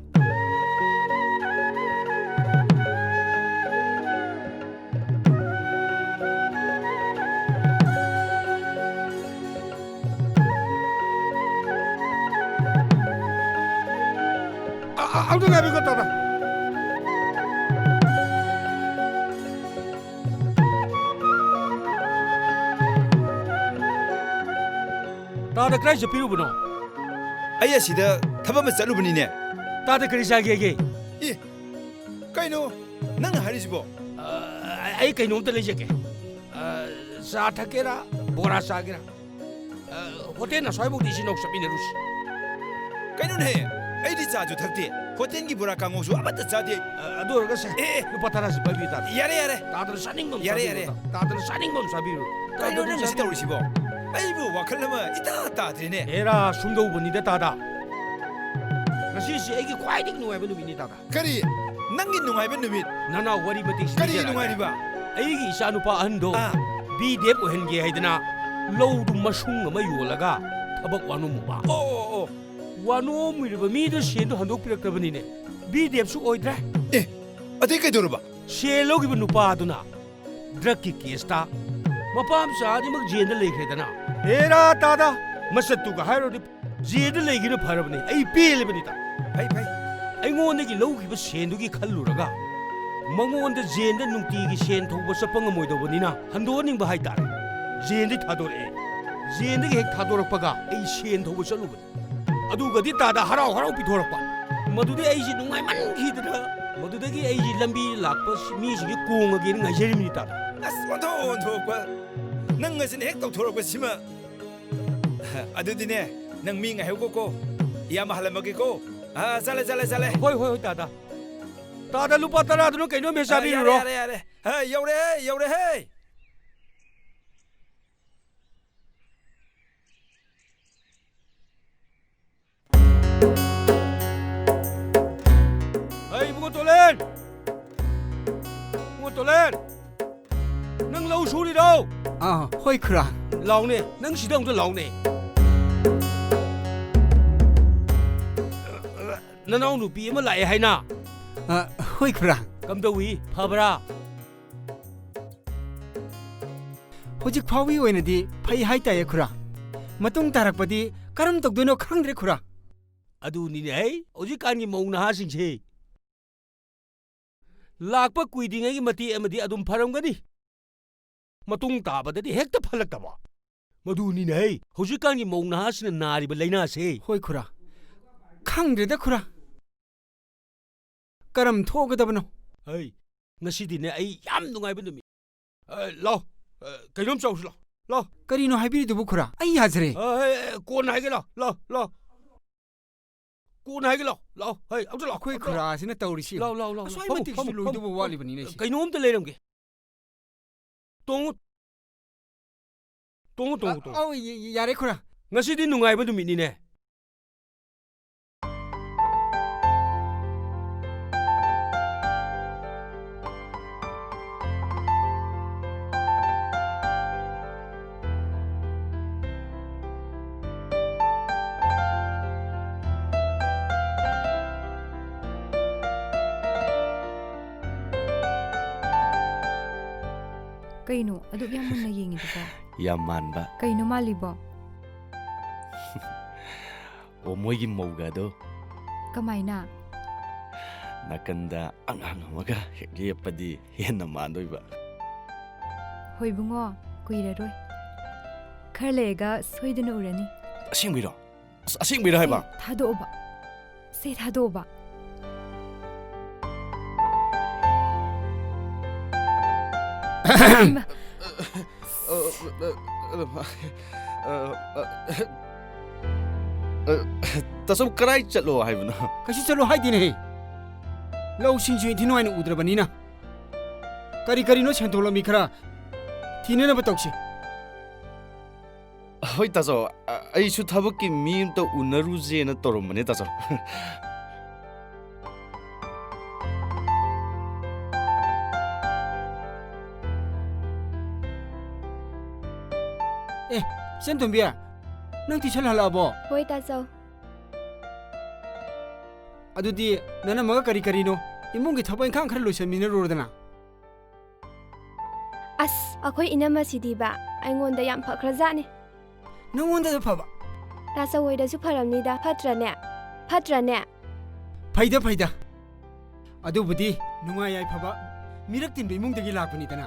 ꯑ, ꯑ, ꯑꯝꯇ ꯉꯥꯏꯕꯤꯈꯣ, ꯇꯥꯗ꯫ ꯇꯥꯗ, ꯀꯗꯥꯏ ꯆꯠꯄꯤꯔꯨꯕꯅꯣ? ꯑꯩ ꯑꯁꯤꯗ ꯊꯕꯛ ꯑꯃ ꯆꯠꯂꯨꯕꯅꯤꯅꯦ꯫ ꯇꯥꯗ, ꯀꯔꯤ ꯆꯥꯒꯦꯒꯦ? ꯑꯦ, ꯀꯩꯅꯣ ꯅꯪꯅ ꯍꯥꯏꯔꯤꯁꯤꯕꯣ? ꯑ, ꯑꯩ ꯀꯩꯅꯣꯝꯇ ꯂꯩꯖꯒꯦ꯫ ꯑ, ꯆꯥ ꯊꯛꯀꯦꯔꯥ, ꯕꯣꯔꯥ ꯆꯥꯒꯦꯔꯥ? ꯑ, ꯍꯣꯇꯦꯜ ꯑꯁ꯭ꯋꯥꯏꯐꯥꯎꯗꯤ ꯏꯆꯤꯟ ꯏꯅꯥꯎ ꯆꯠꯃꯤꯟꯅꯔꯨꯁꯤ꯫ ꯀꯩꯅꯣꯅꯦꯍꯦ, ꯑꯩꯗꯤ ꯆꯥꯁꯨ ꯊꯛꯇꯦ, ꯍꯣꯇꯦꯜꯒꯤ ꯕꯣꯔꯥ ꯀꯥꯡꯉꯧꯁꯨ ꯑꯃꯠꯇ ꯆꯥꯗꯦ꯫ ꯑ, ꯑꯗꯨ ꯑꯣꯏꯔꯒꯁꯦ, ꯑꯦ, ꯑꯦ꯫ ꯂꯨꯄꯥ ꯇꯔꯥꯁꯤ ꯄꯥꯏꯕꯤꯌꯨ, ꯇꯥꯗ꯫ ꯌꯥꯔꯦ, ꯌꯥꯔꯦ꯫ ꯇꯥꯗꯅ ꯆꯥꯅꯤꯡꯕ ꯑꯃ ꯌꯥꯔꯦ, ꯆꯥꯕꯤꯔꯨ, ꯌꯥꯔꯦ꯫ ꯇꯥꯗ꯫ ꯇꯥꯗꯅ ꯆꯥꯅꯤꯡꯕ ꯑꯃ ꯆꯥꯕꯤꯔꯨ꯫ ꯀꯩꯅꯣ ꯇꯥꯗꯅ ꯅꯪ ꯉꯁꯤ ꯆꯥꯅꯤꯡꯕ꯫ ꯇꯧꯔꯤꯁꯤꯕꯣ? ꯑꯩꯕꯨ ꯋꯥꯈꯜ ꯑꯃ ꯏꯇꯥ ꯇꯥꯗ꯭ꯔꯦꯅꯦ꯫ ꯍꯦꯔꯥ, ꯁꯨꯝꯗꯧꯕꯅꯤꯗ, ꯇꯥꯗ꯫ ꯉꯁꯤꯁꯤ ꯑꯩꯒꯤ ꯈ꯭ꯋꯥꯏꯗꯒꯤ ꯅꯨꯡꯉꯥꯏꯕ ꯅꯨꯃꯤꯠꯅꯤ, ꯇꯥꯗ꯫ ꯀꯔꯤ? ꯅꯪꯒꯤ ꯅꯨꯡꯉꯥꯏꯕ ꯅꯨꯃꯤꯠ? ꯅꯅꯥꯎ ꯋꯥꯔꯤ ꯃꯇꯦꯛ ꯀꯔꯤ ꯁꯤꯟꯖꯔꯛꯑꯒꯦ꯫ ꯅꯨꯡꯉꯥꯏꯔꯤꯕ? ꯑꯩꯒꯤ ꯏꯆꯥꯅꯨꯄꯥ ꯑꯍꯟꯗꯣ ꯑꯥ꯫ ꯕꯤ ꯗꯦꯞ ꯑꯣꯏꯍꯟꯒꯦ ꯍꯥꯏꯗꯅ ꯂꯧꯗꯨ ꯃꯁꯨꯡ ꯑꯃ ꯌꯣꯜꯂꯒ ꯊꯕꯛ ꯋꯥꯅꯣꯝꯃꯨꯕ꯫ ꯑꯣ, ꯑꯣ, ꯑꯣ꯫ ꯋꯥꯅꯣꯝꯃꯨꯔꯤꯕ ꯃꯤꯗꯨ ꯁꯦꯟꯗꯨ ꯍꯟꯗꯣꯛꯄꯤꯔꯛꯇꯕꯅꯤꯅꯦ꯫ ꯕꯤ ꯗꯦꯞꯁꯨ ꯑꯣꯏꯗ꯭ꯔꯦ꯫ ꯑꯦ, ꯑꯗꯩ ꯀꯩꯗꯧꯔꯕ? ꯁꯦꯜ ꯂꯧꯈꯤꯕ ꯅꯨꯄꯥꯗꯨꯅ ꯗ꯭ꯔꯒꯀꯤ ꯀꯦꯁꯇ ꯃꯄꯥ ꯃꯆꯥ ꯑꯅꯤꯃꯛ ꯖꯦꯜꯗ ꯂꯩꯈ꯭ꯔꯦꯗꯅ꯫ ꯍꯦꯔꯥ ꯇꯥꯗ! ꯃꯆꯠꯇꯨꯒ ꯍꯥꯏꯔꯨꯔꯗꯤ ꯖꯦꯜꯗ ꯂꯩꯒꯦꯅ ꯐꯔꯕꯅꯤ꯫ ꯑꯩ ꯄꯦꯜꯂꯕꯅꯤꯗ꯫ ꯐꯩ, ꯐꯩ꯫ ꯑꯩꯉꯣꯟꯗꯒꯤ ꯂꯧꯈꯤꯕ ꯁꯦꯟꯗꯨꯒꯤ ꯈꯜꯂꯨꯔꯒ ꯃꯉꯣꯟꯗ ꯖꯦꯜꯗ ꯅꯨꯡꯇꯤꯒꯤ ꯁꯦꯟ ꯊꯧꯕ ꯆꯠꯄ ꯉꯝꯃꯣꯏꯗꯧꯕꯅꯤꯅ ꯍꯟꯗꯣꯛꯍꯟꯅꯤꯡꯕ ꯍꯥꯏꯇꯥꯔꯦ꯫ ꯖꯦꯟꯗꯤ ꯊꯥꯗꯣꯔꯛꯑꯦ꯫ ꯖꯦꯟꯗꯒꯤ ꯍꯦꯛ ꯊꯥꯗꯣꯔꯛꯄꯒ ꯑꯩ ꯁꯦꯟ ꯊꯧꯕ ꯆꯠꯂꯨꯕꯅꯤ꯫ ꯑꯗꯨꯒꯗꯤ ꯇꯥꯗ ꯍꯔꯥꯎ ꯍꯔꯥꯎ ꯄꯤꯊꯣꯔꯛꯄ꯫ ꯃꯗꯨꯗꯤ ꯑꯩꯁꯤ ꯅꯨꯡꯉꯥꯏꯃꯟꯈꯤꯗꯅ, ꯃꯗꯨꯗꯒꯤ ꯑꯩꯁꯤ ꯂꯝꯕꯤ ꯂꯥꯛꯄ ꯃꯤꯁꯤꯡꯁꯤ ꯀꯣꯡꯉꯒꯦꯅ ꯉꯥꯏꯖꯔꯤꯕꯅꯤ ꯇꯥꯗ꯫ ꯑꯁ, ꯑꯣꯟꯊꯣꯛ ꯑꯣꯟꯊꯣꯛꯄ! ꯅꯪ ꯑꯁꯤꯅ ꯍꯦꯛ ꯇꯧꯊꯣꯔꯛꯄꯁꯤꯃ꯫ ꯑꯗꯨꯗꯤꯅꯦ, ꯅꯪ ꯃꯤ ꯉꯥꯏꯍꯧꯀꯣꯀꯣ꯫ ꯏꯌꯥꯝꯕ ꯍꯜꯂꯝꯃꯒꯦꯀꯣ꯫ ꯑꯥ, ꯆꯠꯂꯦ, ꯆꯠꯂꯦ, ꯆꯠꯂꯦ꯫ ꯍꯣꯏ, ꯍꯣꯏ, ꯍꯣꯏ, ꯇꯥꯗ꯫ ꯇꯥꯗ, ꯂꯨꯄꯥ ꯇꯔꯥꯗꯨꯅ ꯀꯩꯅꯣꯝ ꯍꯦꯛ ꯑꯥ, ꯌꯥꯔꯦ, ꯆꯥꯕꯤꯔꯨꯔꯣ꯫ ꯌꯥꯔꯦ, ꯌꯥꯔꯦ꯫ ꯑꯥ, ꯌꯧꯔꯦꯍꯦ, ꯌꯧꯔꯦꯍꯦ꯫ ꯍꯩ, ꯏꯕꯨꯡꯉꯣ ꯇꯣꯂꯦꯟ! ꯏꯕꯨꯡꯉꯣ ꯇꯣꯂꯦꯟ! ꯅꯪ ꯂꯧ ꯁꯨꯔꯤꯔꯣ? ꯑꯥ, ꯍꯣꯏ, ꯈꯨꯔꯥ꯫ ꯂꯥꯎꯅꯦ, ꯅꯪ ꯁꯤꯗ ꯑꯃꯨꯛꯇ ꯂꯥꯎꯅꯦ꯫ ꯅꯅꯥꯎ ꯅꯨꯄꯤ ꯑꯃ ꯂꯥꯛꯑꯦ ꯍꯥꯏꯅ? ꯑꯥ, ꯍꯣꯏ, ꯈꯨꯔꯥ꯫ ꯀꯝꯗꯧꯏ? ꯐꯕ꯭ꯔꯥ? ꯍꯧꯖꯤꯛ ꯐꯥꯎꯕꯒꯤ ꯑꯣꯏꯅꯗꯤ ꯐꯩ ꯍꯥꯏꯇꯥꯏꯌꯦ, ꯈꯨꯔꯥ꯫ ꯃꯇꯨꯡ ꯇꯥꯔꯛꯄꯗꯤ ꯀꯔꯝ ꯇꯧꯗꯣꯏꯅꯣ ꯈꯪꯗ꯭ꯔꯦ, ꯈꯨꯔꯥ꯫ ꯑꯗꯨꯅꯤꯅꯦ, ꯍꯩ, ꯍꯧꯖꯤꯛꯀꯥꯟꯒꯤ ꯃꯧ ꯅꯍꯥꯁꯤꯡꯁꯦ꯫ ꯂꯥꯛꯄ ꯀꯨꯏꯗ꯭ꯔꯤꯉꯩꯒꯤ ꯃꯇꯦꯛ ꯑꯃꯗꯤ ꯑꯗꯨꯝ ꯐꯔꯝꯒꯅꯤ꯫ ꯃꯇꯨꯡ ꯇꯥꯕꯗꯗꯤ ꯍꯦꯛꯇ ꯐꯠꯂꯛꯇꯕ꯫ ꯃꯗꯨꯅꯤꯅꯦ, ꯍꯩ, ꯍꯧꯖꯤꯛꯀꯥꯟꯒꯤ ꯃꯧ ꯅꯍꯥꯁꯤꯡꯅ ꯅꯥꯔꯤꯕ ꯂꯥꯏꯅꯥꯁꯦ꯫ ꯍꯣꯏ, ꯈꯨꯔꯥ꯫ ꯈꯪꯗ꯭ꯔꯦꯗ, ꯈꯨꯔꯥ꯫ ꯀꯔꯝ ꯊꯣꯛꯀꯗꯕꯅꯣ? ꯍꯩ, ꯉꯁꯤꯗꯤꯅꯦ ꯑꯩ ꯌꯥꯝ ꯅꯨꯡꯉꯥꯏꯕ ꯅꯨꯃꯤꯠ꯫ ꯑ, ꯂꯥꯎ, ꯑ, ꯀꯩꯅꯣꯝ ꯆꯥꯎꯁꯤ ꯂꯥꯎ, ꯂꯥꯎ꯫ ꯀꯔꯤꯅꯣ ꯍꯥꯏꯕꯤꯔꯤꯗꯨꯕꯨ, ꯈꯨꯔꯥ? ꯑꯩ ꯌꯥꯖꯔꯦ꯫ ꯑ, ꯍꯩ, ꯑ, ꯀꯣꯟꯅ ꯍꯥꯏꯒꯦ ꯂꯥꯎ, ꯂꯥꯎ, ꯂꯥꯎ꯫ ꯀꯣꯟꯅ ꯍꯥꯏꯒꯦ ꯂꯥꯎ, ꯂꯥꯎ, ꯍꯩ, ꯑꯝꯇ ꯂꯥꯎ, ꯑꯩꯈꯣꯏ ꯑꯝꯇ ꯂꯥꯎ꯫ ꯈꯨꯔꯥꯁꯤꯅ ꯇꯧꯔꯤꯁꯤ ꯂꯥꯎ, ꯂꯥꯎ, ꯂꯥꯎ, ꯂꯥꯎ꯫ ꯑꯁ꯭ꯋꯥꯏ ꯐꯝꯃꯨ, ꯃꯇꯤꯛꯁꯤꯁꯨ ꯐꯝꯃꯨ, ꯂꯣꯏꯗꯧꯕ ꯐꯝꯃꯨ, ꯋꯥꯠꯂꯤꯕꯅꯤꯅꯦ ꯐꯝꯃꯨ꯫ ꯁꯤ꯫ ꯀꯩꯅꯣꯝꯇ ꯂꯩꯔꯝꯒꯦ꯫ ꯇꯣꯡꯉꯨ꯫ ꯇꯣꯡꯉꯨ, ꯇꯣꯡꯉꯨ, ꯑ, ꯇꯣꯡꯉꯨ꯫ ꯑꯧ, ꯌ-, ꯌ-, ꯌꯥꯔꯦ, ꯈꯨꯔꯥ꯫ ꯉꯁꯤꯗꯤ ꯅꯨꯡꯉꯥꯏꯕ ꯅꯨꯃꯤꯠꯅꯤꯅꯦ꯫ ꯀꯩꯅꯣ ꯑꯗꯨꯛ ꯌꯥꯝ ꯃꯨꯟꯅ ꯌꯦꯡꯉꯤꯗꯨꯕꯣ? ꯌꯥꯝ ꯃꯥꯟꯕ꯫ ꯀꯩꯅꯣ ꯃꯥꯜꯂꯤꯕꯣ? ꯑꯣ, ꯃꯣꯏꯒꯤ ꯃꯧꯒꯗꯣ꯫ ꯀꯃꯥꯏꯅ? ꯅꯥꯀꯟꯗ ꯑꯉꯥꯡ ꯑꯃꯒ ꯍꯦꯛ ꯂꯦꯞꯄꯗꯤ ꯍꯦꯟꯅ ꯃꯥꯟꯗꯣꯏꯕ꯫ ꯍꯣꯏ ꯏꯕꯨꯡꯉꯣ, ꯀꯨꯏꯔꯔꯣꯏ꯫ ꯈꯔ ꯂꯩꯔꯒ ꯁꯣꯏꯗꯅ ꯎꯔꯅꯤ꯫ ꯑꯁꯦꯡꯕꯩꯔꯣ? ꯑꯁ, ꯑꯁꯦꯡꯕꯩꯔꯣ ꯍꯥꯏꯕ? ꯁꯦ, ꯊꯥꯗꯣꯛꯑꯣꯕ꯫ ꯁꯦ, ꯊꯥꯗꯣꯛꯑꯣꯕ꯫ ꯏꯃꯥ꯫ ꯇꯥꯆꯧ, ꯀꯗꯥꯏ ꯆꯠꯂꯣ ꯍꯥꯏꯕꯅꯣ? ꯀꯩꯁꯨ ꯆꯠꯂꯣ ꯍꯥꯏꯗꯦꯅꯦꯍꯦ꯫ ꯂꯧꯁꯤꯡꯁꯨ ꯏꯟꯊꯤ ꯅꯨꯡꯉꯥꯏꯅ ꯎꯗ꯭ꯔꯕꯅꯤꯅ꯫ ꯀꯔꯤ ꯀꯔꯤꯅꯣ ꯁꯦꯟꯊꯣꯛ ꯂꯝꯕꯤ ꯈꯔ ꯊꯤꯅꯅꯕ ꯇꯧꯁꯤ꯫ ꯍꯣꯏ ꯇꯥꯆꯧ, ꯑ-, ꯑꯩꯁꯨ ꯊꯕꯛꯀꯤ ꯃꯤ ꯑꯝꯇ ꯎꯅꯔꯨꯁꯦꯅ ꯇꯧꯔꯝꯕꯅꯦ ꯇꯥꯆꯧ꯫ ꯑꯦ, ꯏꯆꯟꯇꯣꯝꯕꯤ, ꯅꯪ tuition ꯍꯜꯂꯛꯑꯕꯣ? ꯍꯣꯏ ꯇꯥꯆꯧ꯫ ꯑꯗꯨꯗꯤ ꯅꯅꯝꯃꯒ ꯀꯔꯤ ꯀꯔꯤꯅꯣ ꯏꯃꯨꯡꯒꯤ ꯊꯕꯛ ꯏꯪꯈꯥꯡ ꯈꯔ ꯂꯣꯏꯁꯟꯃꯤꯟꯅꯔꯨꯔꯣꯗꯅ꯫ ꯑꯁ, ꯑꯩꯈꯣꯏ ꯏꯅꯝꯃꯁꯤꯗꯤꯕ ꯑꯩꯉꯣꯟꯗ ꯌꯥꯝ ꯐꯈ꯭ꯔꯖꯥꯠꯅꯤ꯫ ꯅꯉꯣꯟꯗꯁꯨ ꯐꯕ? ꯇꯥꯆꯧ ꯍꯣꯏꯗꯁꯨ ꯐꯔꯝꯅꯤꯗ, ꯐꯠꯇ꯭ꯔꯅꯦ? ꯐꯠꯇ꯭ꯔꯅꯦ? ꯐꯩꯗ, ꯐꯩꯗ꯫ ꯑꯗꯨꯕꯨꯗꯤ ꯅꯨꯡꯉꯥꯏ ꯌꯥꯏꯐꯕ ꯃꯤꯔꯛ ꯇꯤꯟꯕ ꯏꯃꯨꯡꯗꯒꯤ ꯂꯥꯛꯄꯅꯤꯗꯅ꯫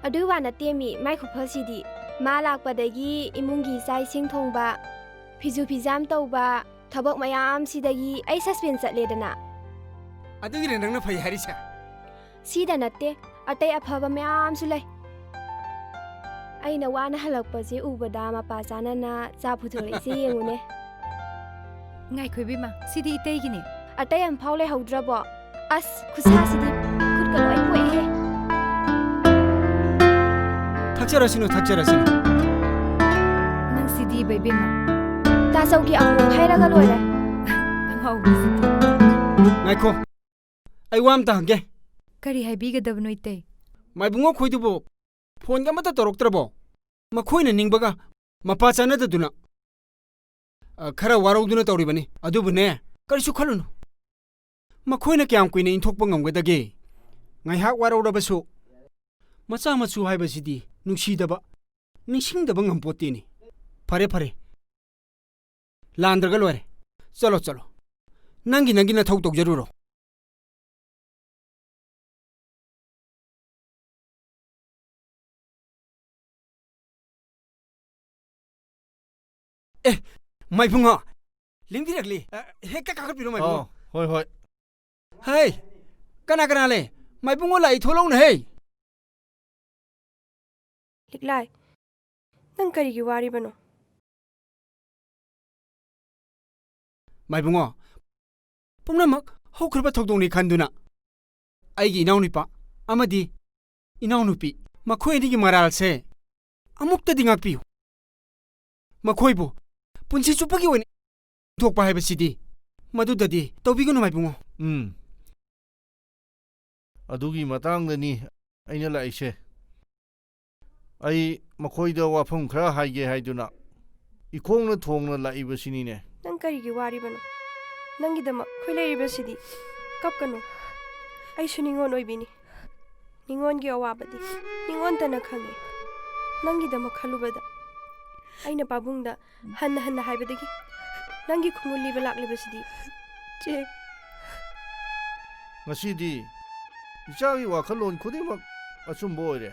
ꯑꯗꯨꯒꯤ ꯋꯥ ꯅꯠꯇꯦꯃꯤ, ꯃꯥꯏ ꯈꯨꯐꯁꯤꯗꯤ꯫ ꯃꯥ ꯂꯥꯛꯄꯗꯒꯤ ꯏꯃꯨꯡꯒꯤ ꯆꯥꯛ ꯏꯁꯤꯡ ꯊꯣꯡꯕ, ꯐꯤꯁꯨ ꯐꯤꯖꯥꯝ ꯇꯧꯕ, ꯊꯕꯛ ꯃꯌꯥꯝꯁꯤꯗꯒꯤ ꯑꯩ suspend ꯆꯠꯂꯦꯗꯅ꯫ ꯑꯗꯨꯒꯤꯔ ꯅꯪꯅ ꯐꯩ ꯍꯥꯏꯔꯤꯁꯦ? ꯁꯤꯗ ꯅꯠꯇꯦ, ꯑꯇꯩ ꯑꯐꯕ ꯃꯌꯥꯝꯁꯨ ꯂꯩ꯫ ꯑꯩꯅ ꯋꯥꯅ ꯍꯜꯂꯛꯄꯁꯦ ꯎꯕꯗ ꯃꯄꯥ ꯆꯥꯅꯅ ꯆꯥ ꯄꯨꯊꯣꯔꯛꯏꯁꯦ ꯌꯦꯡꯉꯨꯅꯦ꯫ ꯉꯥꯏꯈꯣ ꯏꯕꯦꯝꯃ, ꯁꯤꯗꯤ ꯏꯇꯩꯒꯤꯅꯦ꯫ ꯑꯇꯩ ꯑꯝꯐꯥꯎ ꯂꯩꯍꯧꯗ꯭ꯔꯕꯣ? ꯑꯁ, ꯈꯨꯠꯁꯥꯁꯤꯗꯤ ꯈꯨꯠꯀ ꯂꯣꯏ ꯄꯣꯛꯑꯦꯍꯦ꯫ ꯊꯛꯆꯔꯁꯤꯅꯨ, ꯊꯛꯆꯔꯁꯤꯅꯨ꯫ ꯅꯪ ꯁꯤꯗꯤꯕ ꯏꯕꯦꯝꯃ꯫ ꯇꯥꯆꯧꯒꯤ ꯑꯃꯨꯛ ꯍꯥꯏꯔꯒ ꯂꯣꯏꯔꯦ꯫ ꯑꯉꯥꯎꯕꯤꯁꯤꯗꯤ꯫ ꯉꯥꯏꯈꯣ, ꯑꯩ ꯋꯥ ꯑꯝꯇ ꯍꯪꯒꯦ꯫ ꯀꯔꯤ ꯍꯥꯏꯕꯤꯒꯗꯕꯅꯣ ꯏꯇꯩ? ꯃꯥꯏꯕꯨꯡꯉꯣ ꯈꯣꯏꯗꯨꯕꯨ phoneꯒ ꯑꯃꯠꯇ ꯇꯧꯔꯛꯇ꯭ꯔꯕꯣ? ꯃꯈꯣꯏꯅ ꯅꯤꯡꯕꯒ ꯃꯄꯥ ꯆꯥꯅꯗꯗꯨꯅ, ꯑ, ꯈꯔ ꯋꯥꯔꯧꯗꯨꯅ ꯇꯧꯔꯤꯕꯅꯤ꯫ ꯑꯗꯨꯕꯨꯅꯦ, ꯀꯔꯤꯁꯨ ꯈꯜꯂꯨꯅꯨ꯫ ꯃꯈꯣꯏꯅ ꯀꯌꯥꯝ ꯀꯨꯏꯅ ꯏꯟꯊꯣꯛꯄ ꯉꯝꯒꯗꯒꯦ? ꯉꯥꯏꯍꯥꯛ ꯋꯥꯔꯧꯔꯕꯁꯨ, ꯃꯆꯥ ꯃꯁꯨ ꯍꯥꯏꯕꯁꯤꯗꯤ ꯅꯨꯡꯁꯤꯗꯕ, ꯅꯤꯡꯁꯤꯡꯗꯕ ꯉꯝꯄꯣꯠꯇꯦꯅꯦ꯫ ꯐꯔꯦ, ꯐꯔꯦ꯫ ꯂꯥꯟꯗ꯭ꯔꯒ ꯂꯣꯏꯔꯦ꯫ ꯆꯠꯂꯣ, ꯆꯠꯂꯣ꯫ ꯅꯪꯒꯤ, ꯅꯪꯒꯤ ꯅꯊꯧ ꯇꯧꯖꯔꯨꯔꯣ꯫ ꯃꯥꯏꯕꯨꯡꯉꯣ, ꯂꯤꯡꯊꯤꯔꯛꯂꯤ꯫ ꯑ, ꯍꯦꯛꯇ ꯀꯥꯈꯠꯄꯤꯔꯣ, ꯃꯥꯏꯕꯨꯡꯉꯣ꯫ ꯑꯣ, ꯍꯣꯏ, ꯍꯣꯏ꯫ ꯍꯩ, ꯀꯅꯥ ꯀꯅꯥ ꯂꯩ? ꯃꯥꯏꯕꯨꯡꯉꯣ ꯂꯥꯛꯏ, ꯊꯣꯛꯂꯛꯎꯅꯦ, ꯍꯩ꯫ ꯂꯤꯛꯂꯥꯏ, ꯅꯪ ꯀꯔꯤꯒꯤ ꯋꯥꯔꯤꯕꯅꯣ? ꯃꯥꯏꯕꯨꯡꯉꯣ, ꯄꯨꯝꯅꯃꯛ ꯍꯧꯈ꯭ꯔꯕ ꯊꯧꯗꯣꯛꯅꯤ ꯈꯟꯗꯨꯅ ꯑꯩꯒꯤ ꯏꯅꯥꯎꯅꯨꯄꯥ ꯑꯃꯗꯤ ꯏꯅꯥꯎꯅꯨꯄꯤ, ꯃꯈꯣꯏ ꯑꯅꯤꯒꯤ ꯃꯔꯥꯜꯁꯦ ꯑꯃꯨꯛꯇꯗꯤ ꯉꯥꯛꯄꯤꯌꯨ꯫ ꯃꯈꯣꯏꯕꯨ ꯄꯨꯟꯁꯤ ꯆꯨꯞꯄꯒꯤ ꯑꯣꯏꯅ ꯊꯣꯛꯄ ꯍꯥꯏꯕꯁꯤꯗꯤ ꯃꯗꯨꯗꯗꯤ ꯇꯧꯕꯤꯒꯅꯨ, ꯃꯥꯏꯕꯨꯡꯉꯣ꯫ ꯎꯝ꯫ ꯑꯗꯨꯒꯤ ꯃꯇꯥꯡꯗꯅꯤ ꯑꯩꯅ ꯂꯥꯛꯏꯁꯦ꯫ ꯑꯩ ꯃꯈꯣꯏꯗ ꯋꯥꯐꯝ ꯈꯔ ꯍꯥꯏꯒꯦ ꯍꯥꯏꯗꯨꯅ ꯏꯈꯣꯡꯅ ꯊꯣꯡꯅ ꯂꯥꯛꯏꯕꯁꯤꯅꯤꯅꯦ꯫ ꯅꯪ ꯀꯔꯤꯒꯤ ꯋꯥꯔꯤꯕꯅꯣ? ꯅꯪꯒꯤꯗꯃꯛ ꯑꯩꯈꯣꯏ ꯂꯩꯔꯤꯕꯁꯤꯗꯤ꯫ ꯀꯞꯀꯅꯨ꯫ ꯑꯩꯁꯨ ꯅꯤꯉꯣꯜ ꯑꯣꯏꯕꯤꯅꯤ꯫ ꯅꯤꯉꯣꯜꯒꯤ ꯑꯋꯥꯕꯗꯤ ꯅꯤꯉꯣꯜꯇꯅ ꯈꯪꯉꯤ꯫ ꯅꯪꯒꯤꯗꯃꯛ ꯈꯜꯂꯨꯕꯗ ꯑꯩꯅ ꯄꯥꯕꯨꯡꯗ ꯍꯟꯅ ꯍꯟꯅ ꯍꯥꯏꯕꯗꯒꯤ ꯅꯪꯒꯤ ꯈꯣꯡꯒꯨꯜ ꯂꯤꯕ ꯂꯥꯛꯂꯤꯕꯁꯤꯗꯤ꯫ ꯆꯦ꯫ ꯉꯁꯤꯗꯤ ꯏꯆꯥꯒꯤ ꯋꯥꯈꯜꯂꯣꯟ ꯈꯨꯗꯤꯡꯃꯛ ꯑꯆꯨꯝꯕ ꯑꯣꯏꯔꯦ꯫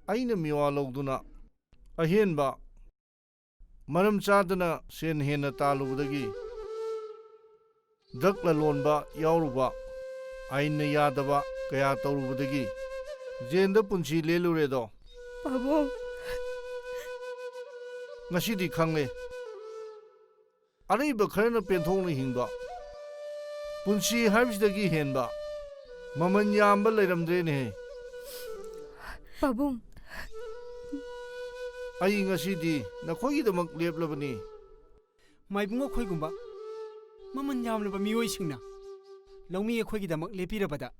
ꯑꯩꯅ ꯃꯤꯋꯥ ꯂꯧꯗꯨꯅ ꯑꯍꯦꯟꯕ ꯃꯔꯝ ꯆꯥꯗꯅ ꯁꯦꯟ ꯍꯦꯟꯅ ꯇꯥꯜꯂꯨꯕꯗꯒꯤ, ꯗ꯭ꯔꯒ ꯂꯂꯣꯟꯕ ꯌꯥꯎꯔꯨꯕ, ꯑꯥꯏꯟꯅ ꯌꯥꯗꯕ ꯀꯌꯥ ꯇꯧꯔꯨꯕꯗꯒꯤ ꯖꯦꯟꯗ ꯄꯨꯟꯁꯤ ꯂꯦꯜꯂꯨꯔꯦꯗꯣ꯫ ꯄꯥꯕꯨꯡ꯫ ꯉꯁꯤꯗꯤ ꯈꯪꯂꯦ꯫ ꯑꯔꯩꯕ ꯈꯔꯅ ꯄꯦꯟꯊꯣꯛꯅ ꯍꯤꯡꯕ ꯄꯨꯟꯁꯤ ꯍꯥꯏꯕꯁꯤꯗꯒꯤ ꯍꯦꯟꯕ ꯃꯃꯜ ꯌꯥꯝꯕ ꯂꯩꯔꯝꯗ꯭ꯔꯦꯅꯦꯍꯦ꯫ ꯄꯥꯕꯨꯡ꯫ ꯑꯩ ꯉꯁꯤꯗꯤ ꯅꯈꯣꯏꯒꯤꯗꯃꯛ ꯂꯦꯞꯂꯕꯅꯤ꯫ ꯃꯥꯏꯕꯨꯡ, ꯑꯩꯈꯣꯏꯒꯨꯝꯕ ꯃꯃꯜ ꯌꯥꯝꯂꯕ ꯃꯤꯑꯣꯏꯁꯤꯡꯅ ꯂꯧꯃꯤ ꯑꯩꯈꯣꯏꯒꯤꯗꯃꯛ ꯂꯦꯞꯄꯤꯔꯕꯗ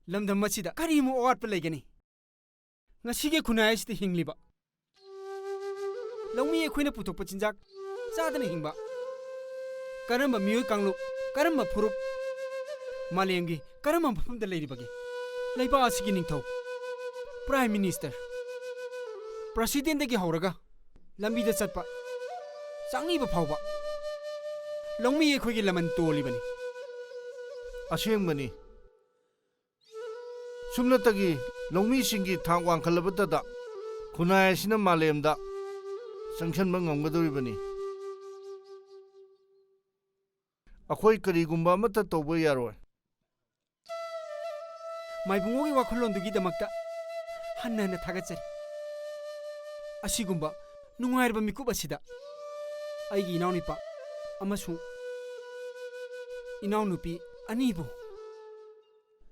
ꯂꯝꯗꯝ ꯑꯁꯤꯗ ꯀꯔꯤꯃꯨꯛ ꯑꯋꯥꯠꯄ ꯂꯩꯒꯅꯤ? ꯉꯁꯤꯒꯤ ꯈꯨꯟꯅꯥꯏ ꯑꯁꯤꯗ ꯍꯤꯡꯂꯤꯕ ꯂꯧꯃꯤ ꯑꯩꯈꯣꯏꯅ ꯄꯨꯊꯣꯛꯄ ꯆꯤꯟꯖꯥꯛ ꯆꯥꯗꯅ ꯍꯤꯡꯕ ꯀꯔꯝꯕ ꯃꯤꯑꯣꯏ ꯀꯥꯡꯂꯨꯞ, ꯀꯔꯝꯕ ꯐꯨꯔꯨꯞ, ꯃꯥꯂꯦꯝꯒꯤ ꯀꯔꯝꯕ ꯃꯐꯝꯗ ꯂꯩꯔꯤꯕꯒꯦ? ꯂꯩꯕꯥꯛ ꯑꯁꯤꯒꯤ ꯅꯤꯡꯊꯧ, ꯄ꯭ꯔꯥꯏꯝ ꯃꯤꯅꯤꯁꯇꯔ, ꯄ꯭ꯔꯁꯤꯗꯦꯟꯗꯒꯤ ꯍꯧꯔꯒ ꯂꯝꯕꯤꯗ ꯆꯠꯄ ꯆꯥꯛꯅꯤꯕ ꯐꯥꯎꯕ ꯂꯧꯃꯤ ꯑꯩꯈꯣꯏꯒꯤ ꯂꯃꯟ ꯇꯣꯜꯂꯤꯕꯅꯤ꯫ ꯑꯁꯦꯡꯕꯅꯤ꯫ ꯁꯨꯞꯅꯇꯒꯤ ꯂꯧꯃꯤꯁꯤꯡꯒꯤ ꯊꯥꯛ ꯋꯥꯡꯈꯠꯂꯕꯇꯗ ꯈꯨꯟꯅꯥꯏ ꯑꯁꯤꯅ ꯃꯥꯂꯦꯝꯗ ꯆꯪꯁꯤꯟꯕ ꯉꯝꯒꯗꯧꯔꯤꯕꯅꯤ꯫ ꯑꯩꯈꯣꯏ ꯀꯔꯤꯒꯨꯝꯕ ꯑꯃꯠꯇ ꯇꯧꯕ ꯌꯥꯔꯣꯏ꯫ ꯃꯥꯏꯕꯨꯡꯉꯣꯒꯤ ꯋꯥꯈꯜꯂꯣꯟꯗꯨꯒꯤꯗꯃꯛꯇ ꯍꯟꯅ ꯍꯟꯅ ꯊꯥꯒꯠꯆꯔꯤ꯫ ꯑꯁꯤꯒꯨꯝꯕ ꯅꯨꯡꯉꯥꯏꯔꯕ ꯃꯤꯀꯨꯞ ꯑꯁꯤꯗ ꯑꯩꯒꯤ ꯏꯅꯥꯎꯅꯨꯄꯥ ꯑꯃꯁꯨꯡ ꯏꯅꯥꯎꯅꯨꯄꯤ ꯑꯅꯤꯕꯨ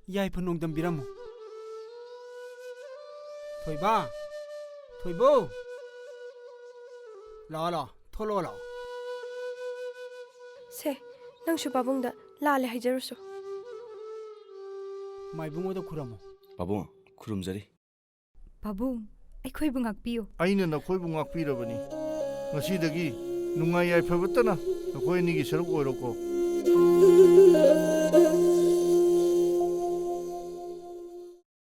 ꯌꯥꯏꯐ ꯅꯣꯡꯗꯝꯕꯤꯔꯝꯃꯨ꯫ ꯊꯣꯏꯕ, ꯊꯣꯏꯕꯧ, ꯂꯥꯛꯑꯣ, ꯂꯥꯛꯑꯣ, ꯊꯣꯛꯂꯛꯑꯣ, ꯂꯥꯛꯑꯣ꯫ ꯁꯦ, ꯅꯪꯁꯨ ꯄꯥꯕꯨꯡꯗ ꯂꯥꯜꯂꯦ ꯍꯥꯏꯖꯔꯨꯁꯨ꯫ ꯃꯥꯏꯕꯨꯡꯉꯣꯗ ꯈꯨꯔꯝꯃꯣ꯫ ꯄꯥꯕꯨꯡ, ꯈꯨꯔꯨꯝꯖꯔꯤ꯫ ꯄꯥꯕꯨꯡ, ꯑꯩꯈꯣꯏꯕꯨ ꯉꯥꯛꯄꯤꯌꯨ꯫ ꯑꯩꯅ ꯅꯈꯣꯏꯕꯨ ꯉꯥꯛꯄꯤꯔꯕꯅꯤ꯫ ꯉꯁꯤꯗꯒꯤ ꯅꯨꯡꯉꯥꯏ ꯌꯥꯏꯐꯕꯇꯅ ꯅꯈꯣꯏ ꯑꯅꯤꯒꯤ ꯁꯔꯨꯛ ꯑꯣꯏꯔꯣꯀꯣ꯫